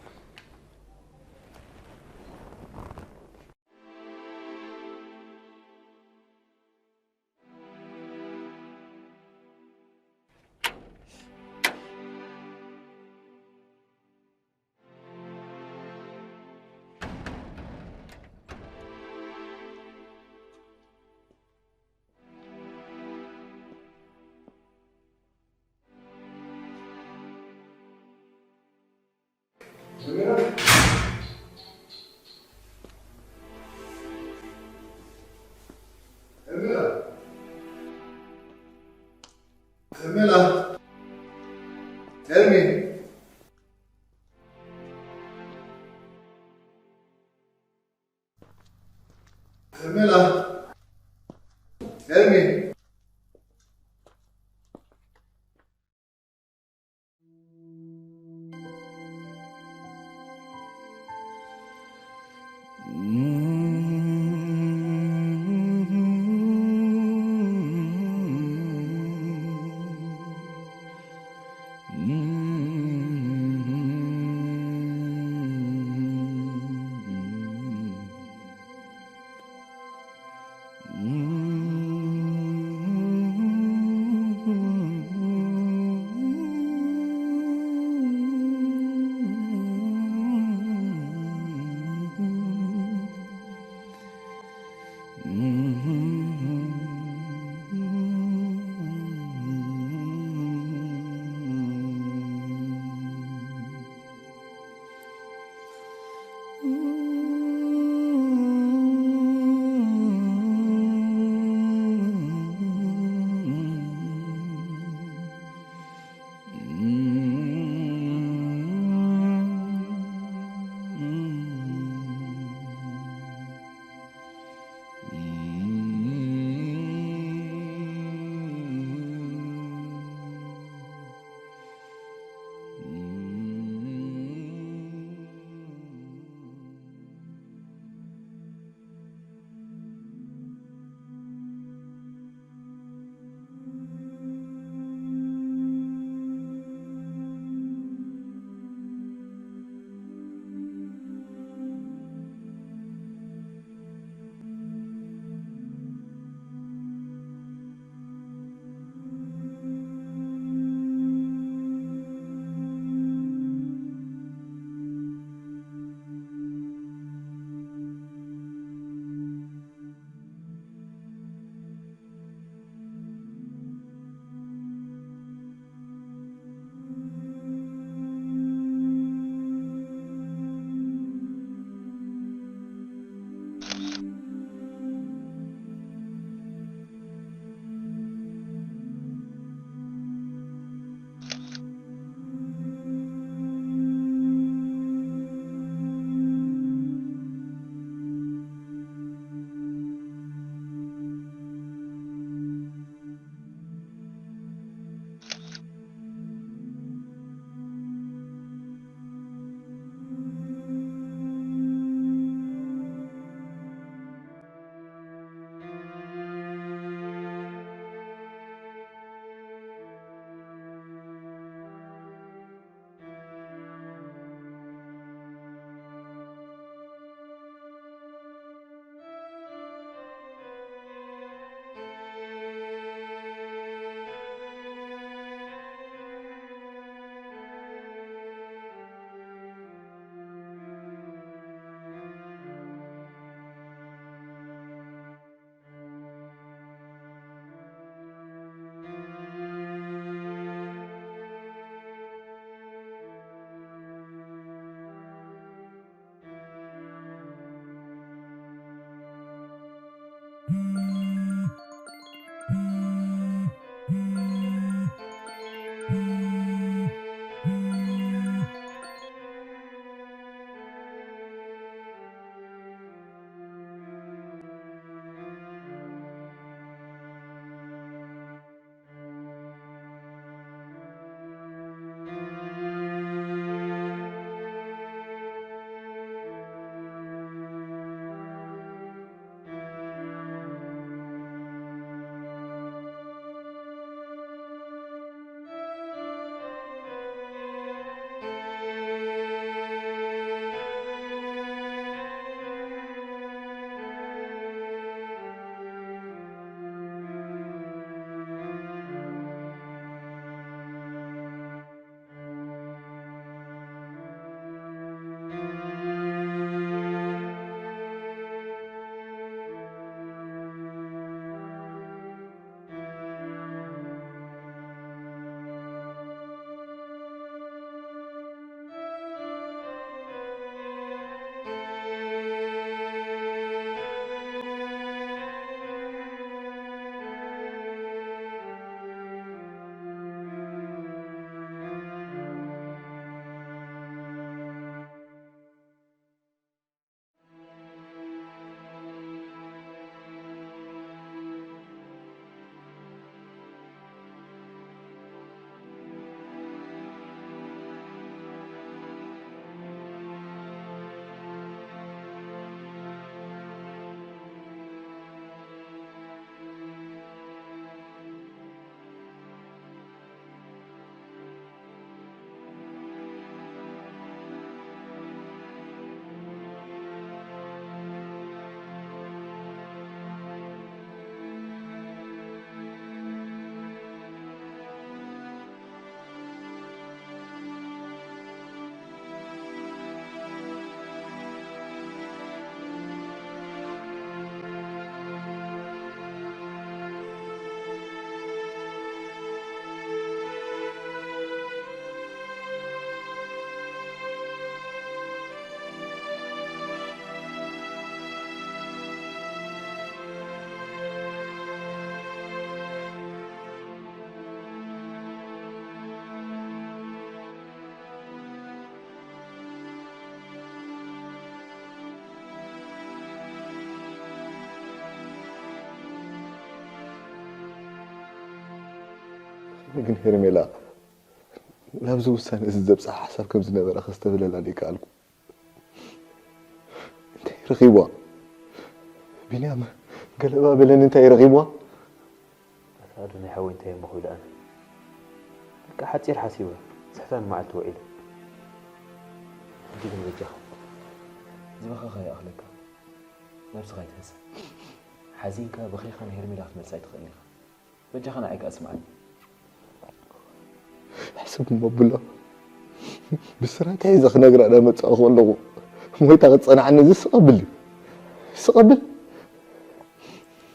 ግን ሄርሜላ ናብዚ ውሳነ እዚ ዘብጽሓ ሓሳብ ከም ዝነበረ ከስተብህለላ ዘይከኣልኩ። እንታይ ረኺብዋ? ቢንያም ገለባ በለኒ፣ እንታይ ረኺብዋ? ኣታ ኣዶናይ ሓወይ እንታይ እሞ ክብል ኣነ? በቃ ሓጺር ሓሲበ፣ ስሕታን መዓልቲ ውዒለ። ሕጂ ግን በጃኻ፣ ዝበኻኻ ይኣኽለካ። ነብስኻ ኣይትህሰ። ሓዚንካ በኺኻ ንሄርሜላ ክትመልሳ ኣይትኽእልን ኢኻ። በጃኻ ንዓይ ከኣ ስምዓኒ። ሕስብ እሞ ኣብሎ። ብስራተይ እዛ ክነግራ እናመጻእኹ ኣለኹ። ሞይታ ክትጸንሓኒ እዚ ስቕ ኣብል እዩ። ስቕ ኣብል።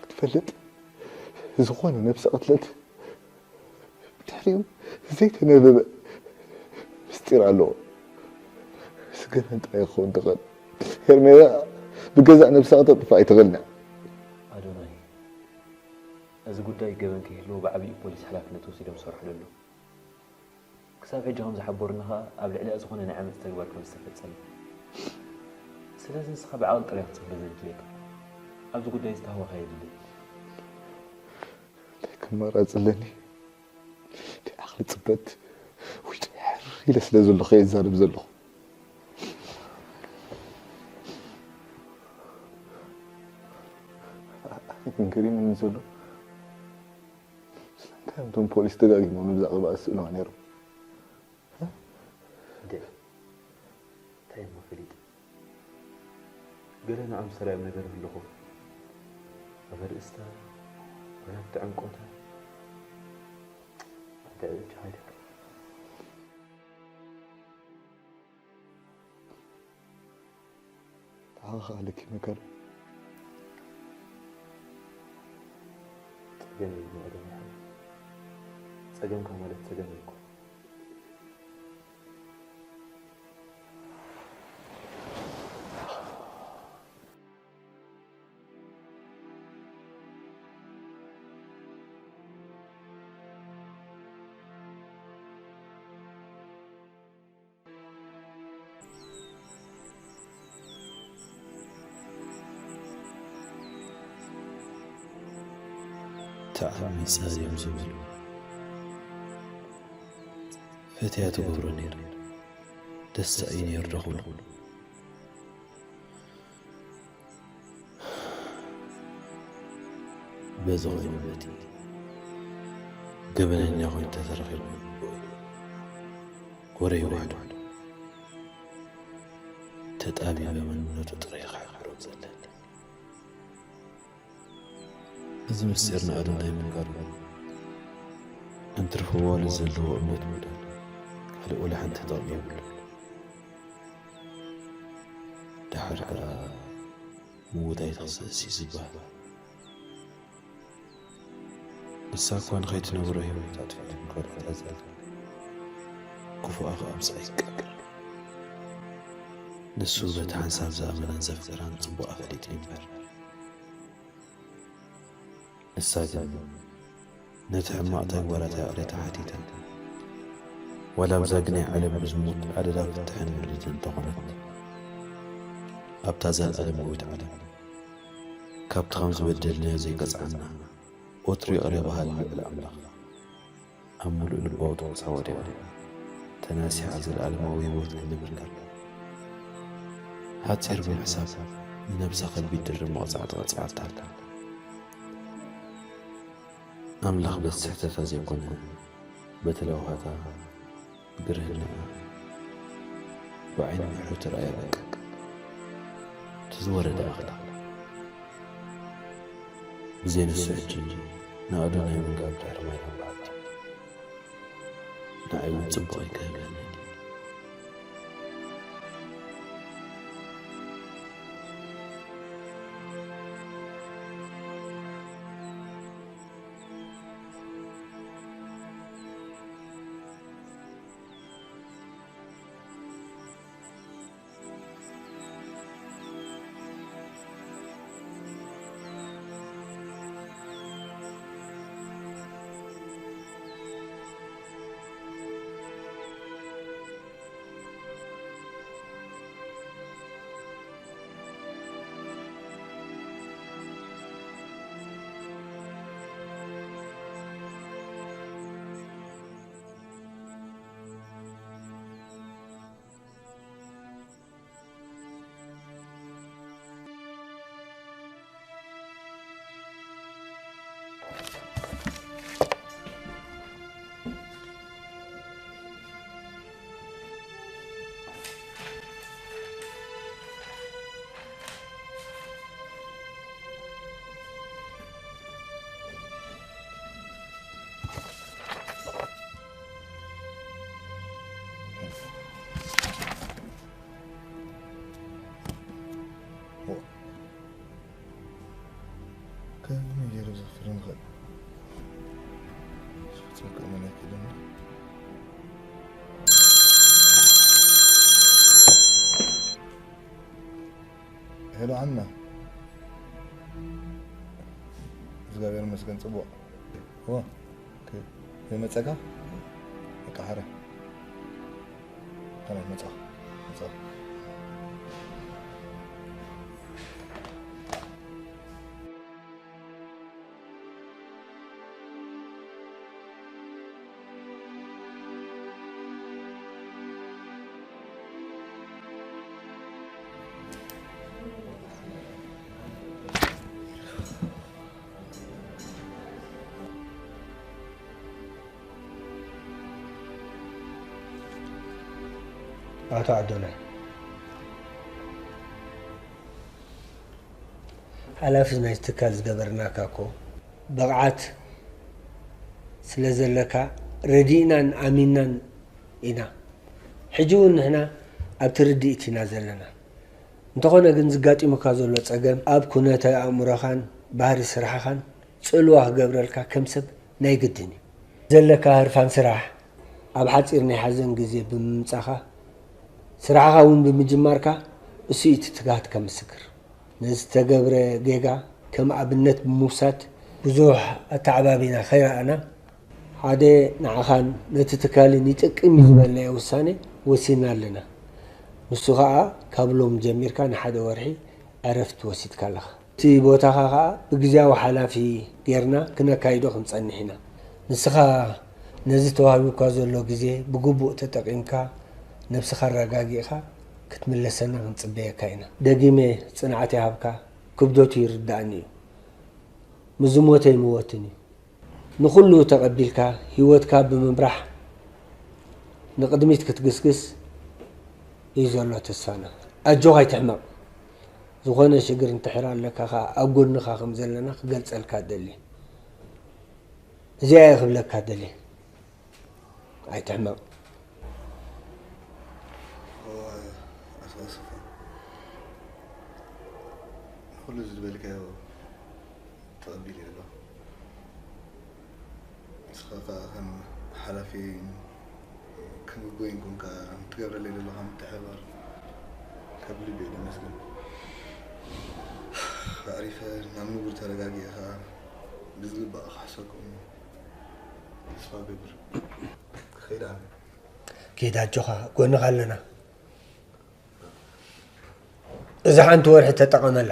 ክትፈልጥ፣ ዝኾነ ነብሰ ቅትለት ብድሕሪኡ ዘይተነበበ ምስጢር ኣለዎ። እዚ ገበን ጥራይ ክኸውን ዝኽእል። ሄርሜላ ብገዛእ ነብሳ ክተጥፍእ ኣይትኽእልን እያ። ኣዶናይ፣ እዚ ጉዳይ ገበን ከይህልዎ ብዓቢኡ ፖሊስ ሓላፍነት ወሲዶም ዝሰርሕሉ ኣለዉ። ክሳብ ሕጂ ከም ዝሓበሩኒ ኸኣ ኣብ ልዕሊኣ ዝኾነ ናይ ዓመጽ ተግባር ከም ዝተፈጸመ። ስለዚ ንስኻ ብዓቕሊ ጥራይ ክትጽበ ዘድልየካ። ኣብዚ ጉዳይ እዚ ታህዋኽ ኣየድልን። እንታይ ክመረጽ ኣለኒ? እቲ ዓቕሊ ጽበት ውሽጢ ሕር ኢለ ስለ ዘለኹ እየ ዝዛረብ ዘለኹ። ግን ገሪሙኒ ዘሎ ስለምንታይ እዮም እቶም ፖሊስ ደጋጊሞም ነብዛ ቅብኣት ስእልዋ ነይሮም? እንዴ፣ እንታይ እሞ ፈሊጥ? ገለ ንዖም ሰራዮም ነገር ህልኹ። ኣብ ርእስታ፣ ወላ ኣብቲ ዕንቆታ፣ እንታይ እጅ ሃይደካ። ተሓኻኻለኪ መከራ። ጸገም እዩ ዝመቐደኒ ሓወይ። ጸገምካ ማለት ጸገም እዩ እኮ። ተዓሚጸ እዮም ዝብሉ ፈትያ ትገብሮ ነይረ። ደስታ እዩ ነይሩ ዶ ክብሉ? በዚ ኮይኑ በቲ ገበነኛ ኮይኑ ተተረኺቡ ወረ ይውሕዱ። ተጣቢበ መንነቱ ጥራይ ክሕብሮም ዘለኒ። እዚ ምስጢር ንኣዶናይ ምንጋሩ እንትርፎ ዋላ ዘለዎ እምነት ምውዳድ ካልእ ወላ ሓንቲ ጥቕሚ የብሉን። ደሓር ከኣ ምዉት ኣይትኽሰስ እዩ ዝበሃል። ንሳ እኳ ንኸይትነብሮ ህይወታ ኣጥፊኣ ትምከሮ እታ ዘላ ክፉኣ ክኣምሳ ይቀበል። ንሱ በቲ ሓንሳብ ዝኣመናን ዘፍቀራን ጽቡቕ ኣፈሊጡ ይንበር። ንሳ ግን ነቲ ሕማቕ ተግባራት ይቕሬታ ሓቲታ። ዋላ ኣብዛ ግናይ ዓለም ብዝሙት ኣደዳ ፍትሕን ምርድትን እንተኾነት፣ ኣብታ ዘለኣለማዊት ዓለም ካብቲ ከም ዝበደልናዮ ዘይቀጽዓና፣ ወትሩ ይቕረ በሃሊ ልዑል ኣምላኽ ኣብ ምሉእ ልባዊ ትንሳኤ ወዲቓ ተናሲሓ ዘለኣለማዊ ህይወት ክትነብር ከላ፣ ሓጺር ብምሕሳብ ንነብሳ ከቢድ ድርብ መቕጻዕቲ ቀጺዓታ ኣላ። ኣምላኽ በቲ ስሕተታ ዘይኮነ፣ በቲ ለውሃታ፣ ብግርህና፣ ብዓይኒ ምሕረቱ ርኣያ በቃ። እቲ ዝወረደ ኣኽላ። ብዘይ ንሱ ሕጂ ንኣዶናይ ምንጋር ድሕሪ ማይ ምንባር። ንዓይ እውን ጽቡቕ ኣይክህበኒ። ከመይ ገይሩ ዘኽፍሎም ይኽእል? ፍጹም ክእመን ኣይክእልን። ሄሎ፣ ዓምና። እግዚኣብሔር ይመስገን፣ ጽቡቕ። እወ፣ ከ-፣ ከመጸካ? በቃ፣ ሓረ። ከመይ መጻ? መጻ። ኣቶ ኣዶናይ፣ ሓላፊ ናይቲ ትካል ዝገበርናካ እኮ፣ ብቕዓት ስለ ዘለካ ረዲእናን ኣሚንናን ኢና። ሕጂ እውን ንሕና ኣብቲ ርድኢት ኢና ዘለና። እንተኾነ ግን፣ ዝጋጢሙካ ዘሎ ጸገም ኣብ ኩነተ ኣእምሮኻን ባህሪ ስራሕኻን ጽልዋ ክገብረልካ ከም ሰብ ናይ ግድን እዩ። ዘለካ ህርፋን ስራሕ ኣብ ሓጺር ናይ ሓዘን ግዜ ብምምጻኻ፣ ስራሕኻ እውን ብምጅማርካ፣ እሱ እዩ እቲ ትግሃትካ ምስክር። ንዝተገብረ ጌጋ ከም ኣብነት ብምውሳድ፣ ብዙሕ ኣተዓባቢና ከይረኣና፣ ሓደ ንዓኻን ነቲ ትካልን ይጠቅም እዩ ዝበልናዮ ውሳኔ ወሲንና ኣለና። ንሱ ኸኣ ካብ ሎም ጀሚርካ ንሓደ ወርሒ ዕረፍቲ ወሲድካ ኣለኻ። እቲ ቦታኻ ኸኣ ብግዝያዊ ሓላፊ ጌርና ክነካይዶ ክንጸንሕ ኢና። ንስኻ ነዚ ተዋሂቡካ ዘሎ ግዜ ብግቡእ ተጠቒምካ፣ ነብስኻ ኣረጋጊእኻ ክትምለሰና ክንጽበየካ ኢና። ደጊመ ጽንዓት ይሃብካ፣ ክብደቱ ይርድኣኒ እዩ። ምስ ዝሞተ ኣይምወትን እዩ። ንኹሉ ተቐቢልካ ህይወትካ ብምምራሕ ንቕድሚት ክትግስግስ እዩ ዘሎ ተስፋና። ኣጆኻ ኣይትሕመቕ። ዝኾነ ሽግር እንድሕር ኣለካ ኸኣ ኣብ ጎንኻ ከም ዘለና ክገልጸልካ እደሊ። እዚኣ እየ ክብለካ እደሊ። ኣይትሕመቕ። እወ፣ ኣቶ ኣሰፋ፣ ንኹሉ እዚ ዝበልካዮ ተቐቢለ ኣለኹ። ንስኻ ከኣ ከም ሓላፊ ክንግጎይን ኮንካ ትገብረለይ ዘለኻ ምትሕብባር ካብ ልቢ እየ ዘመስግን። ኣዕሪፈ ናብ ንቡር ተረጋጊኤ ከኣ ብዝግባእ ክሕሰኩም ተስፋ እገብር። ክኸይድ ኣነ። ኪድ ኣጆኻ፣ ጎንኻ ኣለና። እዛ ሓንቲ ወርሒ ተጠቐመላ።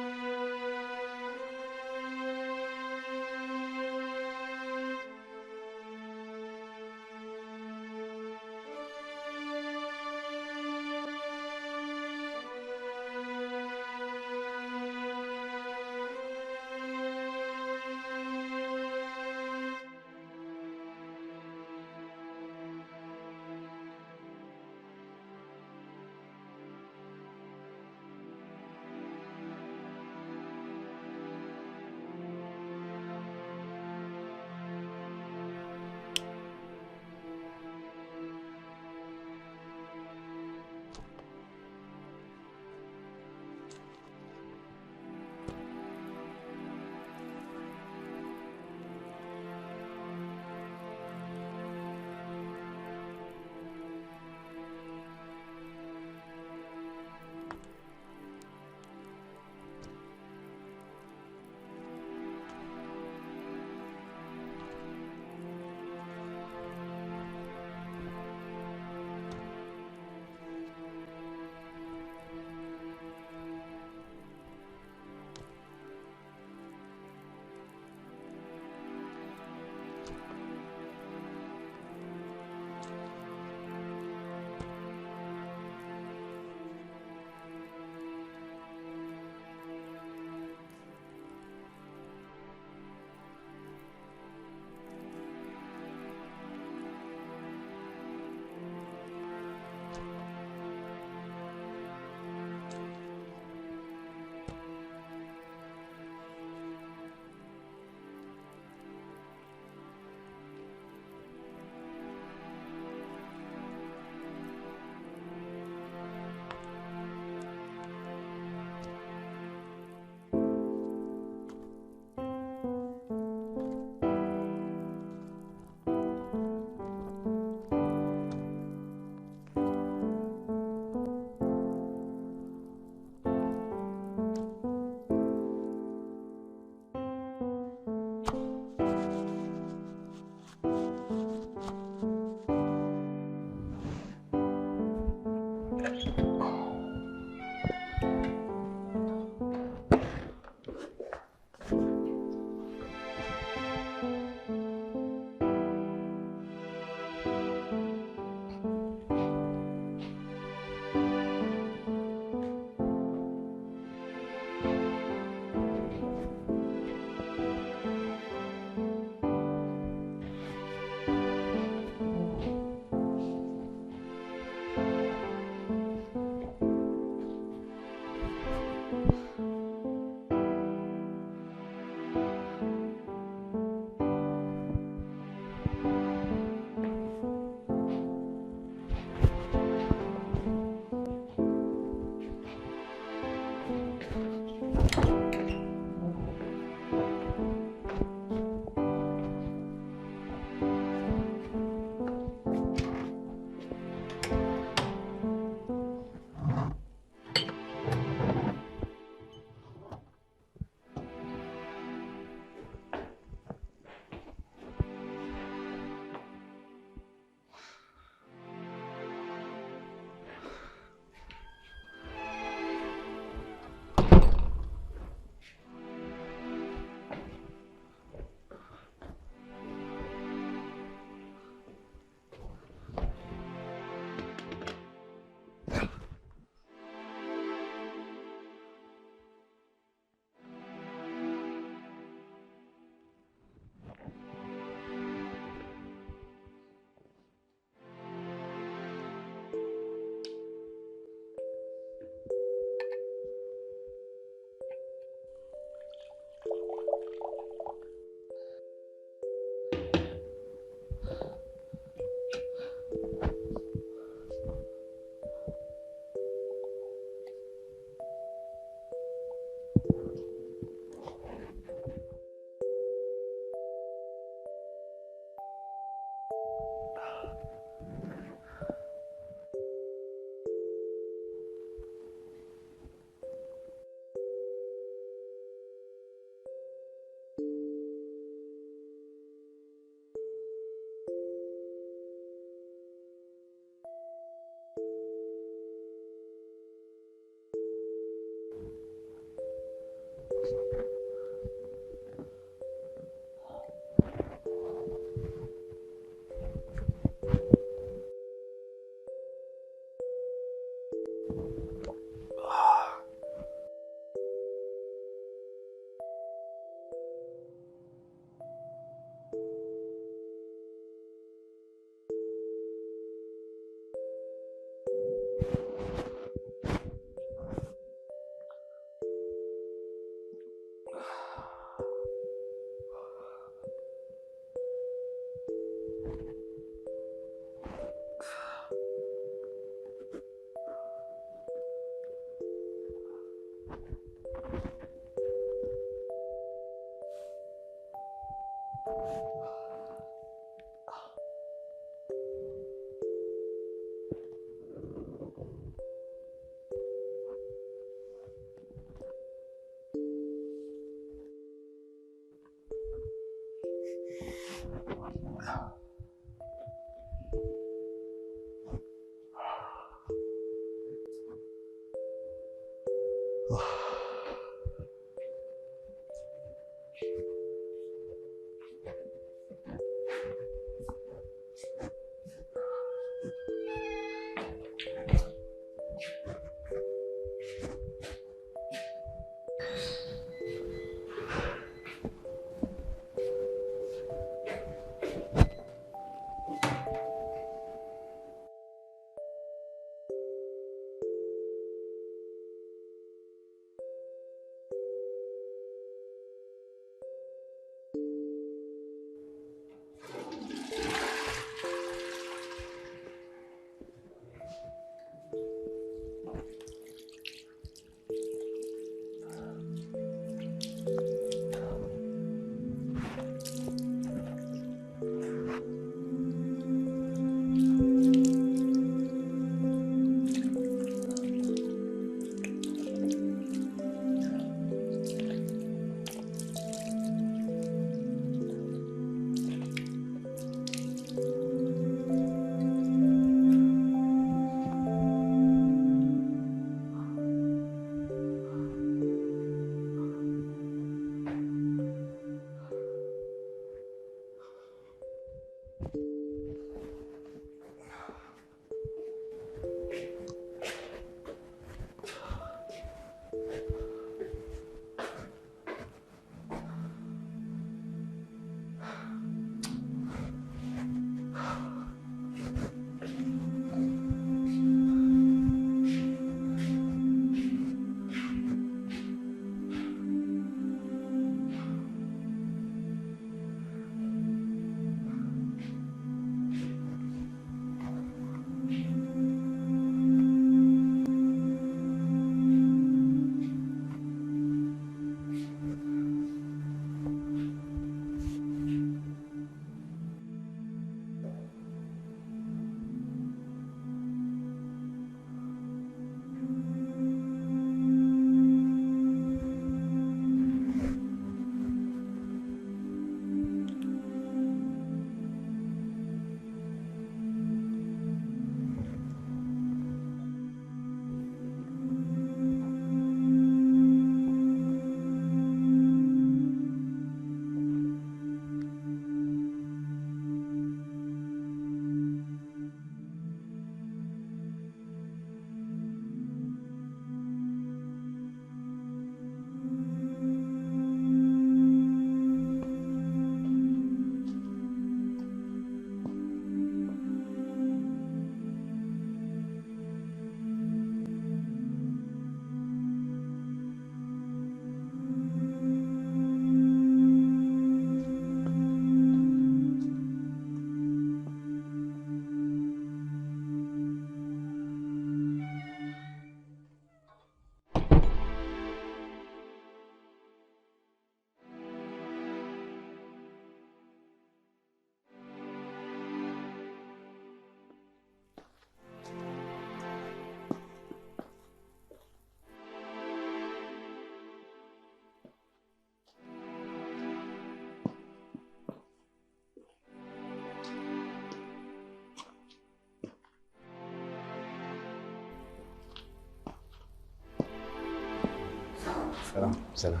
ሰላም። ሰላም።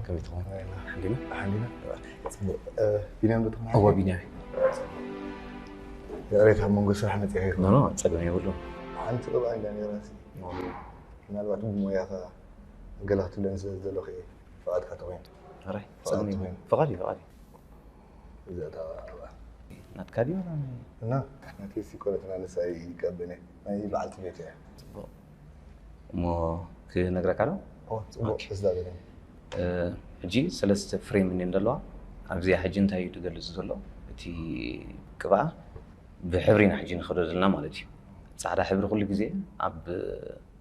ከመይ ትኾን? ሓንዲና? ሓንዲና? ጽቡቕ። እ፣ ቢንያም ዶ ትኾን? እወ፣ ቢንያም። ይቕሬታ፣ ኣብ መንጎ ስራሕ መጺኣ ይኹን። ኖ፣ ኖ፣ ጸገም የብሉን። ሓንቲ ቅብኣ እንዳ ነይራ ሲ። ምናልባት ብሞያኻ ገለ ክትብለኒ ስለ ዝደለኹ እየ። ፍቓድካ ተኾይኑ። ሕራይ፣ ጸገም የብሉን። ፍቓድ እዩ፣ ፍቓድ እዩ። እዛ እታ ናትካ ድዩ? እና ናተይ ሲ ኮለትና ንሳ ይቀበኒ ናይ በዓልቲ ቤት እያ። ጽቡቕ። እሞ ክነግረካ ዶ? ኦ፣ ጽቡቕ። ኦኬ። እዛ በለኒ። እ፣ ሕጂ ሰለስተ ፍሬም እኔን ዘለዋ። ኣብዚኣ ሕጂ እንታይ እዩ ዝገልጽ ዘሎ? እቲ ቅብኣ ብሕብሪ ኢና ሕጂ ንኸዶ ዘለና ማለት እዩ። ጻዕዳ ሕብሪ ኩሉ ግዜ ኣብ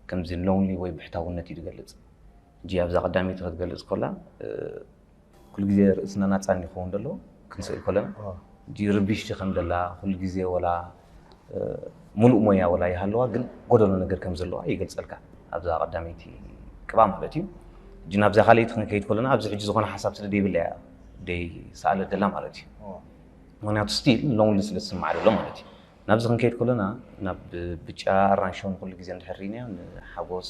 ከምዚ ሎንሊ ወይ ብሕታውነት እዩ ዝገልጽ። ሕጂ ኣብዛ ቀዳመይቲ ክትገልጽ ከላ፣ እ፣ ኩሉ ግዜ ርእስና ናጻ ይኸውን ዘሎ ክንስእል ከለና። ኦ። ሕጂ ርብሽቲ ከም ዘላ፣ ኩሉ ግዜ ወላ፣ እ፣ ሙሉእ ሞያ ወላ ይሃለዋ፣ ግን ጎደሎ ነገር ከም ዘለዋ ይገልጸልካ። ኣብዛ ቀዳመይቲ ቅባ ማለት እዩ። ሕጂ ናብዛ ካልኣይቲ ክንከይድ ከለና፣ ኣብዚ ሕጂ ዝኾነ ሓሳብ ስለ ደይብላ እያ ደይ ሰኣለት ዘላ ማለት እዩ። ኦ። ምኽንያቱ ስቲል ሎንሊ ስለ ዝስምዓ ዘሎ ማለት እዩ። ናብዚ ክንከይድ ከለና፣ ናብ ብጫ ኣራንሺ እውን ኩሉ ግዜ እንድሕር ርኢናዮ፣ ንሓጎስ፣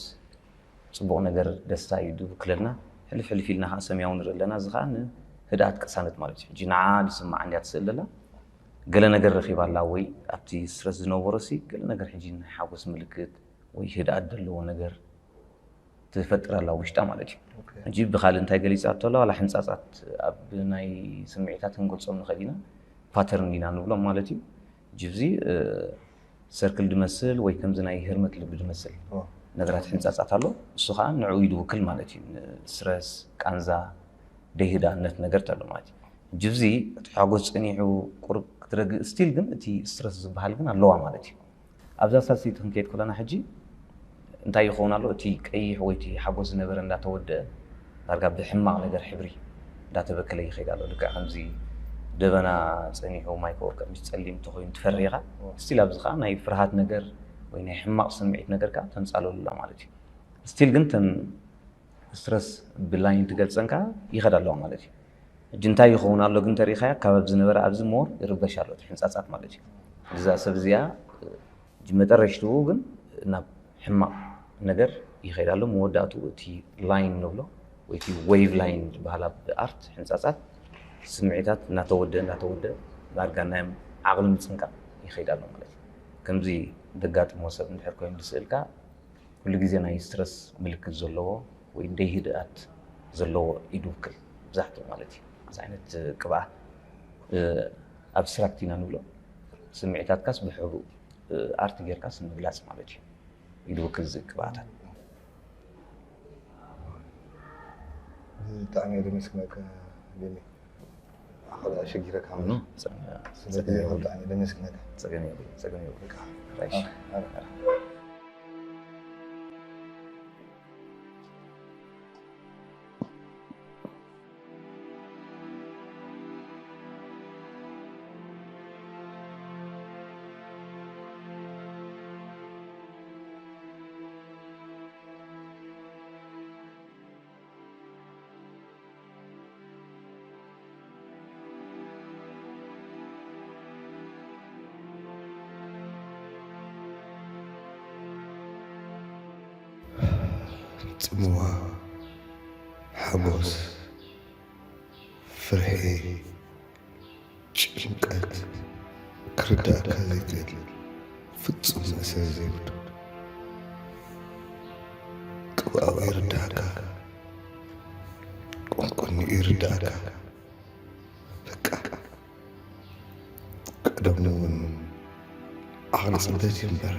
ጽቡቕ ነገር፣ ደስታ እዩ ዝውክለልና። ሕልፍ ሕልፍ ኢልና ከኣ ሰማያዊ ንርኢ ኣለና። እዚ ከኣ ንህድኣት ቅሳነት ማለት እዩ። ሕጂ ንዓ ዝስምዓ እንድያ ትስእል ዘላ። ገለ ነገር ረኺባ ኣላ ወይ ኣብቲ ስትረስ ዝነበሮ ሲ ገለ ነገር ሕጂ ናይ ሓጎስ ምልክት ወይ ህድኣት ዘለዎ ነገር ትፈጥር ኣላ ውሽጣ ማለት እዩ። ኦኬ። ሕጂ ብኻልእ እንታይ ገሊጻቶ ኣላ? ዋላ ሕንጻጻት ኣብ ናይ ስምዒታት ክንገልጾም ንኽእል ኢና። ፓተርን ኢና ንብሎም ማለት እዩ። ሕጂ እዚ፣ እ፣ ሰርክል ድመስል ወይ ከምዚ ናይ ህርመት ልቢ ድመስል ኦ። ነገራት ሕንጻጻት ኣሎ። እሱ ኸኣ ንዕኡ እዩ ድውክል ማለት እዩ። ንስትረስ፣ ቃንዛ፣ ደይህዳነት ነገር ተሎ ማለት እዩ። ሕጂ እዚ እቲ ሓጎስ ጸኒሑ ቁሩብ ክትረግእ ስቲል ግን እቲ ስትረስ ዝበሃል ግን ኣለዋ ማለት እዩ። ኣብዛ ሳልሰይቲ ክንከይድ ከለና ሕጂ እንታይ ይኸውን ኣሎ? እቲ ቀይሕ ወይ እቲ ሓጎስ ዝነበረ እንዳተወደአ ዳርጋ ብሕማቕ ነገር ሕብሪ እንዳተበከለ ይኸይድ ኣሎ። ልክዕ ከምዚ ደበና ጸኒሑ ማይ ከወቅዕ ምስ ጸሊም እንተኾይኑ ትፈርህ ኢኻ። ስቲል ኣብዚ ኸኣ ናይ ፍርሃት ነገር ወይ ናይ ሕማቕ ስምዒት ነገር ከኣ ተንጻለሉ ኣላ ማለት እዩ። ስቲል ግን እተን ስትረስ ብላይን ትገልጸን ከኣ ይኸዳ ኣለዋ ማለት እዩ። ሕጂ እንታይ ይኸውን ኣሎ ግን ተሪኢኻያ፣ ካብ ኣብ ዝነበረ ኣብዚ ሞር ይርበሽ ኣሎ እቲ ሕንጻጻት ማለት እዩ። እዛ ሰብ እዚኣ ሕጂ መጠረሽትኡ ግን ናብ ሕማቕ ነገር ይኸይድ ኣሎ። መወዳእትኡ እቲ ላይን ንብሎ ወይ እቲ ዌቭ ላይን ዝበሃል ኣብ ኣርት ሕንጻጻት ስምዒታት እናተወደ እናተወደ ዳርጋ ናይ ዓቕሊ ምጽንቃቕ ይኸይድ ኣሎ ማለት እዩ። ከምዚ ዘጋጥሞ ሰብ እንድሕር ኮይኑ ዝስእልካ ኩሉ ግዜ ናይ ስትረስ ምልክት ዘለዎ ወይ ደይ ህድኣት ዘለዎ ኢዱ ውክል መብዛሕትኡ ማለት እዩ። እዚ ዓይነት ቅብኣ፣ እ፣ ኣብስትራክት ኢና ንብሎ። ስምዒታትካስ ብሕብሩ፣ እ፣ ኣርት ጌርካስ ምግላጽ ማለት እዩ። ኢዱ ውክል እዚ ቅብኣታት። ብጣዕሚ እየ ደመስግነካ ቢኒ። ኣኸለ ኣሸጊረካ ኖ፣ ጸገም የብሉን። ስለዚ ብጣዕሚ እየ ደመስግነካ። ጸገም የብሉን፣ ጸገም የብሉን። ራይሽ። ኣረ፣ ኣረ። ጽምዋ፣ ሓጎስ፣ ፍርሒ፣ ጭንቀት፣ ክርዳእካ ዘይክእል ፍጹም መእሰሪ ዘይብሉ። ቅብኣኡ ይርዳእካ፣ ቁንቁኒኡ ይርዳእካ። በቃ ቀደሙ እውን ዓቕሊ ጽበት እዩ እምበር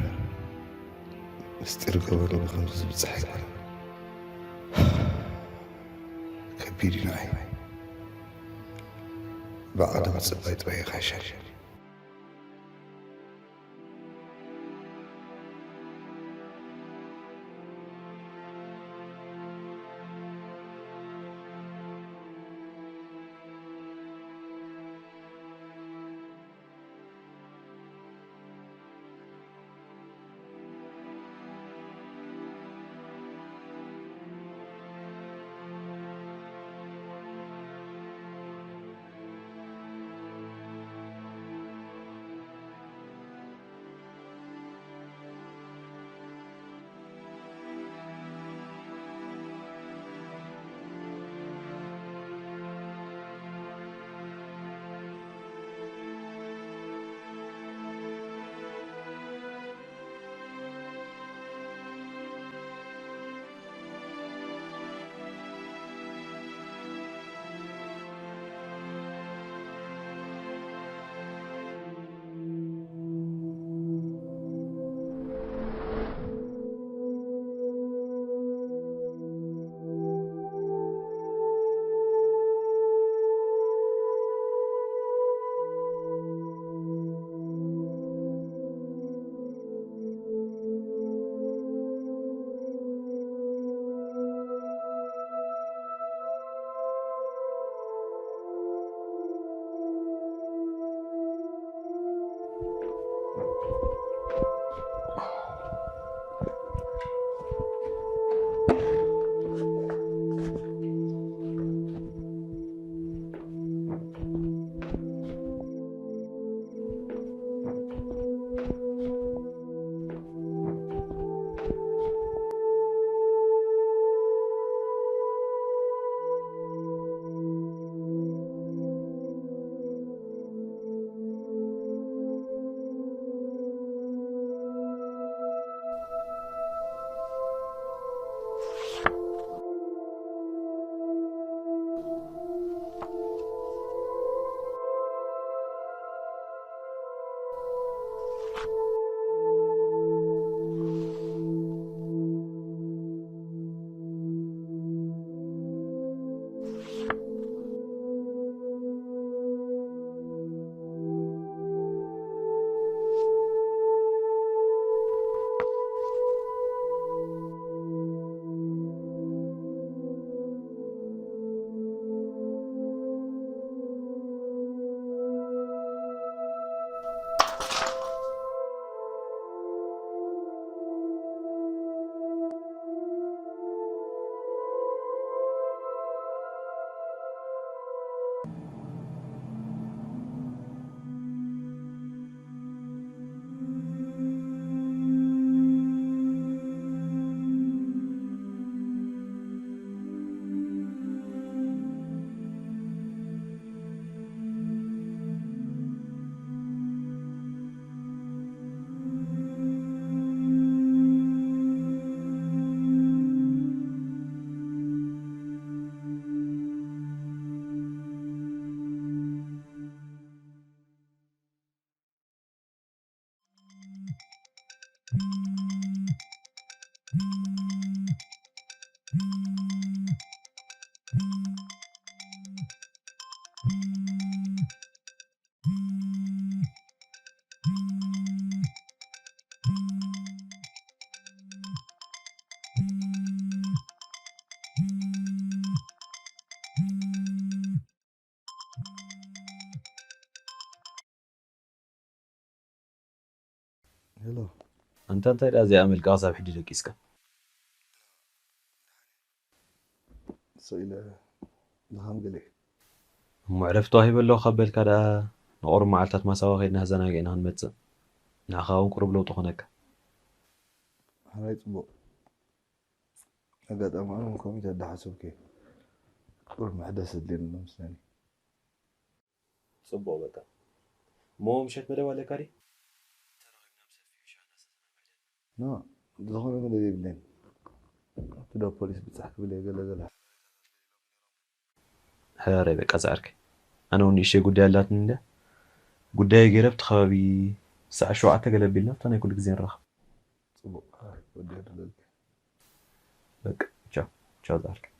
ምስጢር ገበኑ ብኸምዚ ዝብጻሕ ኣይኮነን። ከቢድ እዩ ንዓይ። ብዓቕሊ ምጽባይ ጥራይ ይሓሸኒ። ሄሎ። ኣንታ እንታይ ደኣ እዚኣ መልክዓ ክሳብ ሕጂ ደቂስካ? ስቕ ኢለ ድኻም ገለ እዩ። እሞ ዕረፍቲ ተዋሂበ ኣለኹ ካብ በልካ ደኣ ንቑሩብ መዓልታት ማሳዋ ከይድና ክዘናግዕ ኢና ክንመጽእ። ንዓኻ እውን ቁሩብ ለውጢ ኮነካ። ሕራይ ጽቡቕ። ኣጋጣሚ ኣነ እውን ከምኡ እንዳሓሰብኩ እየ። ቁሩብ መሕደሲ ኣድልየኒ ኣሎ መስለኒ። ጽቡቕ በቃ። እሞ ምሸት መደብ ኣለካ ድዩ? ተራኺብና ብሰፊሑ ሻሂ እናሰተና ምሕደር። ኖ፣ ዝኾነ መደብ የብለይን። እቲ ዶ ፖሊስ ብጻሕ ክብል እየ ገለ ገለ። ሕራይ በቃ ዝዓርከይ። ኣነ እውን ንእሽተይ ጉዳይ ኣላትኒ እንድያ። ጉዳየይ ገይረ ኣብቲ ከባቢ ሰዓት ሸውዓተ ገለ ኣቢልና ኣብታ ናይ ኩሉ ግዜ ንራኸብ። ጽቡቕ፣ ወዲ የድለልካ። በቃ፣ ቻው፣ ቻው ዝዓርከይ።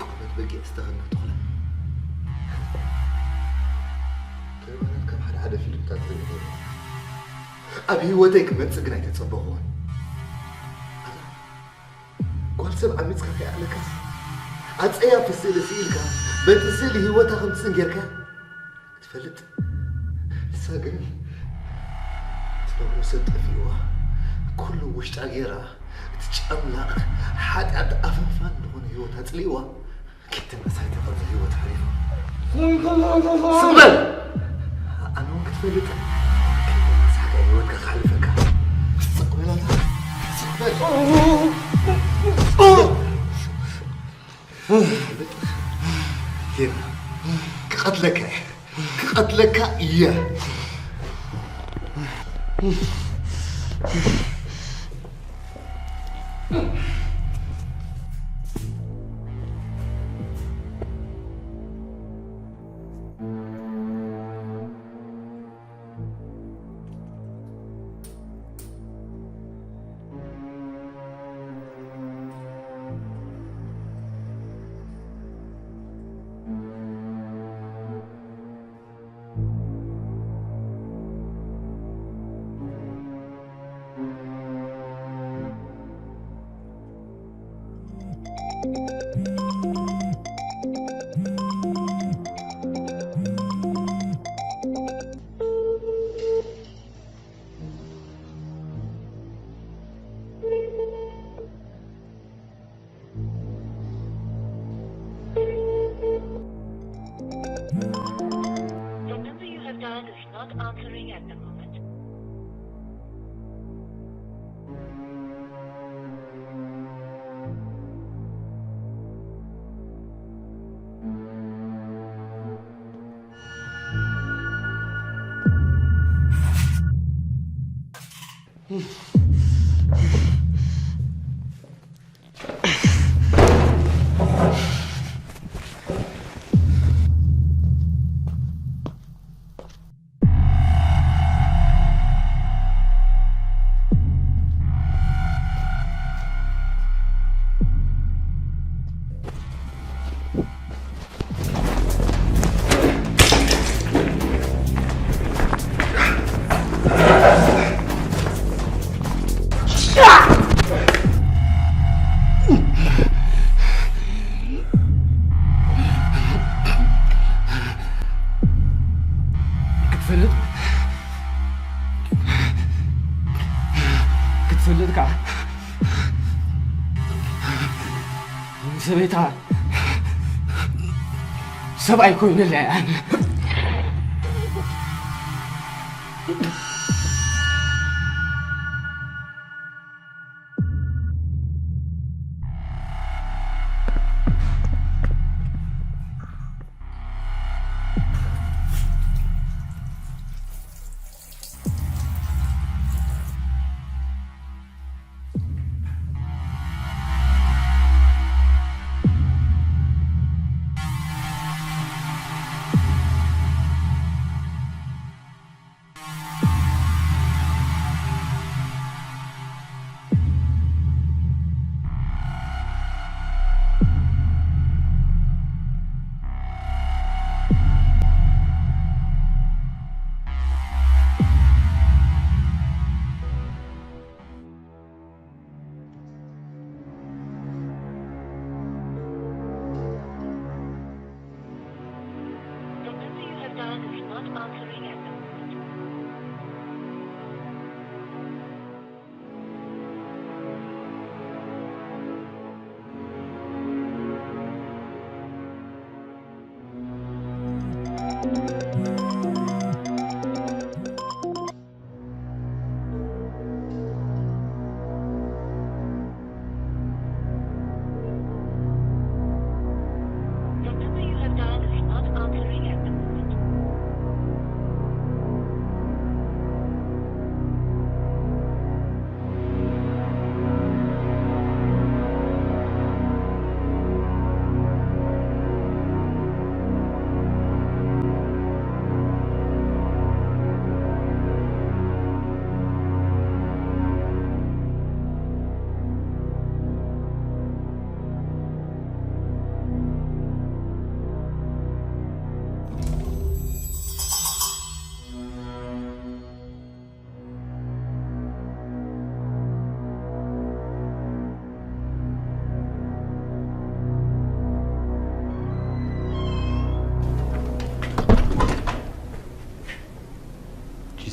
ቆርበት በጊዕ ዝተኸድና ተኹላ። ተሪባናት ካብ ሓደ ሓደ ፊልምታት ዝሪኦ ዘለኹ። ኣብ ህይወተይ ክመጽእ ግን ኣይተጸበኹዎን። ኣዛ ጓል ሰብ ዓሚጽካ ከይኣለካስ፣ ኣጸያፊ ስእሊ ስኢልካ፣ በቲ ስእሊ ህይወታ ከም ትስን ጌርካ ትፈልጥ? ንሳ ግን ትነብሮ ሰብ ጠፊእዋ፣ ኩሉ ውሽጣ ጌራ፣ እቲ ጨምላቕ ሓጢኣት ኣፈንፋን ዝኾነ ህይወት ኣጽሊእዋ፣ ኪድ ተመሳይታ ካብዚ ህይወት ሓሊፋ። ስቕ በል! ኣነ እውን ክትፈልጥ፣ ከይተመሳሕካ ህይወትካ ክሓልፈካ። ስቕ በል ኣታ፣ ስቕ በል! ዜና፣ ክቐትለካ እየ። ክቐትለካ እየ። The number you have dialed is not answering at the moment. ክትፈልጥ ክትፈልጥ ከዓ ሰበይታ ሰብኣይ ኮይኑለይ ኣነ። The number you have dialed is not answering at the moment. The number you have dialed is not answering at the moment.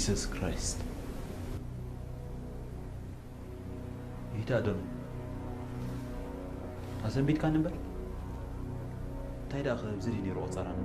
Jesus Christ። ይታ ዶን ኣሰንቢትካ ንበር። እንታይ ደኣ ከብዚ ድዩ ነይሩ ቆጸራና?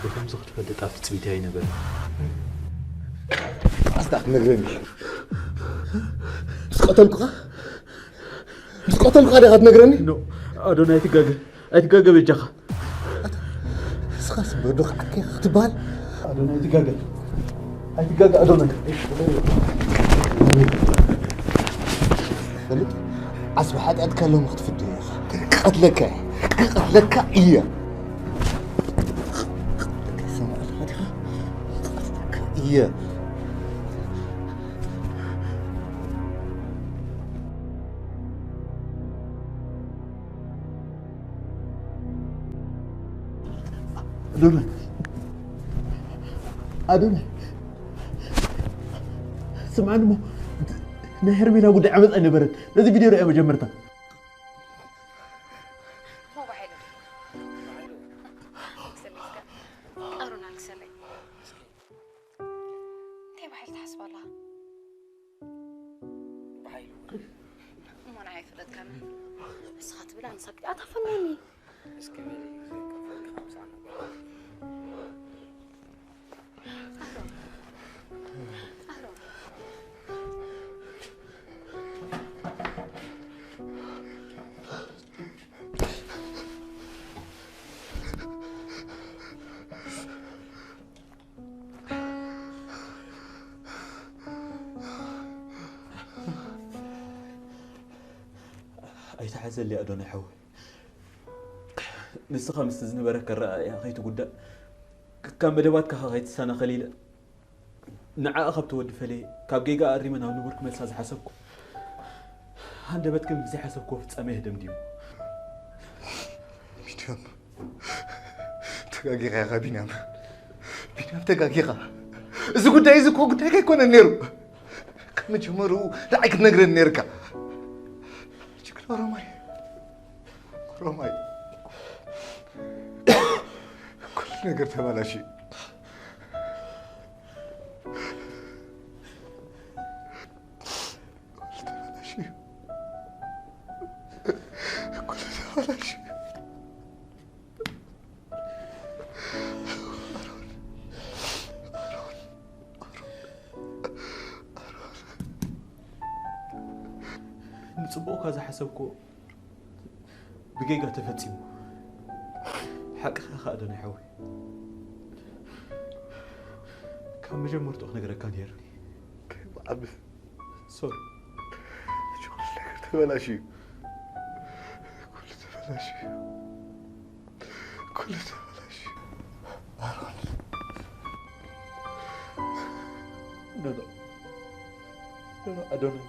ብኸምዚ ክትፈልጥ ኣብ ትጽቢተይ ኣይነበረን። ኣስታ ክትነግረኒ። ምስ ቀተልኩኻ? ምስ ቀተልኩኻ ዲኻ ትነግረኒ? ኖ፣ ኣዶናይ ኣይትጋገ። ኣይትጋገ በጃኻ። እስኻስ በዶ ክዓከ ክትበሃል? ኣዶናይ ኣይትጋገ። ኣይትጋገ ኣዶናይ። ፈልጥ፣ ዓስቢ ሓጢኣትካ ሎሚ ክትፍደ ኢኻ። ክቐትለካ እየ። ክቐትለካ እየ። ክቐትለካ እየ። ኣዶናይ፣ ኣዶናይ፣ ስምዓኒ እሞ፣ ናይ ሄርሜላ ጉዳይ ዓመፅ ኣይነበረን። ነዚ ቪድዮ ርኣዮ መጀመርታ። ሞባይል። ኣሮን ኣልክሰለይ። እንታይ ባሕሪ ትሓስብ ኣለኻ? ብሓይሉ። እሞ ንዓይ ኣይፈለጥካኒ። ንስኻ ትብል ኣንሳ ቢላ ኣታፈንወኒ። እስኪ በሊ፣ ዘይከፈልካ ምሳና። ኣሮን። ኣሮን። ኣይትሓዘለይ ኣዶናይ ሓወይ። ንስኻ ምስቲ ዝነበረካ ኣረኣእያ ከይትጉዳእ፣ ካብ መደባትካ ከይትሰናኸል ኢለ፣ ንዓኣ ካብ ተወዲ ፈለየ፣ ካብ ጌጋ ኣሪመ ናብ ንቡር ክመልሳ ዝሓሰብኩ፣ ሃንደበት ግን ብዘይሓሰብክዎ ፍጻሜ የህደምዲሙ። ቢንያም፣ ተጋጊኻ ኢኻ ቢንያም። ቢንያም፣ ተጋጊኻ። እዚ ጉዳይ እዚ እኮ ጉዳይካ ኣይኮነን ነይሩ። ካብ መጀመርኡ ንዓይ ክትነግረኒ ነይርካ። ጅግና ኦሮማይ፣ ኦሮማይ፣ ኩሉ ነገር ተባላሽዩ። ኩሉ ተባላሽዩ። ኩሉ ተባላሽዩ። ንጽቡቕካ ዝሓሰብክዎ ብጌጋ ተፈጺሙ። ሓቅኻ ኢኻ ኣዶናይ ሓወይ። ካብ መጀመርታኡ ክነግረካ ነይሩኒ። ከይብዓል። ሶሪ። ሕጂ ኩሉ ነገር ተበላሽዩ። ኩሉ ተበላሽዩ። ኩሉ ተበላሽዩ። ኣሮን። ኖ፣ ኖ። ኖ፣ ኖ፣ ኣዶናይ።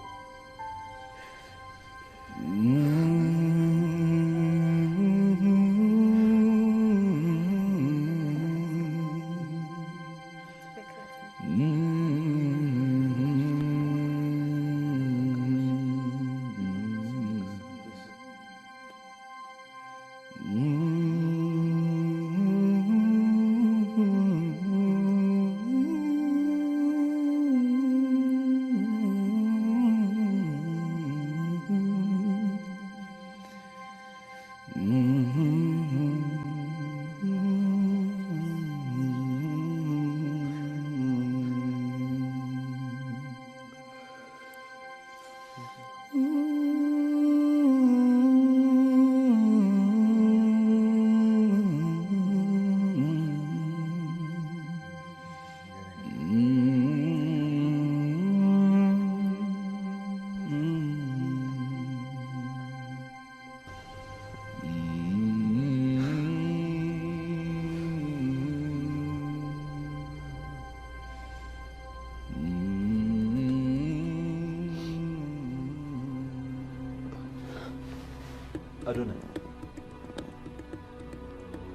ኣዶናይ፣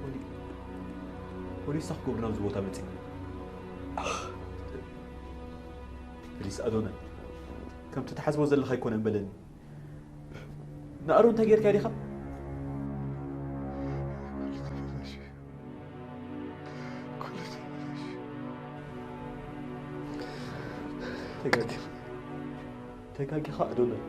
ፖሊ-፣ ፖሊስ ክትገብሩ ናብዚ ቦታ መጺኹም? ኣኽ፣ ፕሊስ ኣዶናይ፣ ከምቲ ትሓስቦ ዘለኻ ኣይኮነን በለኒ። ንኣሮን እንታይ ጌርካዮ ዲኻ? ተጋጊኻ፣ ተጋጊኻ ኣዶናይ።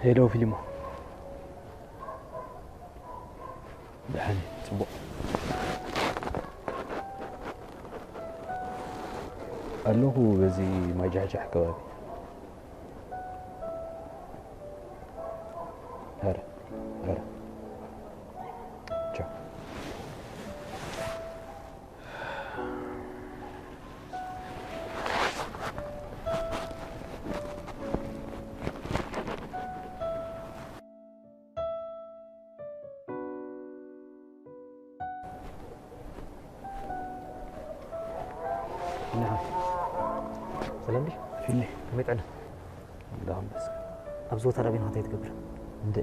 ሄሎ ፊልሞ። ደሓን እየ፣ ጽቡቕ። ኣለኹ በዚ ማይ ጃሕጃሕ ከባቢ። ሀረ፣ ሀረ። ቻው። ሰላም ዲ? ፊሊ። ከመይ ጥዕና? ኣምላኽ ይመስገን። ኣብዚ ቦታ ዳቢና እንታይ ትገብር? እንደ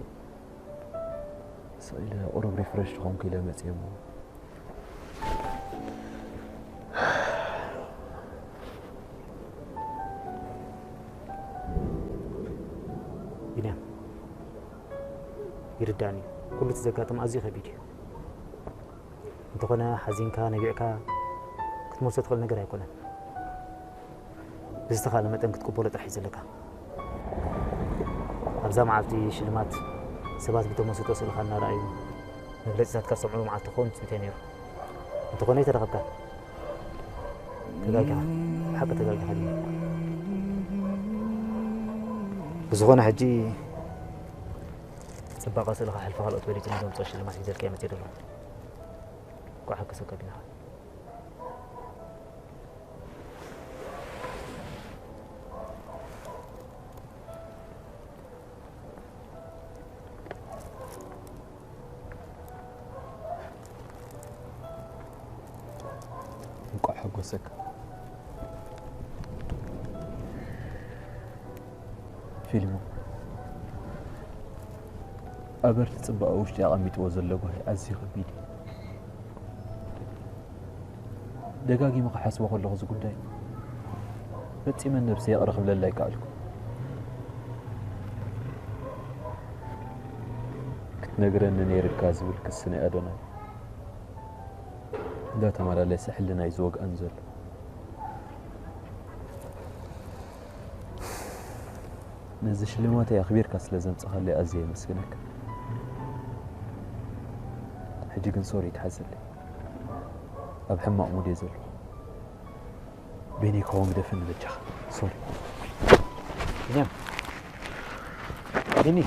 ስቕ ኢለ ቁሩብ ሪፍረሽ ክኾንኩ ኢለ መጽየ እሞ። ቢንያም፣ ይርዳእኒ እዩ። ኩሉ እቲ ዘጋጥም ኣዝዩ ከቢድ እዩ። እንተኾነ ሓዚንካ፣ ነቢዕካ ክትመልሶ ትኽእል ነገር ኣይኮነን። ብዝተኻእለ መጠን ክትቅበሎ ጥራሕ እዩ ዘለካ። ኣብዛ መዓልቲ ሽልማት ሰባት ብተመስጦ ስእልኻ እናረኣዩ መግለጺታትካ ዝሰምዑሉ መዓልቲ ክኸውን ትጽቢት ነይሩ። እንተኾነ ኣይተረኸብካን። ተጋጊኻ። ብሓቂ ተጋጊኻ ዲማ። ብዝኾነ ሕጂ ጽባቐ ስእልኻ ሕልፊ ካልኦት በሊጹ ንዘምጽኦ ሽልማት ሒዘልካዮ መጺእ ዘለኹ። እንኳዕ ሓጎሰካ ቢንኻ። እንቋዕ ሓጎሰካ። ፊልሙ፣ ኣበርቲ ጽባቐ ውሽጢ ኣቐሚጥዎ ዘሎ ጓሂ ኣዝዩ ከቢድ እዩ። ደጋጊመ ክሓስቦ ከለኹ እዚ ጉዳይ ፈጺመ ነብሰይ ይቕረ ክብለላ ኣይከኣልኩ። ክትነግረኒ ነይርካ ዝብል ክሲ ናይ ኣዶናይ እንዳተመላለሰ ሕልናይ ዝወግኣን ዘሎ። ነዚ ሽልማተይ ኣኽቢርካ ስለ ዘምጻኻለይ ኣዝየ የመስግነካ። ሕጂ ግን ሶሪ ይትሓዘለይ። ኣብ ሕማቕ ሙድ እየ ዘለኹ። ቤኒ ክኸውን ግደፈኒ በጃኻ። ሶሪ። ቢንያም። ቤኒ።